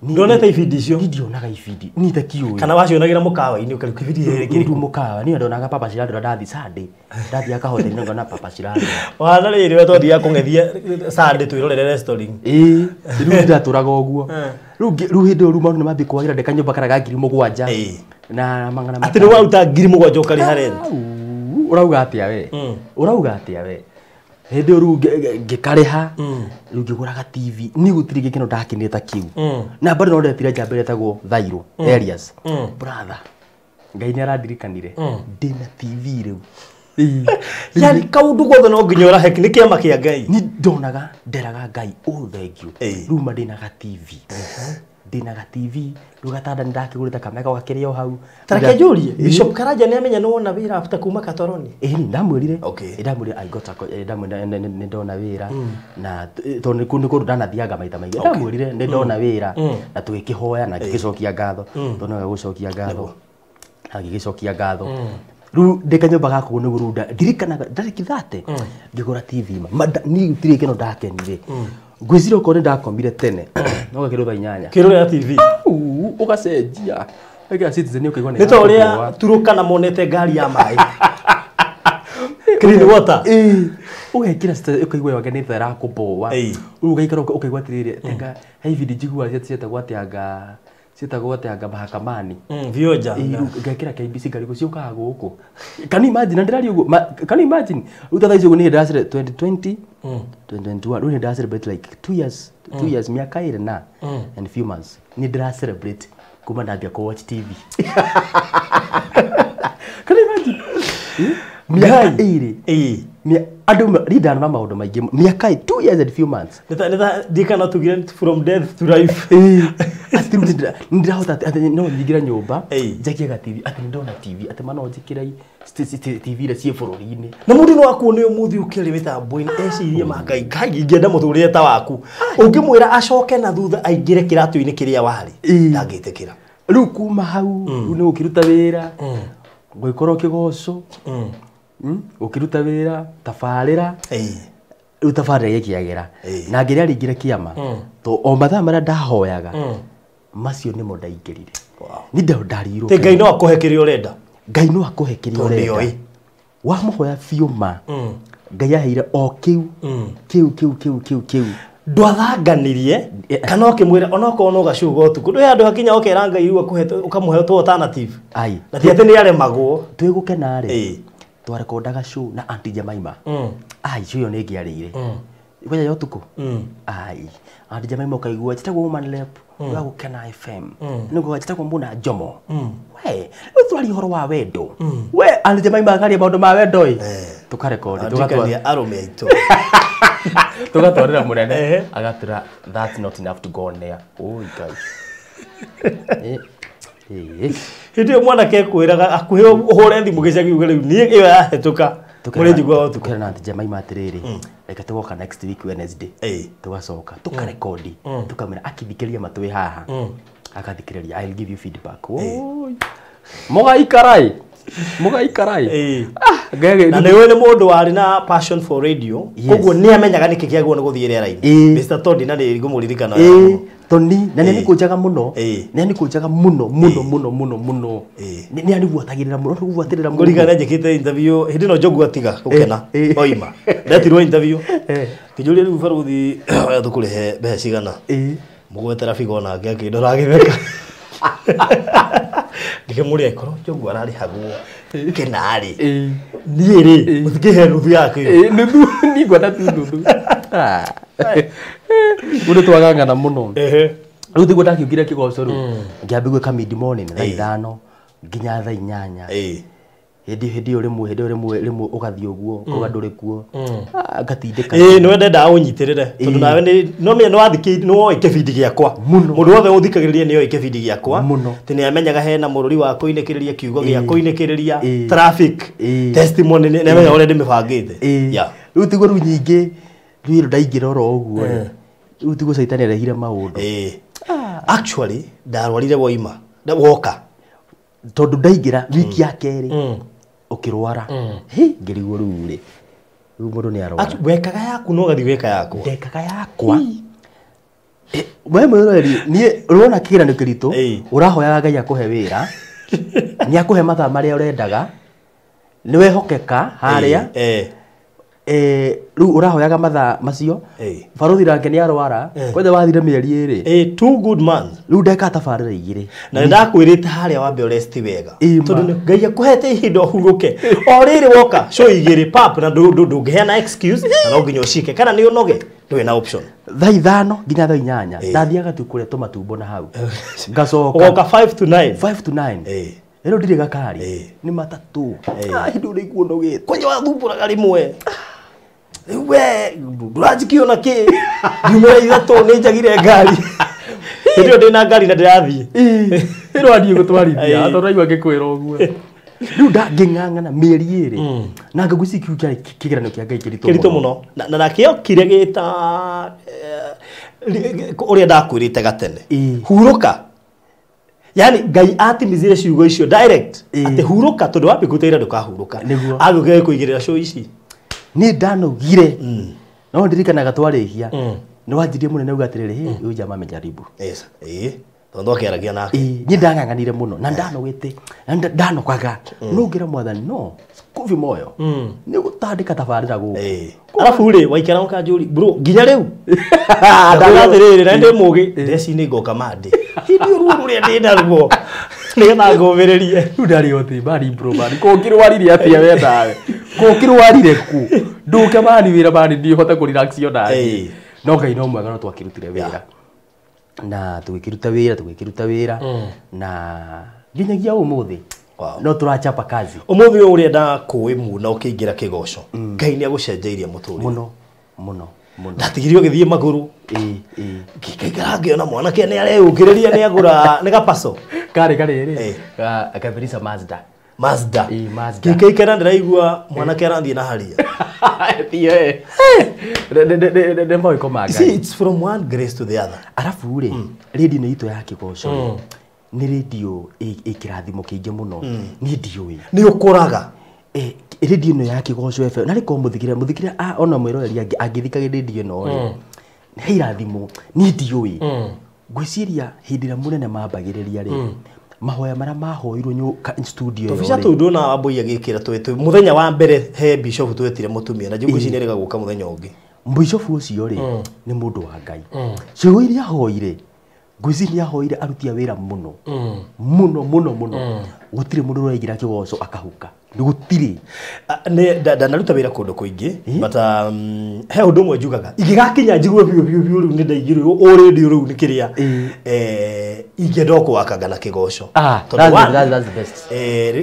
ndonete ibindi icio niĩ ndionaga ibindi niĩ takiũĩ kana wacionagĩra mũkawa-inĩ ũkarĩ kibindi gĩkĩ rĩu mũkawa niĩ ndonaga Papa Shirandula ndathi Sunday ndathiaga kahoteri-inĩ ngona Papa Shirandula wana rĩrĩ we twathiaga kũng'ethia Sunday twĩrorere restaurant rĩu ndatũraga ũguo rĩu hĩndĩ ĩyo rĩu maũndũ nĩmambia kwagĩra ndĩ kanyũmba karĩa ka ngiri 7 na 500 atĩ nĩ waruta ngiri 7 ũkarĩha rent. Ũrauga atĩa we? Ũrauga atĩa we? Hĩndĩ ĩyo rĩu ngĩkarĩha rĩu ngĩgũraga TV niĩ gũtirĩ gĩkeno ndakenire ta kĩu na bado no ndetire njamba ĩrĩa ĩtagwo Thairũ Elias brother Ngai nĩ arandirikanire ndĩna TV rĩu. Yani kaundu gothe no nginya ũrahe nĩ kĩama kĩa Ngai. Ni ndonaga nderaga Ngai oh thank you rĩu ma ndĩnaga TV ndĩnaga TV rĩu gatanda nĩ ndakĩgũrĩte kameka gakĩrĩ o hau. Tareke njũrie Bishop Karanja nĩ amenya nĩ wona wĩra after kuma Katoroni? Ĩĩ ndamwĩrire. Okay. Ndamwĩrire I got a ndamwĩrire nĩ ndona wĩra na tondũ nĩ kũndũ ndanathiaga maita maingĩ. Ndamwĩrire nĩ ndona wĩra na tũgĩkĩhoya na ngĩgĩcokia ngatho tondũ nowe gũcokia ngatho na ngĩgĩcokia ngatho. Rĩu ndĩ kanyũmba gaka ũguo nĩguo rĩu ndirikanaga ndarĩki 30 ngĩgũra TV ma niĩ gũtirĩ gĩkeno ndakenire. Ngwĩciria okorwo nĩ ndakomire tene no gakĩrwo thaa 8 kĩrorera TV ũgacenjia wekĩra Citizen ũkaigua nĩ ta ũrĩa Turukana monete ngari ya maĩ clean water. Ũgekĩra Citizen ũkaigua yake nĩ ta ĩrakũboa rĩu ũgaikara ũkaigua atĩrĩrĩ tenga he ibindi njiguaga cietagwo atĩa ciĩtagwo atĩa mahakamani vioja ngekĩra KBC ngarigwo ciũkaga gũkũ. Can you imagine ndĩraria ũguo can you imagine rĩu ta thaa ici ũguo nĩ ndĩra 2020 2021 rĩu nĩ ndĩra celebrate like 2 years 2 years mĩaka ĩrĩ na and few months nĩ ndĩra celebrate kuma ndambia kũ watch TV. Can you imagine mĩaka ĩrĩ andũ rindanona maũndũ maingĩ mĩaka 2 years and few months ndikana tugire from death to life. Atĩ rĩu nĩndĩrahota atĩ no nyingĩre nyũmba njakie ga TV atĩ nĩndona TV atĩ ma no njĩkĩre TV iria ciĩ bũrũri-inĩ. Na mũndũ no akuone ũmũthĩ ũkĩaria mĩtambo-inĩ ecirie ma Ngai Ngai ingĩenda mũtũrĩre ta waku ũngĩmwĩra acoke na thutha aingĩre kĩratũ-inĩ kĩrĩa warĩ ndangĩtĩkĩra. Rĩu kuma hau rĩu nĩ ũkĩruta wĩra ngũgĩkorwo kĩgoco ũkĩruta wĩra tabarĩra rĩu tabarĩra gĩkĩagĩra na ngĩrĩa rĩingĩre kĩama to o mathaa marĩa ndahoyaga macio nĩmo ndaingĩrire. Nĩ ndarirwo Ngai no akũhe kĩrĩa ũrenda. Ngai no akũhe kĩrĩa ũrenda wamũhoya biũ ma Ngai aheire o kĩu kĩu kĩu kĩu kĩu kĩu ndwathanganirie kana ũkĩmwĩra onokorwo no gacuga ũtukũ ndũĩ handũ hakinya ũkera Ngai rĩu akũhe ũkamũhe tũ alternative na ti atĩ nĩ aremagwo twĩ gũkena rĩ twarekondaga show na Aunty Jemima. Ai show ĩyo nĩ ĩngĩarĩire kwanja ya ũtukũ ai Aunty Jemima ũkaigua njĩtagwo Woman Rep wa Gũkena FM nĩguo njĩtagwo Muna Njomo we rĩu twaria ũhoro wa wendo we Aunty Jemima akaria maũndũ ma wendo ĩ tũkarekondi tũgatwara arũme aitũ tũgatwarĩra mũnene agatwĩra that's not enough to go on there. Oi Ngai hĩndĩ ĩyo mwanake ekwĩraga akuhĩ ũhũre thimũ gĩcagi uge rĩu niĩ ĩyo yahĩtũka mũrĩ njiguaga ũtukũ. Tũkerana Aunty Jemima atĩrĩrĩ reke tũgoka next week Wednesday tũgacoka tũkarekondi tũkamwĩra akithikĩria matwĩ haha akathikĩrĩria I'll give you feedback. Mũgaikarai mũgaikarai na nĩ ũĩ nĩ mũndũ warĩ na passion for radio koguo nĩ amenyaga nĩkĩ kĩagĩrĩirwo nĩ gũthiĩ rĩera-inĩ. Mr Tony na nĩ ngũmũririkana Tony na nĩ anĩkũnjaga mũno nĩ anĩkũnjaga mũno mũno mũno mũno mũno nĩ anibuatagĩrĩra mũno nĩgubuatĩrĩra mũno. Ngũririkana njĩkĩte interview hĩndĩ ĩno Njogu atiga gũkena oima ndetirwo interview ngĩnjũria rĩu baruthi oya tũkũrĩhe mbeca cigana mũgwetera bigo onake akĩndora agĩtheka ngĩkĩmũria ĩkorwo Njogu ararĩhagwo kĩna rĩ niĩ rĩ mũtikĩhe nuthu yakĩo nuthu niĩ ngwenda tu nuthu ũndũ twagangana mũno. Rĩu tiguo ndakiugire kĩgoco rĩu ngĩambia gwĩka mid morning thaa 5 nginya thaa 8 hĩndĩ ĩyo rĩmwe hĩndĩ ĩyo rĩmwe ũgathiĩ ũguo ũkauga ndũrĩ kuo ngatindĩka. Nĩ wendendaga ũnyitĩrĩre tondũ nawe no menya nĩ woĩ kĩbindi gĩakwa mũndũ wothe ũthikagĩrĩria nĩ oĩ kĩbindi gĩakwa atĩ nĩ amenyaga hena mũrũri wa kũinĩkĩrĩria kiugo gĩa kũinĩkĩrĩria traffic testimony nĩ amenyaga ũrĩa ndĩmĩbangĩte. Rĩu tiguo rĩu nyingĩ rĩu ndaingĩra oro ũguo rĩu tiguo caitani arehire maũndũ. Actually ndarwarire woima woka tondũ ndaingĩra wiki ya kerĩ ũkĩrwara ngĩrigwo rĩu rĩ rĩu mũndũ nĩ arwara. Wekaga yaku no ũgathiĩ gwĩka yakwa ndekaga yakwa we mwĩroreri niĩ ũrona kĩgeranio kĩritũ ũrahoyaga Ngai akũhe wĩra nĩ akũhe mathaa marĩa ũrendaga nĩ wehokeka harĩa Rĩu ũrahoyaga mathaa macio barothi nake nĩ arwara kwanja wathire mĩeri ĩrĩ 2 good months rĩu ndeka tabarĩra igĩrĩ na nĩndakwĩrĩte harĩa wambe ũresti wega tondũ Ngai akũhete ihinda ũhurũke o rĩrĩ woka show igĩrĩ pap na ndũngĩheana excuse na no nginya ũcike kana nĩ ũnoge ndũrĩ na option thaa 5 nginya thaa 8 ndathiaga tu kũrĩa tũmatumbo na hau ngacoka ũgoka 5 to 9 5 to 9 rĩu ndirĩ gakari nĩ matatũ hĩndĩ ũrĩa ũnogete kwanja wathumbũraga rĩmwe we ndũranjikio na kĩ ngiumĩra ithatũ nĩ njagire ngari hĩndĩ ĩyo ndĩna ngari na ndĩrathiĩ ĩrwathiĩ gũtwarithia tondũ raigua ngĩkwĩra ũguo rĩu ndangĩng'ang'ana mĩeri ĩrĩ na ngagwĩciria kĩu kĩarĩ kĩgeranio kĩa Ngai kĩritũ mũno na nakĩokire gĩta ũrĩa ndakwĩrĩte gatene hurũka yani Ngai atimizire ciugo icio direct atĩ hurũka tondũ wambĩkũteire ndũkahurũka agũkĩre kũigĩrĩra show ici ni ndanogire no ndirikanaga twarĩhia nĩ wanjirie mũnene uga atĩrĩrĩ huyu jamaa amejaribu yes tondũ akĩaragia nake niĩ ndang'ang'anire mũno na ndanogete na ndanokaga no ngĩra mwathani no sikuvi moyo nĩ gũtandĩka tabarĩra gũkũ arabu rĩ waikara ũkanjũri bro nginya rĩu ndaga atĩrĩrĩ na ndĩ mũgĩ ndeci-inĩ ngoka mande hĩndĩ ruo rũrĩa ndĩ naruo nĩgetha ngũmĩrĩrie rĩu ndarĩ otĩ mani bro mani kũngĩrwarire atĩa we nawe kũngĩrwarire kũ ndũke mani wĩra mani ndihote kũ relax ona no Ngai no mwega no twakĩrutire wĩra na tũgĩkĩruta wĩra na nginyagia ũmũthĩ no tũrachapa kazi ũmũthĩ ũyũ ũrenda kũĩ mũno ũkĩingĩra kĩgoco Ngai nĩ agũcenjeirie mũtũrĩre mũno mũno mũno ndatigire ũgĩthiĩ magũrũ ngĩikara ngĩona mwanake nĩ areyũkĩrĩria nĩ agũra nĩ gapaco karĩ karĩrĩ akabirisa Mazda Mazda ngĩikara ndĩraigua mwanake arathiĩ na haria See, it's from one grace to the other. Arabu rĩ radio ĩno itũ ya kĩgoco nĩ radio ĩ kĩrathimo kĩingĩ mũno niĩ ndiũĩ nĩ ũkũraga radio ĩno ya Kĩgoco FM na rĩkorwo mũthikĩre ona mwĩroreri angĩthikaga radio ĩno rĩ he irathimo niĩ ndiũĩ ngwĩciria hĩndĩ ĩrĩa mũnene mambagĩrĩria rĩ mahoya marĩa mahoirwo studio tũbica tũu ndona Wambui agĩkĩra twĩ mũthenya wa mbere he bishop twetire mũtumia na ngwĩciria nĩ rĩgagũka mũthenya ũngĩ bishop ũcio rĩ nĩ mũndũ wa Ngai ciugo iria ahoire ngwĩciria ahoire aruti a wĩra mũno mũno mũno mũno gũtirĩ mũndũ ũraingĩra kĩgoco akahuka nĩ gũtirĩ ndanaruta wĩra kũndũ kũingĩ but he ũndũ ũmwe njugaga ingĩgakinya njigue biũ biũ biũ rĩu nĩ ndaingĩrwo o radio rĩu nĩ kĩrĩa ingĩenda o kũwakanga na kĩgoco that's the best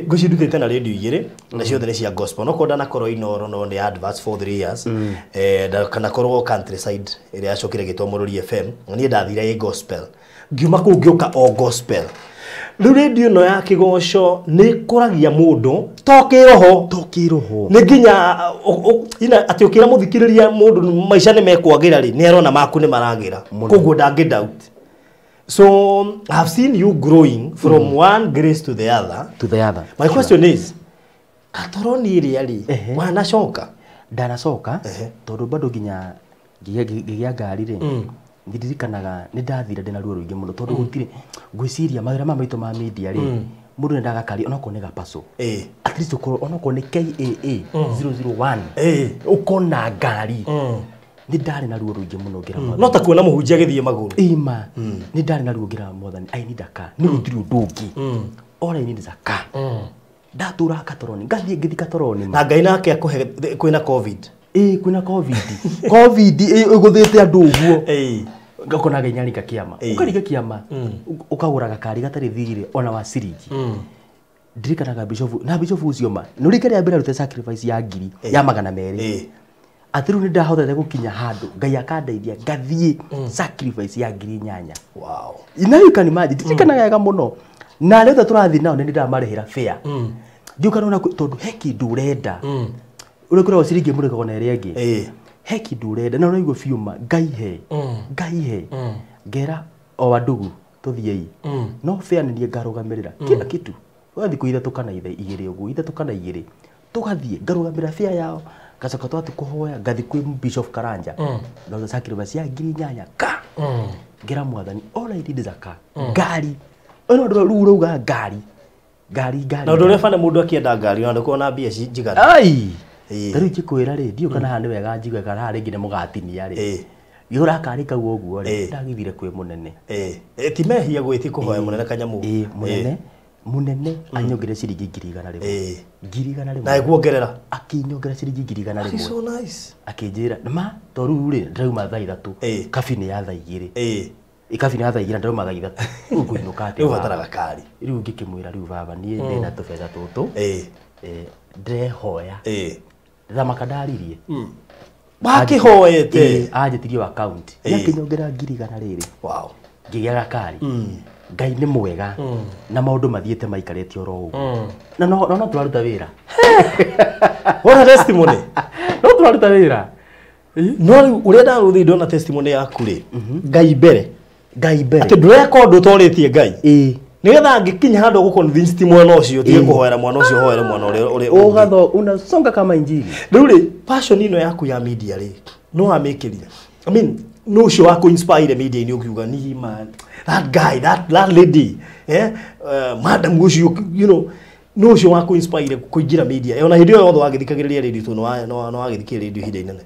ngwĩciria ndutĩte na radio igĩrĩ na ciothe nĩ cia gospel no korwo ndanakorwo Inooro no nĩ adverts for 3 years kanakorwo countryside ĩrĩa yacokire ĩgĩtwo Mũrũri FM na niĩ ndathire ĩ gospel ngiuma kũu ngĩũka o gospel rĩu radio ĩno ya kĩgoco nĩ ĩkũragia mũndũ to kĩroho nĩ nginya atĩ ũkĩra mũthikĩrĩria mũndũ maica nĩ mekwagĩra rĩ nĩ arona maku nĩ maragĩra koguo ndangĩ doubt. So I have seen you growing from one grace to the other. To the other. My question is, katoroni ĩrĩa rĩ wanacoka? Ndanacoka tondũ bado nginya ngĩgĩa ngari rĩ ndirikanaga nĩ ndathire ndĩna ruo rũingĩ mũno tondũ gũtirĩ ngwĩciria mawĩra maya maitũ ma media rĩ mũndũ nĩ gakari onokorwo nĩ gapaco at least ũkorwo onokorwo nĩ KAA 001 ũkona ngari nĩ ndarĩ na ruo rũingĩ mũno ngĩra mwathani no ta kuona mũhunjia agĩthiĩ magũrũ ima nĩ ndarĩ na ruo ngĩra mwathani I need a car nĩ gũtirĩ ũndũ ũngĩ all I need is a car ndatũra katoroni ngathiĩ ngĩthi katoroni na Ngai nake akũhe kwĩna covid kwĩna covid covid ĩgũthĩte andũ ũguo ngakona Ngai nyaringa kĩama ũkaringa kĩama ũkagũra gakari gatarĩ thirĩ ona wa ciringi ndirikanaga bishop na bishop ũcio ma nĩ ũrĩkĩrĩa mbere arute sacrifice ya ngiri ya 200 atĩ rĩu nĩ ndahotete gũkinya handũ Ngai akandeithia ngathiĩ sacrifice ya 8,000. Wow. Now you can imagine ndirikanaga wega mũno na arĩa othe tũrathiĩ nao nĩ ndamarĩhĩra fare ndiũka nona tondũ he kĩndũ ũrenda ũrĩa kwĩragwo ciringi ĩmũrĩkagwo na ĩrĩa ĩngĩ he kĩndũ ũrenda na ũraigua biũ ma Ngai he Ngai he ngera o andugu tũthiĩi no fare nĩ niĩ ngarũgamĩrĩra kila kitu ũgathiĩ kwĩ ithatũ kana igĩrĩ ũguo ithatũ kana igĩrĩ tũgathiĩ ngarũgamĩrĩra fare yao ngacoka twathiĩ kũhoya ngathiĩ kwĩ Bishop Karanja ngaruta sacrifice ya 8,000 ka ngera mwathani all I need is a car ngari ĩno rĩu ũrauga ngari ngari ngari na ũndũ ũrĩa bana mũndũ akĩenda ngari ona ndũkorwo na mbia njigana ai Ta rĩu njĩkwĩra rĩ, ndiũ kana haha nĩ wega njigue kana haha rĩngĩ nĩ mũgatinia rĩ. Gĩũra kari kau ũguo rĩ, ndagĩthire kwĩ mũnene. Ti mehia gwĩti kũhoya mũnene kanyamũ. Mũnene munene anyongerera ciringi 100,000. 100,000. Na ekuongerera. Akinyongerera ciringi 100,000. So nice. Akinjira ma to riu ri ndirauma thaa 3. Kabi ni ya thaa 2. Ikabi ni ya thaa 2 ndirauma thaa 3. Uguinuka atia. Riu bataraga kari. Riu ngikimwira riu baba nie ndina tubetha tutu. Ndirehoya. Thamaka ndaririe. Wakihoete. Anjitirie wa account. Yakinyongera 100,000 riri. Wow. Ngigia gakari. Ngai nĩ mwega na maũndũ mathiĩte maikarĩte oro ũguo. Na no tũraruta wĩra. What a testimony. No tũraruta wĩra. No rĩu ũrĩa ndarũthĩ ndona testimony yaku rĩ, Ngai mbere. Ngai mbere. Atĩ ndũreka ũndũ ũtorĩtie Ngai. Nĩgetha angĩkinya handũ gũ convince ti mwana ũcio ũtige kũhoera mwana ũcio ũhoere mwana ũrĩa ũrĩa. Ũgatho unasonga kama injili. Rĩu rĩ, passion ĩno yaku ya media rĩ, no wamĩkĩrire. I mean, no ũcio wa kũ-inspire media-inĩ ũkiuga ni man, that guy, that lady, madam ũcio, you know, no ũcio wa kũ-inspire kũingĩra media. Ona hĩndĩ ĩyo yothe wagĩthikagĩrĩria radio tondũ no wagĩthikĩrĩria radio ihinda inene.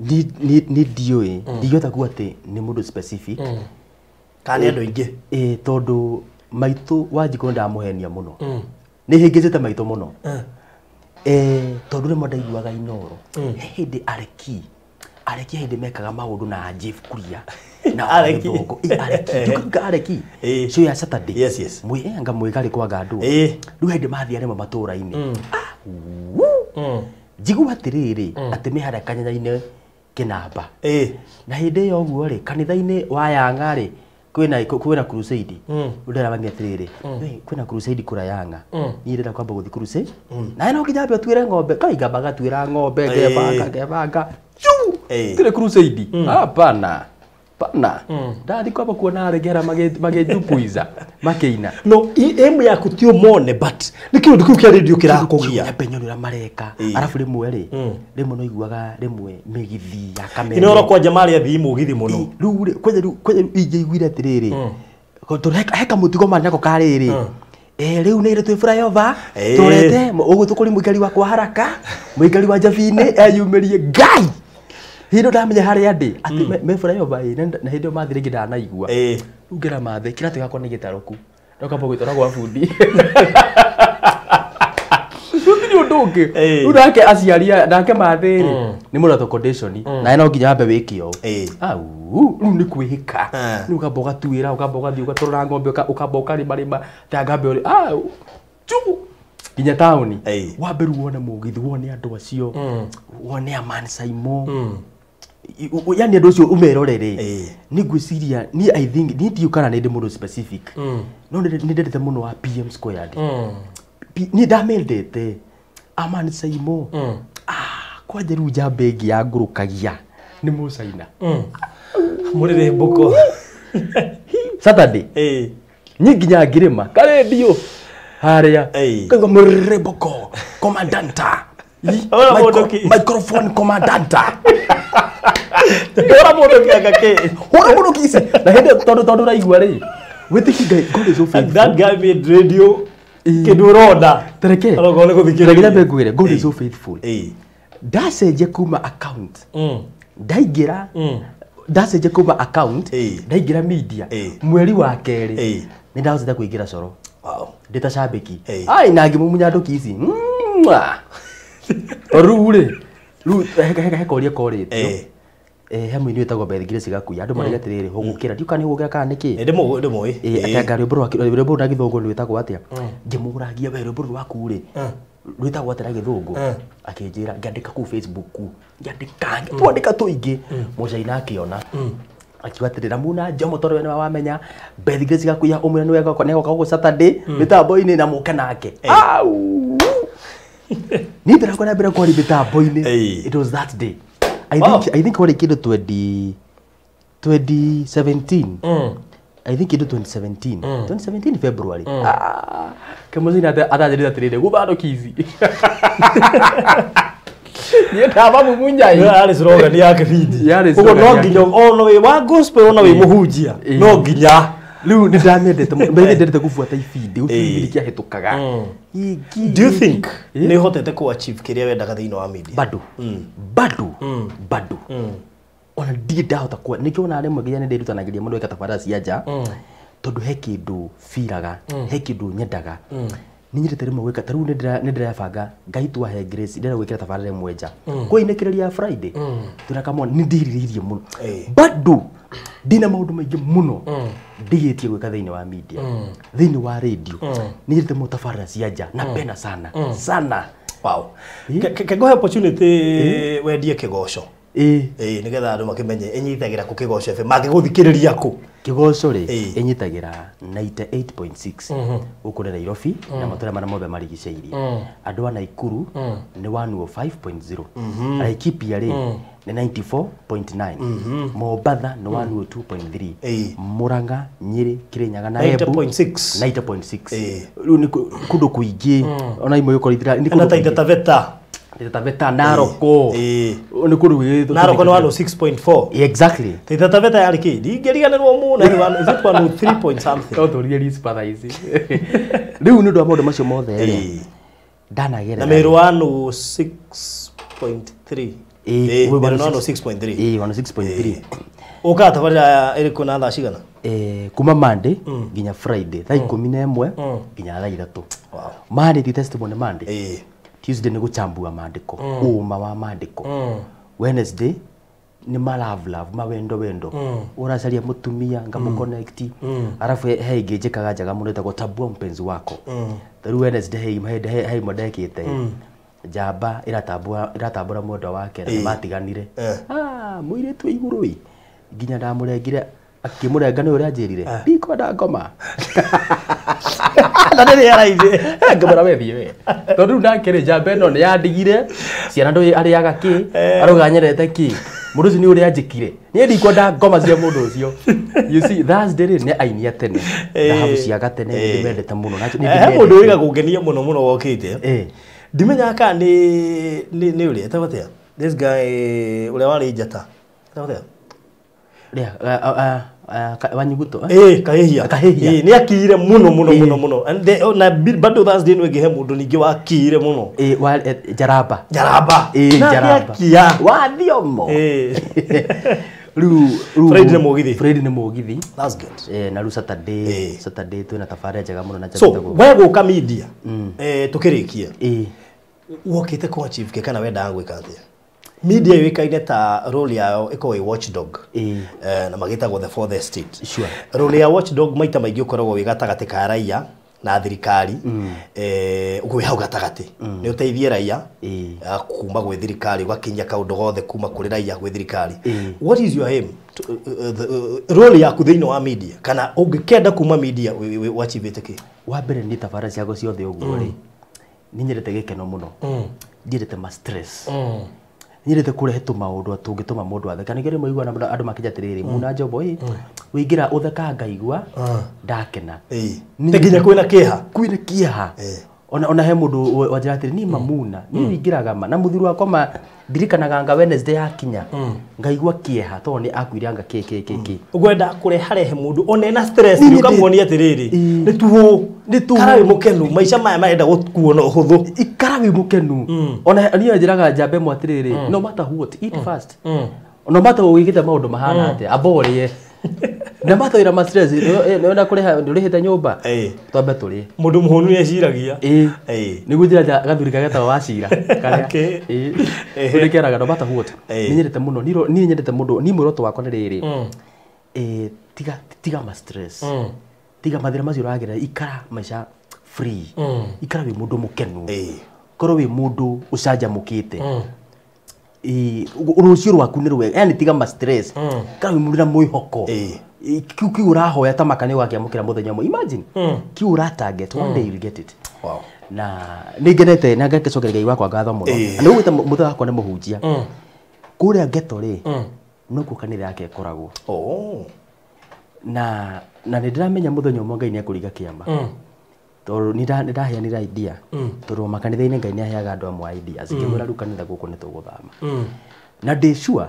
Ni ndiũĩ, ndingĩhota kuga atĩ nĩ mũndũ specific. Kana nĩ andũ aingĩ. Tondũ maitũ Wanjikũ ndamũhenia mũno. Nĩ hĩngĩcĩte maitũ mũno. Tondũ rĩmwe ndaiguaga Inoro. He hĩndĩ areki hĩndĩ mekaga maũndũ na Jeff Kuria na Areki. Areki areki show ya Saturday. Yes, yes. Mwi anga mwigari kwa ngandũ. Rĩu hĩndĩ mathiĩ rĩmwe matũra-inĩ. Njigua atĩrĩrĩ atĩ me harĩa kanitha-inĩ kĩnamba. Na hĩndĩ ĩyo ũguo rĩ, kanitha-inĩ wa Yanga rĩ, kwĩna crusade. Ndĩramenya atĩrĩrĩ, kwĩna crusade kũrĩa Yanga. Niĩ ndĩrenda kwamba gũthiĩ crusade. Na no nginya ambe ũtuĩre ng'ombe. Kai ngamba ngatuĩra ng'ombe, ngebanga. Tire crusade. Hapana. Pana. Ndathi kwamba kuona aregera magĩjupuiza makĩina. No aim yaku ti ũmone but nĩ kĩũndũ kĩu kĩa radio kĩrakũgia. Nyambe nyone ũrĩa mareka. Arabu rĩmwe rĩ, rĩmwe no iguaga rĩmwe mĩgithi ya kameme. Inoro kwanja marĩ athii mũgithi mũno. Rĩu rĩ, kwanja rĩu ingĩiguire atĩrĩrĩ. Tondũ he kamũtigo marĩ nako karĩrĩ. Rĩu nĩ ĩrĩ twĩ flyover, tũrete ũguo tũkũri mũikari wa kwa haraka, mũikari wa Njabinĩ eyumĩrie Ngai. Hĩndĩ ndamenya harĩa ndĩ atĩ me flyover na hĩndĩ ĩyo mathĩ rĩngĩ ndanaigua. Rĩu ngĩra mathĩ kĩratũ gĩakwa nĩ gĩtarũku. Ndokamba gwĩtwara gwa bundi. Gũtirĩ ũndũ ũngĩ. Rĩu nake aciari nake mathĩ rĩ nĩ mũratũ condition na no nginya ambe wĩke ũũ. Au rĩu nĩ kwĩhĩka. Rĩu ũkamba ũgatuĩra, ũkamba ũgathiĩ ũgatũrũra ng'ombe, ũkamba ũkarĩmarĩma ta ngambe ũrĩ chu nginya taũni. Wambe rĩu wone mũgithi, wone andũ acio, wone Aman Saimo. Yani andũ acio ũmerorere. Nĩ ngwĩciria niĩ I think niĩ ndiũ kana nĩ ndĩ mũndũ specific. No nĩ ndendete mũno wa PM Squared. Niĩ ndamendete Aman Saimo. Kwanja rĩu njamba ĩngĩ yangũrũkagia nĩ Mũcaina. Mũrĩrĩ mbũkũ. Saturday. Niĩ nginya ngĩrĩma karendio harĩa. Kaigua mũrĩrĩ mbũkũ komandanta. Microphone commandanta. Hũra mũndũ kĩanga kĩ. Hũra mũndũ kĩici. Na hĩndĩ tondũ ũraigua rĩ, wĩtĩki Ngai, God is so faithful. That guy made radio kĩndũ ũrona. Tareke. Onokorwo nĩ gũthikĩrĩria. Reke nyambe ngwĩre, God is so faithful. Ndacenjia kuma account. Ndaingĩra. Ndacenjia kuma account. Ndaingĩra media. Mweri wa kerĩ. Nĩ ndahotete kũingĩra coro. Wow. Ndĩ ta cambĩki. Ai na ngĩmumunya ndũki ici. Rĩu rĩ, rĩu he koria korĩtio. He mũini wĩtagwo Beth Grace Gakuya. Andũ marauga atĩrĩrĩ, hũgũkĩra. Ndiũ kana nĩ hũgũkĩra kana nĩkĩ? Ndĩmũĩ. Atĩ anga rwĩmbo na gĩthũngũ rwĩtagwo atĩa? Ngĩmũragia we rwĩmbo rũrũ rwaku rĩ, rwĩtagwo atĩa na gĩthũngũ? Akĩnjĩra, ngĩandĩka kũu Facebook. Ngĩandĩka, twandĩka tũingĩ. Mũcaina akĩona. Akiuga atĩrĩrĩ, Ramuna Jomo tondũ we nĩwe wamenya, Beth Grace Gakuya ũmwĩre nĩwe nĩegoka gũkũ Saturday mĩtambo-inĩ na mũke nake. Au! Niĩ ndĩrakora na mbere kwaria mĩtambo-inĩ. It was that day. I think warĩ kĩndũ 2017. I think kĩndũ 2017. 2017 February. Kĩmũcina atanjĩrĩte atĩrĩrĩ, gũthano kizi. Niĩ ndamamumunya ĩ. Yarĩ slogan ya kĩbindi. Yarĩ Ũguo slogan no ya nginya ona wĩ wa gospel ona wĩ mũhunjia no nginya Rĩu nĩ ndamĩendete mũno. Mbere ndendete gũbuata ibindi, gũtirĩ ibindi kĩahĩtũkaga. Do you think nĩ ũhotete ku achieve kĩrĩa wendaga thĩinĩ wa media? Bado. Bado. Bado. Ona ndirĩ ndahota kwa nĩkĩo ona rĩmwe nginya nĩ ndĩrutanagĩria mũno gwĩka tabarĩra cia nja, tondũ he kĩndũ biraga, he kĩndũ nyendaga. Nĩ nyendete rĩmwe gwĩka ta rĩu nĩ ndĩrebanga Ngai twahe grace ndĩrenda gwĩkĩra tabarĩra ĩmwe nja kwĩinĩkĩrĩria ya Friday twĩna kamwana nĩ ndĩrirĩirie mũno. Bado ndĩna maũndũ maingĩ mũno ndigĩtie gwĩka thĩinĩ wa media, thĩinĩ wa radio. Nĩ nyendete mũno tabarĩra cia nja, napenda sana sana. Wow. Ke ngũhe opportunity wendie Kĩgoco. Ĩĩ, nĩgetha andũ makĩmenye ĩnyitagĩra kũ Kĩgoco FM, mangĩgũthikĩrĩria kũ? Kĩgoco rĩ, Ĩĩ. ĩnyitagĩra 98.6 gũkũ nĩ Nairobi na matũra marĩa mothe marigicĩirie. Andũ a Naikuru nĩ 105.0, Laikipia rĩ nĩ 94.9, Mombatha nĩ 102.3, Murang'a, Nyĩrĩ, Kirinyaga na Embu 90.6. 90.6. Ĩĩ. Rĩu nĩ kũndũ kũingĩ ona imwe gũkorwo ithira nĩ Na kũndũ Taita kũingĩ. Taveta. Taita Taveta, Naroko. Nĩ kũndũ kũingĩ. Narok nĩ 106.4. Exactly. Taita Taveta yarĩ kĩ? Ndingĩriganĩrwo mũno, yarĩ is it 103 point something? No tũrie rispa thaa ici. Rĩu nĩ ũndũ wa maũndũ macio mothe rĩ, Ĩĩ. ndanagerera Na Meru 106.3. Ĩĩ, Ĩĩ, Meru 106.3. Ĩĩ, 106.3. Ũkaga tabarĩra ĩrĩkũ na thaa cigana? Kuma Monday nginya Friday thaa 11 nginya thaa 3. Wow. Monday ti testimony Monday. Tuesday nĩ gũchambua maandĩko, ũma wa maandĩko. Wednesday nĩ ma love love, mawendo wendo, ũracaria mũtumia ngamũconnect. Arabu he ĩngĩ njĩkaga njega mũno ĩtagwo tabua mpenzi wako. Ta rĩu Wednesday he imwe ndekĩte njamba ĩratambũra mwendwa wake na nĩmatiganire. Ah, mũirĩtu wĩ igũrũ ĩ, nginya ndamũrengire akĩmũrenga nĩ ũrĩa anjĩrire ndikwenda ngoma. Na rĩrĩa araire. Ngamwĩra we thiĩ we, tondũ rĩu nake rĩ, njamba ĩno nĩ yandigire ciana, ndũĩ arĩaga kĩ, arauga nyendete kĩ, mũndũ ũcio nĩ ũrĩa anjĩkire, niĩ ndikwenda ngoma cia mũndũ ũcio. You see, Thursday rĩ nĩ aini a tene, thahabu cia gatene, nĩ ndĩmendete mũno na nĩ He mũndũ ndĩmendete. wĩga kũngenia mũno mũno wokĩte. Ndimenyaga kana nĩ ũrĩa etagwo atĩa, this guy ũrĩa warĩ njata, etagwo atĩa? Rĩa, Wanyuguto, eh? Ĩĩ, Kahĩhia. Kahĩhia. Ĩĩ, nĩ akiire mũno mũno mũno mũno. And na bado Thursday nĩ ĩngĩ he mũndũ ningĩ wakiire mũno. Ĩĩ, Njaramba. Njaramba. Ĩĩ, Na Njaramba. nĩakia. Wa thiomo. Ĩĩ. Rĩu Friday nĩ mũgithi. Friday nĩ mũgithi. That's good. Na rĩu Saturday, Saturday twĩna tabarĩra njega mũno na So njamba we gũka media, tũkĩrĩkia, wokĩte kũ achieve kĩ kana wendaga gwĩka atĩa? Media yũĩkaine ta role yao ĩkoragwo ĩ watchdog. Na magĩtagwo the fourth estate. Role ya watchdog maita maingĩ ũkoragwo wĩ gatagatĩ ka raia na thirikari, wĩ hau gatagatĩ nĩ ũteithie raia kuma gwĩ thirikari, ũgakinyia kaũndũ gothe kuma kũrĩ raia gwĩ thirikari. What is your aim role yaku thĩinĩ wa media, kana ũngĩkenda kuma media wachivĩte kĩ? Wa mbere nĩ tabarĩra ciakwa ciothe ũguo rĩ, nĩ nyendete gĩkeno mũno, ndiendete ma stress, nyendete kũrehe tũmaũndũ tũngĩtũma mũndũ atheka. Nĩkĩo rĩmwe iguaga andũ makĩnja atĩrĩrĩ, muna njombo ĩ wĩingĩra ũtheka ngaigua ndakena. Nĩ nginya kwĩna kĩeha. Kwĩna kĩeha. Ona he mũndũ wanjĩra atĩrĩ, niĩ mamuna niĩ wĩingĩraga ma na mũthuri wakwa ma ndirikanaga nga Wednesday yakinya ngaigua kĩeha tondũ nĩ akuire anga kĩ kĩ kĩ kĩ. Ũkwenda kũreharehe mũndũ ona ena stress, Niĩ nĩ ũkamuonia atĩrĩrĩ, nĩ tuhũ, Nĩ tũhũ. Kara wĩ mũkenu, maica maya marenda gũkuona ũhũthũ. Ikara wĩ mũkenu. Ona niĩ njĩraga njamba ĩmwe atĩrĩrĩ, no matter what, eat fast, no matter wĩkĩte maũndũ mahana atĩa, amba ũrĩe na matter wĩra ma stress nĩwenda kũrĩha, ndũrĩhĩte nyũmba, twambe tũrĩe. Mũndũ mũhũnu nĩ eciragia. Nĩguo njĩra nja gathuri kagetagwo Wacira karĩa nĩ keraga no matter what. Nĩ nyendete mũno, niĩ nyendete mũndũ, niĩ muoroto wakwa nĩ rĩrĩ, tiga tiga ma stress, tiga mathĩna macio ũragerera, ikara maica free, ikara wĩ mũndũ mũkenu, korwo wĩ mũndũ ũcanjamũkĩte. Ĩĩ, rũciũ rwaku nĩ rwega, yani tiga ma stress, ikara wĩ mũndũ na mwĩhoko. Kiu ũrahoya ta maka nĩ ũgakĩamũkĩra mũthenya ũmwe. Imagine kiu ũra target, one day you'll get it. Na nĩ ngenete na ngakĩcokeria Ngai wakwa ngatho mũno. Na nĩ ũgwĩta mũthenya wakwa nĩ mũhunjia kũrĩa ghetto rĩ, nokuo kanitha yake ĩkoragwo. Na nĩ ndĩramenya mũthenya ũmwe Ngai nĩ ekũringa kĩama, tondũ nĩ ndaheanire idea, tondũ makanitha-inĩ Ngai nĩ aheaga andũ amwe ideas, ngĩmwĩra rĩu kanitha gũkũ nĩ tũgũthama, na ndĩ sure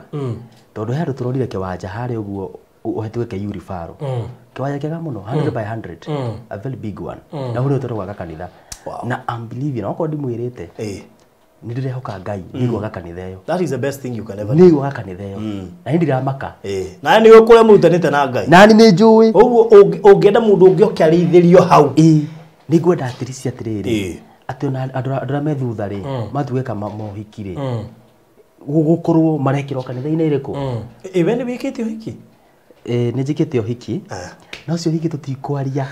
tondũ he handũ tũrorire kĩwanja harĩa ũguo ũhetũke Yuribaro. Kiwanja kĩega mũno, 100 by 100, a very big one. Na hau nĩho tũragwaka kanitha. Na I'm believing, okorwo ndimwĩrĩte, nĩ ndĩrehoka Ngai nĩ gwaka kanitha ĩyo. That is the best thing you can ever do. Nĩ gwaka kanitha ĩyo na nĩ ndiramaka. Na nĩ ũkũrĩa mũrutanĩte na Ngai. Nani nĩ njũĩ. Ũguo ũngĩenda mũndũ ũngĩ oke arĩithĩrio hau. Nĩ ngwenda atĩrĩ atĩrĩrĩ, atĩ ona andũ arĩa me thutha rĩ, mathiĩ gwĩka mohiki rĩ, gũgũkorwo marekĩrwo kanitha-inĩ ĩrĩkũ. We nĩ wĩkĩte ũhiki? Nĩ njĩkĩte ũhiki. No ũcio ũhiki tũtikwaria.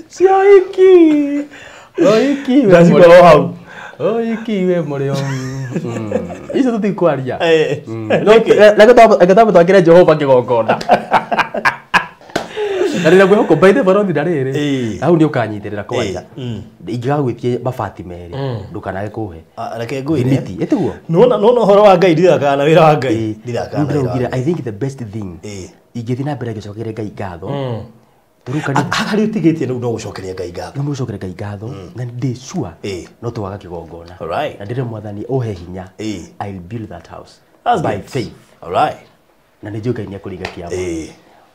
Cio ũhiki. Ũhiki we Ndacikorwo hau. Ũhiki we mũrĩo. Icio tũtikwaria. Nĩkĩ? Reke twambe twakĩre Jehova kĩgongona. Na rĩrĩa ngwĩhoka by the barothi na rĩrĩ, hau nĩ ũkanyitĩrĩra kwanja. Ingĩgagwĩtie mabati merĩ, ndũkanage kũhe. Reke ngwĩre. Thimiti, ĩtiguo? Nona ũhoro wa Ngai ndithakaga na wĩra wa Ngai. Ndithakaga na wĩra wa Rĩu Ngai. I think the best thing ingĩthiĩ na mbere ngĩcokerie Ngai ngatho. Tondũ kanitha Haha rĩu ũtigĩtie rĩu no gũcokeria Ngai ngatho. No mũcokere Ngai ngatho na ndĩ sure no twaga kĩgongona. Na ndĩre Mwathani ũhe hinya. I'll build that house That's by good. faith. Alright. Na nĩ njũĩ Ngai nĩ ekũringa kĩama.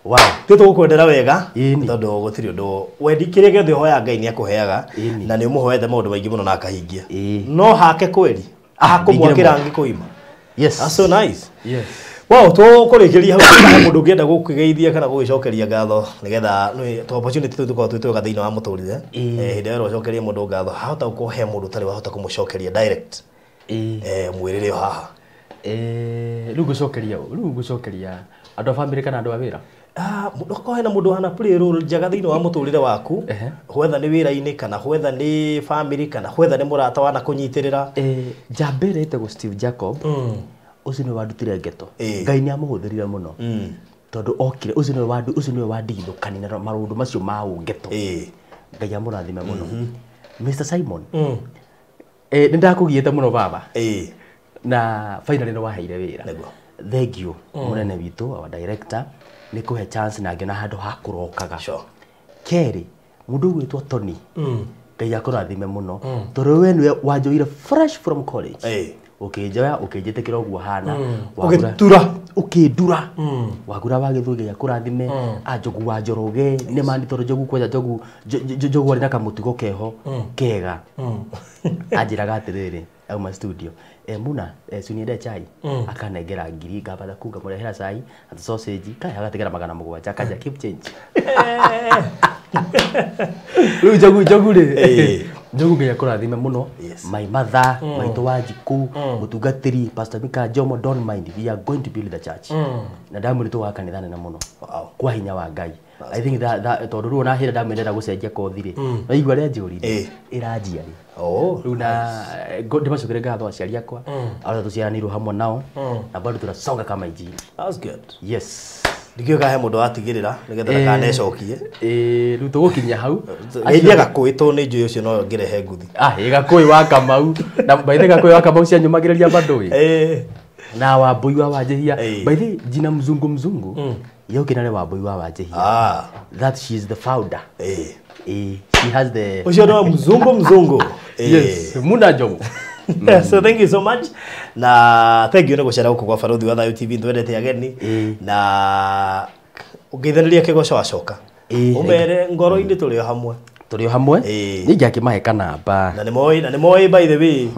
Wow. Tũ tũgũkwendera wega Ĩni. tondũ gũtirĩ ũndũ wendi kĩrĩa gĩothe ũhoya Ngai nĩ akũheaga Ĩni. na nĩ ũmũhoete maũndũ maingĩ mũno na akahingia. Ĩĩ. No hake kweli hakũmwakĩra ndingĩremwo. angĩ kũima. Yes. That's so nice. Yes. Wow, tũkũrĩkĩria hau kana mũndũ ũngĩenda gũkĩgeithia kana gũgĩcokeria ngatho nĩgetha nĩ to opportunity tũu tũkoragwo twĩ twega thĩinĩ wa mũtũrĩre. Hĩndĩ ĩrĩa ũcokeria mũndũ ngatho hahota gũkorwo he mũndũ ũtarĩ wahota kũmũcokeria direct. Mwĩrĩre o haha. Rĩu ngũcokeria ũ? Rĩu ngũcokeria andũ a bamĩrĩ kana andũ a wĩra? Mũndũ akorwo hena mũndũ wana play role njega thĩinĩ wa mũtũrĩre waku, whether nĩ wĩra-inĩ kana whether nĩ family kana whether nĩ mũrata wana kũnyitĩrĩra. Njamba ĩrĩa ĩtagwo Steve Jacob, ũcio nĩwe wandutire ngeto. Ngai nĩ amũhũthĩrire mũno. Tondũ okire, ũcio nĩwe wandu, ũcio nĩwe wandigithũkanire na maũndũ macio ma ũngeto. Ngai amũrathime mũno. Mr Simon, nĩ ndakũgiĩte mũno baba. Na finally nĩ waheire wĩra. Nĩguo. Thank you mũnene witũ, our director, nĩ kũhe chance na ngĩona handũ ha kũrokaga. Kerĩ, mũndũ ũgwĩtwo Tony, Ngai akũrathime mũno tondũ we nĩwe wanjoire fresh from college. Ũkĩnjoya ũkĩnjĩtĩkĩra ũguo hana. Ũgĩtura. Ũkĩndura. Wagura wa Gĩthũri Ngai akũrathime. Njogu wa Njoroge nĩ mani tondũ Njogu kwanja Njogu Njogu arĩ na kamũtugo keho kega. Anjĩraga atĩrĩrĩ auma studio, Muna, si uniende chai. Akanengera ngiri ngamba kuu ngamũrehera cai na sausage kaya agatigara 700 akanja keep change. Rĩu Njogu rĩ, Njogu Ngai akũrathime mũno. My mother, maitũ wa Njikũ, mũtungatĩri Pastor Mika Jomo, don't mind, we are going to build the church. Na ndamwĩrire tũgaka kanitha nene mũno. Kwa hinya wa Ngai. I think that tondũ rĩu ona hĩndĩ ndamwĩrire gũcenjia kothi rĩ, waigua rĩa njũrire, ĩranjia rĩ. Rĩu na ndĩmacokere ngatho aciari akwa, arĩa tũciaranĩirwo hamwe nao, na bado tunasonga kama injili. That's good. Yes. Ndikĩũĩ kana he mũndũ watigĩrĩra nĩgetha ndakanecokie. Rĩu tũgũkinyia hau. Geithia Gakũĩ tondũ nĩ njũĩ ũcio no ngĩrehe nguthi. Gakũĩ wa Kamau. Na by the way, Gakũĩ wa Kamau cianyũmagĩrĩria bado ĩ. Na Wambũi wa Wanjihia. By the way, jina mzungu mzungu, yokĩra nĩ Wambũi wa Wanjihia. That she is the founder. She has the Ũcio no mzungu mzungu. Yes, Muna Jomo. So thank you so much. Na thank you nĩ gũcera gũkũ kwa Barothi wa Thayũ TV twendete ageni. Na ũngĩithanĩria kĩgoco wacoka. Ũmere ngoro-inĩ tũrĩ o hamwe. Tũrĩ o hamwe. Nĩ ingĩakĩmahe kanamba. Na nĩ moĩ by the way,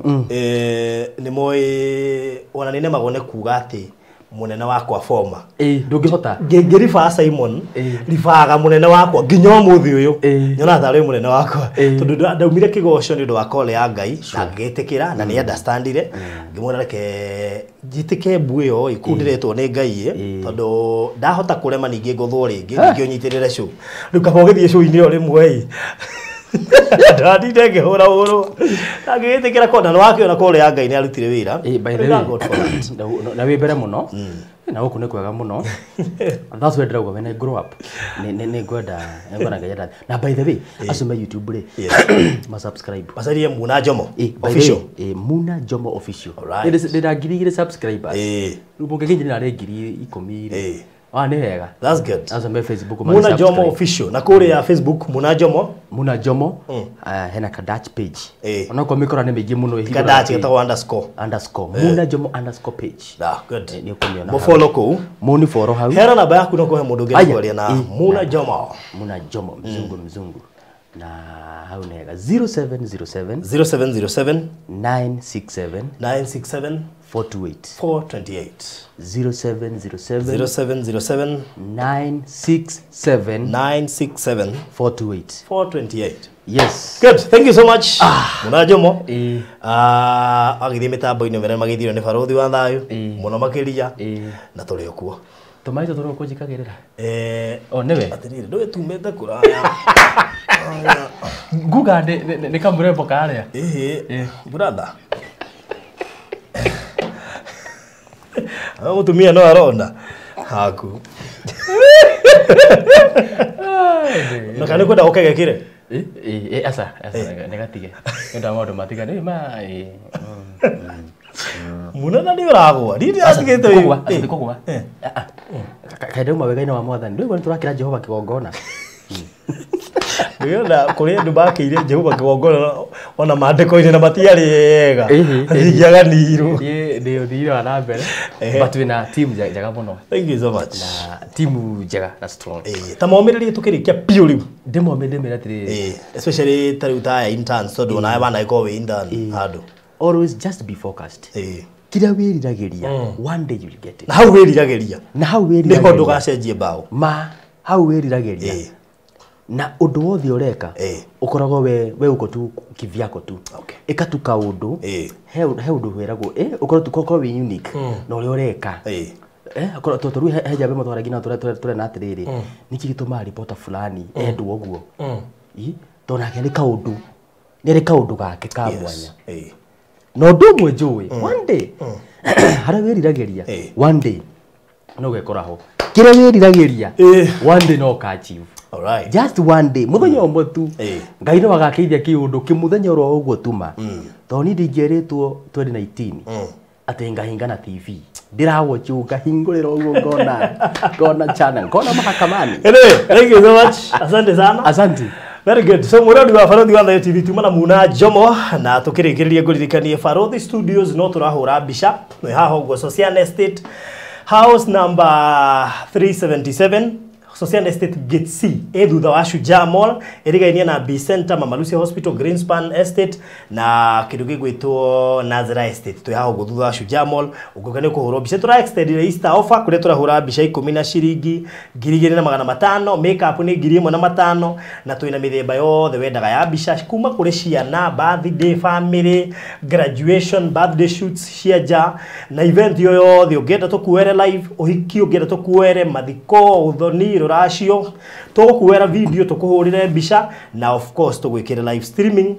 nĩ moĩ ona nĩ nemagwo nĩ kuga atĩ mũnene wakwa former. Ndũngĩhota. Ngĩribaa Simon, ribaga mũnene wakwa nginya ũmũthĩ ũyũ. Nyonaga tarĩ mũnene wakwa. Tondũ ndaumire kĩgoco nĩ ũndũ wa call ya Ngai, na ngĩtĩkĩra na nĩ understandire. Ngĩmwĩra reke njĩtĩke mbu ĩyo ĩ, kũu ndĩretwo nĩ Ngai ĩ, tondũ ndahota kũrema ningĩ ngũthwo rĩngĩ, ningĩ ũnyitĩrĩre show. Rĩu kaba ũgĩthiĩ show-inĩ ĩyo rĩmwe ĩ. Ndandinde ngĩhũra ũrũ. Na ngĩgĩtĩkĩra kona, nĩ wakĩona call ya Ngai nĩ arutire wĩra. By the Thank way, God for that. Na wĩ mbere mũno. Na gũkũ nĩ kwega mũno. That's why ndĩrauga when I grow up, nĩ ngwenda Ngai andathime. Na by the way, acio me YouTube rĩ, ma subscribe. Macarie Muna Jomo By the Official. way, Muna Jomo Official. Alright. Ndĩna 2,000 subscribers. Rĩu mũngĩkinyĩra narĩ 10,000 rĩ. Ah, nĩ wega. That's good. Aca me Facebook Muna Jomo official na kũrĩa Facebook Muna Jomo. Muna Jomo. Hena ka Dutch page. Eh. Onokorwo mĩkora nĩ mĩingĩ mũno ĩhingũraga Kadachi page. gatagwo underscore. Underscore Muna Jomo underscore page. Ah, good. Nĩ ũkũmĩona hau. Mũfollow kũu. Mũni follow hau. Hera namba yaku no kũhe mũndũ ũngĩ Aya. kwaria na Eh. Muna Jomo. Muna Jomo mzungu mzungu. Na hau nĩ wega. 0707 0707 967 967 428. 428. 0707 0707 967 967 428. 428. Yes. Good. Thank you so much. Muna Jomo. Eh. Ah, agĩthiĩ mĩtambo-inĩ mĩrĩa magĩthirio nĩ barothi wa thayũ Eh. mũno makĩria Eh. na tũrĩ o kuo. Tũmaĩ tũtũ kũnjikagĩrĩra. Eh, O nĩwe. atĩrĩrĩ ndũĩ tumĩte kũraya. Nguga nĩ kamũrembo karĩa. Ĩhĩ, brother. Ah, mũtumia no arona haku. Na kana nĩ kwenda ũkegekire? Eh, aca, aca nĩ gatige. Nĩ ũndũ wa maũndũ matiganu. Ma eh. Mũno na nĩ ũragwa. Niĩ ndĩratigĩte wĩ- Kũgwa, aca kũgwa. Eh. Kaĩ ndauma wega-inĩ wa Mwathani. Ndũigua nĩ tũrakĩra Jehova kĩgongona. Ndĩrona kũrĩ andũ makĩire Jehova kĩgongona ona maandĩko-inĩ na matiarĩ ega. Ĩhĩ, ĩhĩ. Matingĩaganirwo. Niĩ ndĩ ũthii wa na mbere. Ehe. But wĩna team njega mũno. Thank you so much. Na timu njega na strong. Eh, ta momĩrĩrie tũkĩrĩkia biũ rĩu. Ndĩmome ndĩmere atĩrĩrĩ. Eh, especially ta rĩu ta aya interns tondũ onawe wanagĩkorwo wĩ intern handũ. Always just be focused. Eh. Kĩrĩa wĩriragĩria, one day you'll get it. Na hau wĩriragĩria. Na hau Nĩho wĩriragĩria. ndũgacenjie mbaũ. Ma hau wĩriragĩria. Eh. Na ũndũ wothe ũreka Eh. ũkoragwo we uko tu kivyako tu. Okay. Ĩka tu kaũndũ. Eh. He ũndũ wĩragwo ũkorwo tu korwo wĩ unique na ũrĩa ũreka. Eh. Akorwo tondũ rĩu he njamba ĩmwe twaragia nayo tũrena atĩrĩrĩ, nĩkĩ gĩtũmaga reporter fulani endwo ũguo? Ĩ, tondũ nake nĩ kaũndũ, nĩ arĩ kaũndũ gake ka mwanya. Eh. Na ũndũ ũmwe njũĩ, one day harĩa wĩriragĩria, Eh. one day no ũgekora ho. Kĩrĩa wĩriragĩria, Eh. one day no ũka-achieve. All right. Just one day, mũthenya ũmwe tu. Eh. Ngai no agakĩithia kĩũndũ kĩmũthenya oro ũguo tuma. Tondũ niĩ ndingĩerĩtwo 2019 atĩ ngahingana TV. Ndĩrawatch ngahingũrĩra ũguo ngona ngona channel, ngona mahakamani. Anyway, thank you so much. Asante sana. Asante. Very good. So mũrori wa Barothi wa Thayo TV tuma na Muna Jomo na tũkĩrĩkĩrĩria ngũririkanie Barothi Studios no tũrahũra mbica nĩ haha ũguo Socian Estate house number 377 Socian Estate Gate C ĩ thutha wa Shujaa Mall ĩrigainie na B Center, Mama Lucy Hospital, Greenspan Estate na kĩndũ gĩgwĩtwo Nazara Estate. Twĩ haha ũguo thutha wa Shujaa Mall ũngĩũka nĩ ũkũhũrwo mbica. Tũra extend Easter offer kũrĩa tũrahũra mbica 10 na ciringi 2500, makeup nĩ 1500 na twĩna mĩthemba yothe wendaga ya mbica kuma kũrĩ ciana, birthday, family, graduation, birthday shoots cia nja na event yo yothe ũngĩenda tũkuere live, ũhiki ũngĩenda tũkuere, mathiko, ũthoni, rũracio, tũgũkuera video tũkũhũrĩre mbica na of course tũgwĩkĩre live streaming.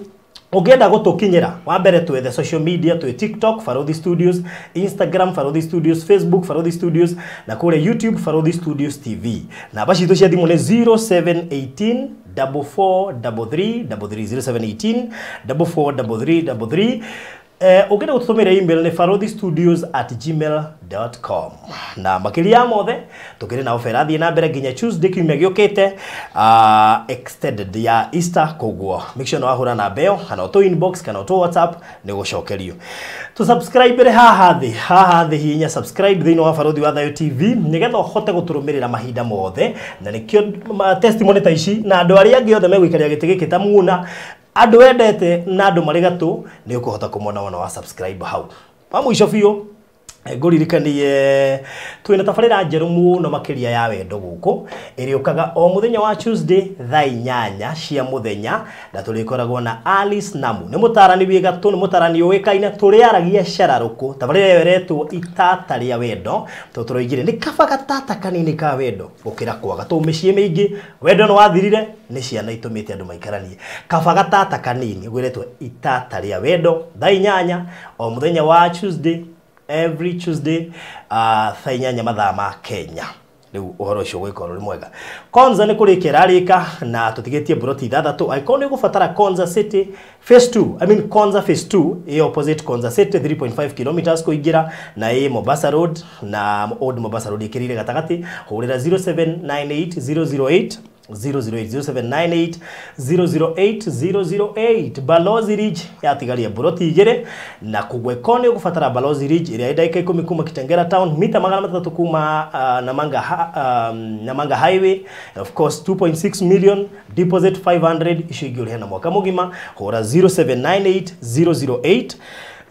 Ũngĩenda gũtũkinyĩra wa mbere twethe social media, twĩ TikTok Barothi Studios, Instagram Barothi Studios, Facebook Barothi Studios na kũrĩa YouTube Barothi Studios TV. Namba citũ cia thimũ nĩ 0718 4433 33 0718 4433 33. Ũngĩenda gũtũtũmĩra email nĩ barothistudios@gmail.com. Na makĩria ya mothe tũkĩrĩ na offer ĩrathiĩ na mbere nginya Tuesday kiumia gĩũkĩte, extended ya Easter, koguo make sure nĩ wahũra namba ĩyo kana ũtũ inbox kana ũtũ WhatsApp nĩ gũcokerio. Tũ subscribe haha thĩ, haha thĩ hihinya subscribe thĩinĩ wa Barothi wa Thayo TV nĩgetha ũhote gũtũrũmĩrĩra mahinda mothe, na nĩkĩo testimony ta ici na andũ arĩa angĩ othe megũikaria gĩtĩ gĩkĩ ta Muna, andũ wendete na andũ marĩ gatũ nĩ ũkũhota kũmona wona wa subscribe hau. Wa mũico biũ ngũririkanie twĩna tabarĩra njerũ mũno makĩria ya wendo gũkũ ĩrĩũkaga o mũthenya wa Tuesday thaa 8 cia mũthenya, na tũrĩkoragwo na Alice Namu, nĩ mũtarani wĩ gatũ, nĩ mũtarani ũĩkaine, tũrĩaragia cararũkũ. Tabarĩra ĩyo ĩretwo itata rĩa wendo, tondũ tũroigire nĩ kaba gatata kanini ka wendo gũkĩra kwaga, tondũ mĩciĩ mĩingĩ wendo nĩ wathirire, nĩ ciana itũmĩte andũ maikaranie. Kaba gatata kanini gwĩretwo itata rĩa wendo thaa 8 o mũthenya wa Tuesday, every Tuesday thaa 8 mathaa ma Kenya. Rĩu ũhoro ũcio ũgũgĩkorwo ũrĩ mwega. Konza nĩ kũrĩkia ĩrarĩka na tũtigĩtie mburoti 6. Angĩkorwo nĩ ũgũbatara Konza City Phase 2, I mean Konza Phase 2 ĩ opposite Konza City 3.5 kilometers kũingĩra na ĩ Mombasa Road na Old Mombasa Road ĩkĩrĩire gatagatĩ. Hũrĩra 0798 008 008 0798 008 008. Balozi Ridge yatigaria mburoti 2 na kugweko nĩ ũgũbatara Balozi Ridge ĩrĩa ĩ ndagĩka 10 kuma Kitengela Town, mita 300 kuma Namanga Highway. Of course 2.6 million deposit 500, icio ingĩ ũrĩhe na mwaka mũgima. Hũra 0798 008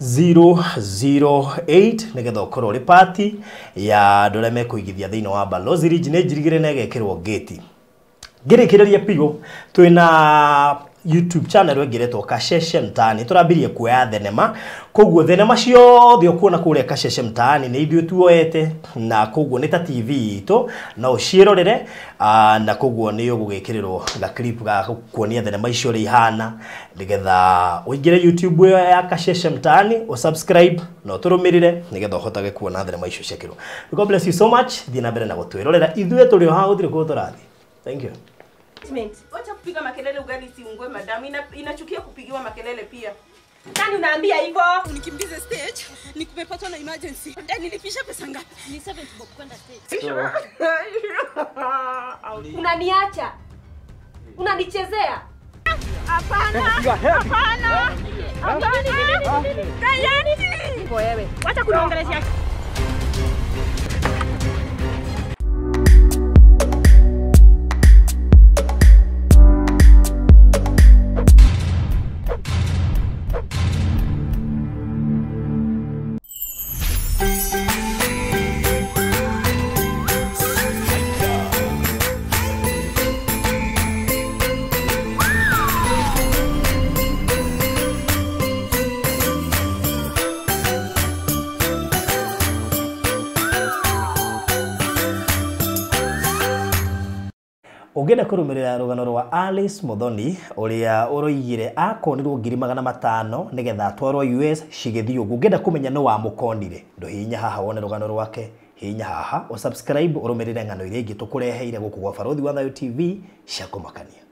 008 nigetha ũkorwo ũrĩ pati ya andũ arĩa mekũigithia thĩinĩ wa Balozi Ridge. Nĩ njirigĩre na ĩgekĩrwo ngĩti. Ngĩrĩkĩrĩria pigo twĩna YouTube channel ĩngĩretwo Kasheshe Mtaani. Tũrambirie kuoya thenema, koguo thenema ciothe ũkuona kũrĩa Kasheshe Mtaani nĩ ithuĩ tuoete, na koguo nĩ ta TV itũ no ũciĩrorere, na koguo nĩ ũgũgĩkĩrĩrwo ga clip ga kuonia thenema icio ũrĩa ihana, nĩgetha ũingĩre YouTube ĩyo ya Kasheshe Mtaani, ũsubscribe na ũtũrũmĩrĩre nĩgetha ũhotage kuona thenema icio ciekĩrwo. God bless you so much. Thiĩ na mbere na gũtwĩrorera, ithuĩ tũrĩ o haha gũtirĩ kũndũ tũrathiĩ. Thank you. Wacha kupiga makelele ugali siungue madamu. Inachukia kupigiwa makelele pia. Nani unaambia hivyo? Unikimbize stage, nikumepatwa na emergency. Nilipisha pesa ngapi? Ni 7 bob kwenda stage. Unaniacha. Unanichezea. Hapana. Hapana. Hapana. Dayani. Wewe. Wacha kuniongelesha. Ũngĩenda kũrũmĩrĩra rũgano rwa Alice Muthoni ũrĩa ũroigire akonirwo 500,000 nĩgetha atwarwo US cigĩthiĩ ũguo. Ũngĩenda kũmenya nĩ wamũkonire, ndũhihinya haha wone rũgano rwake, hihinya haha ũsubscribe ũrũmĩrĩre ng'ano iria ingĩ tũkũreheire gũkũ gwa Barũthi wa Thayũ TV cia kũmakania.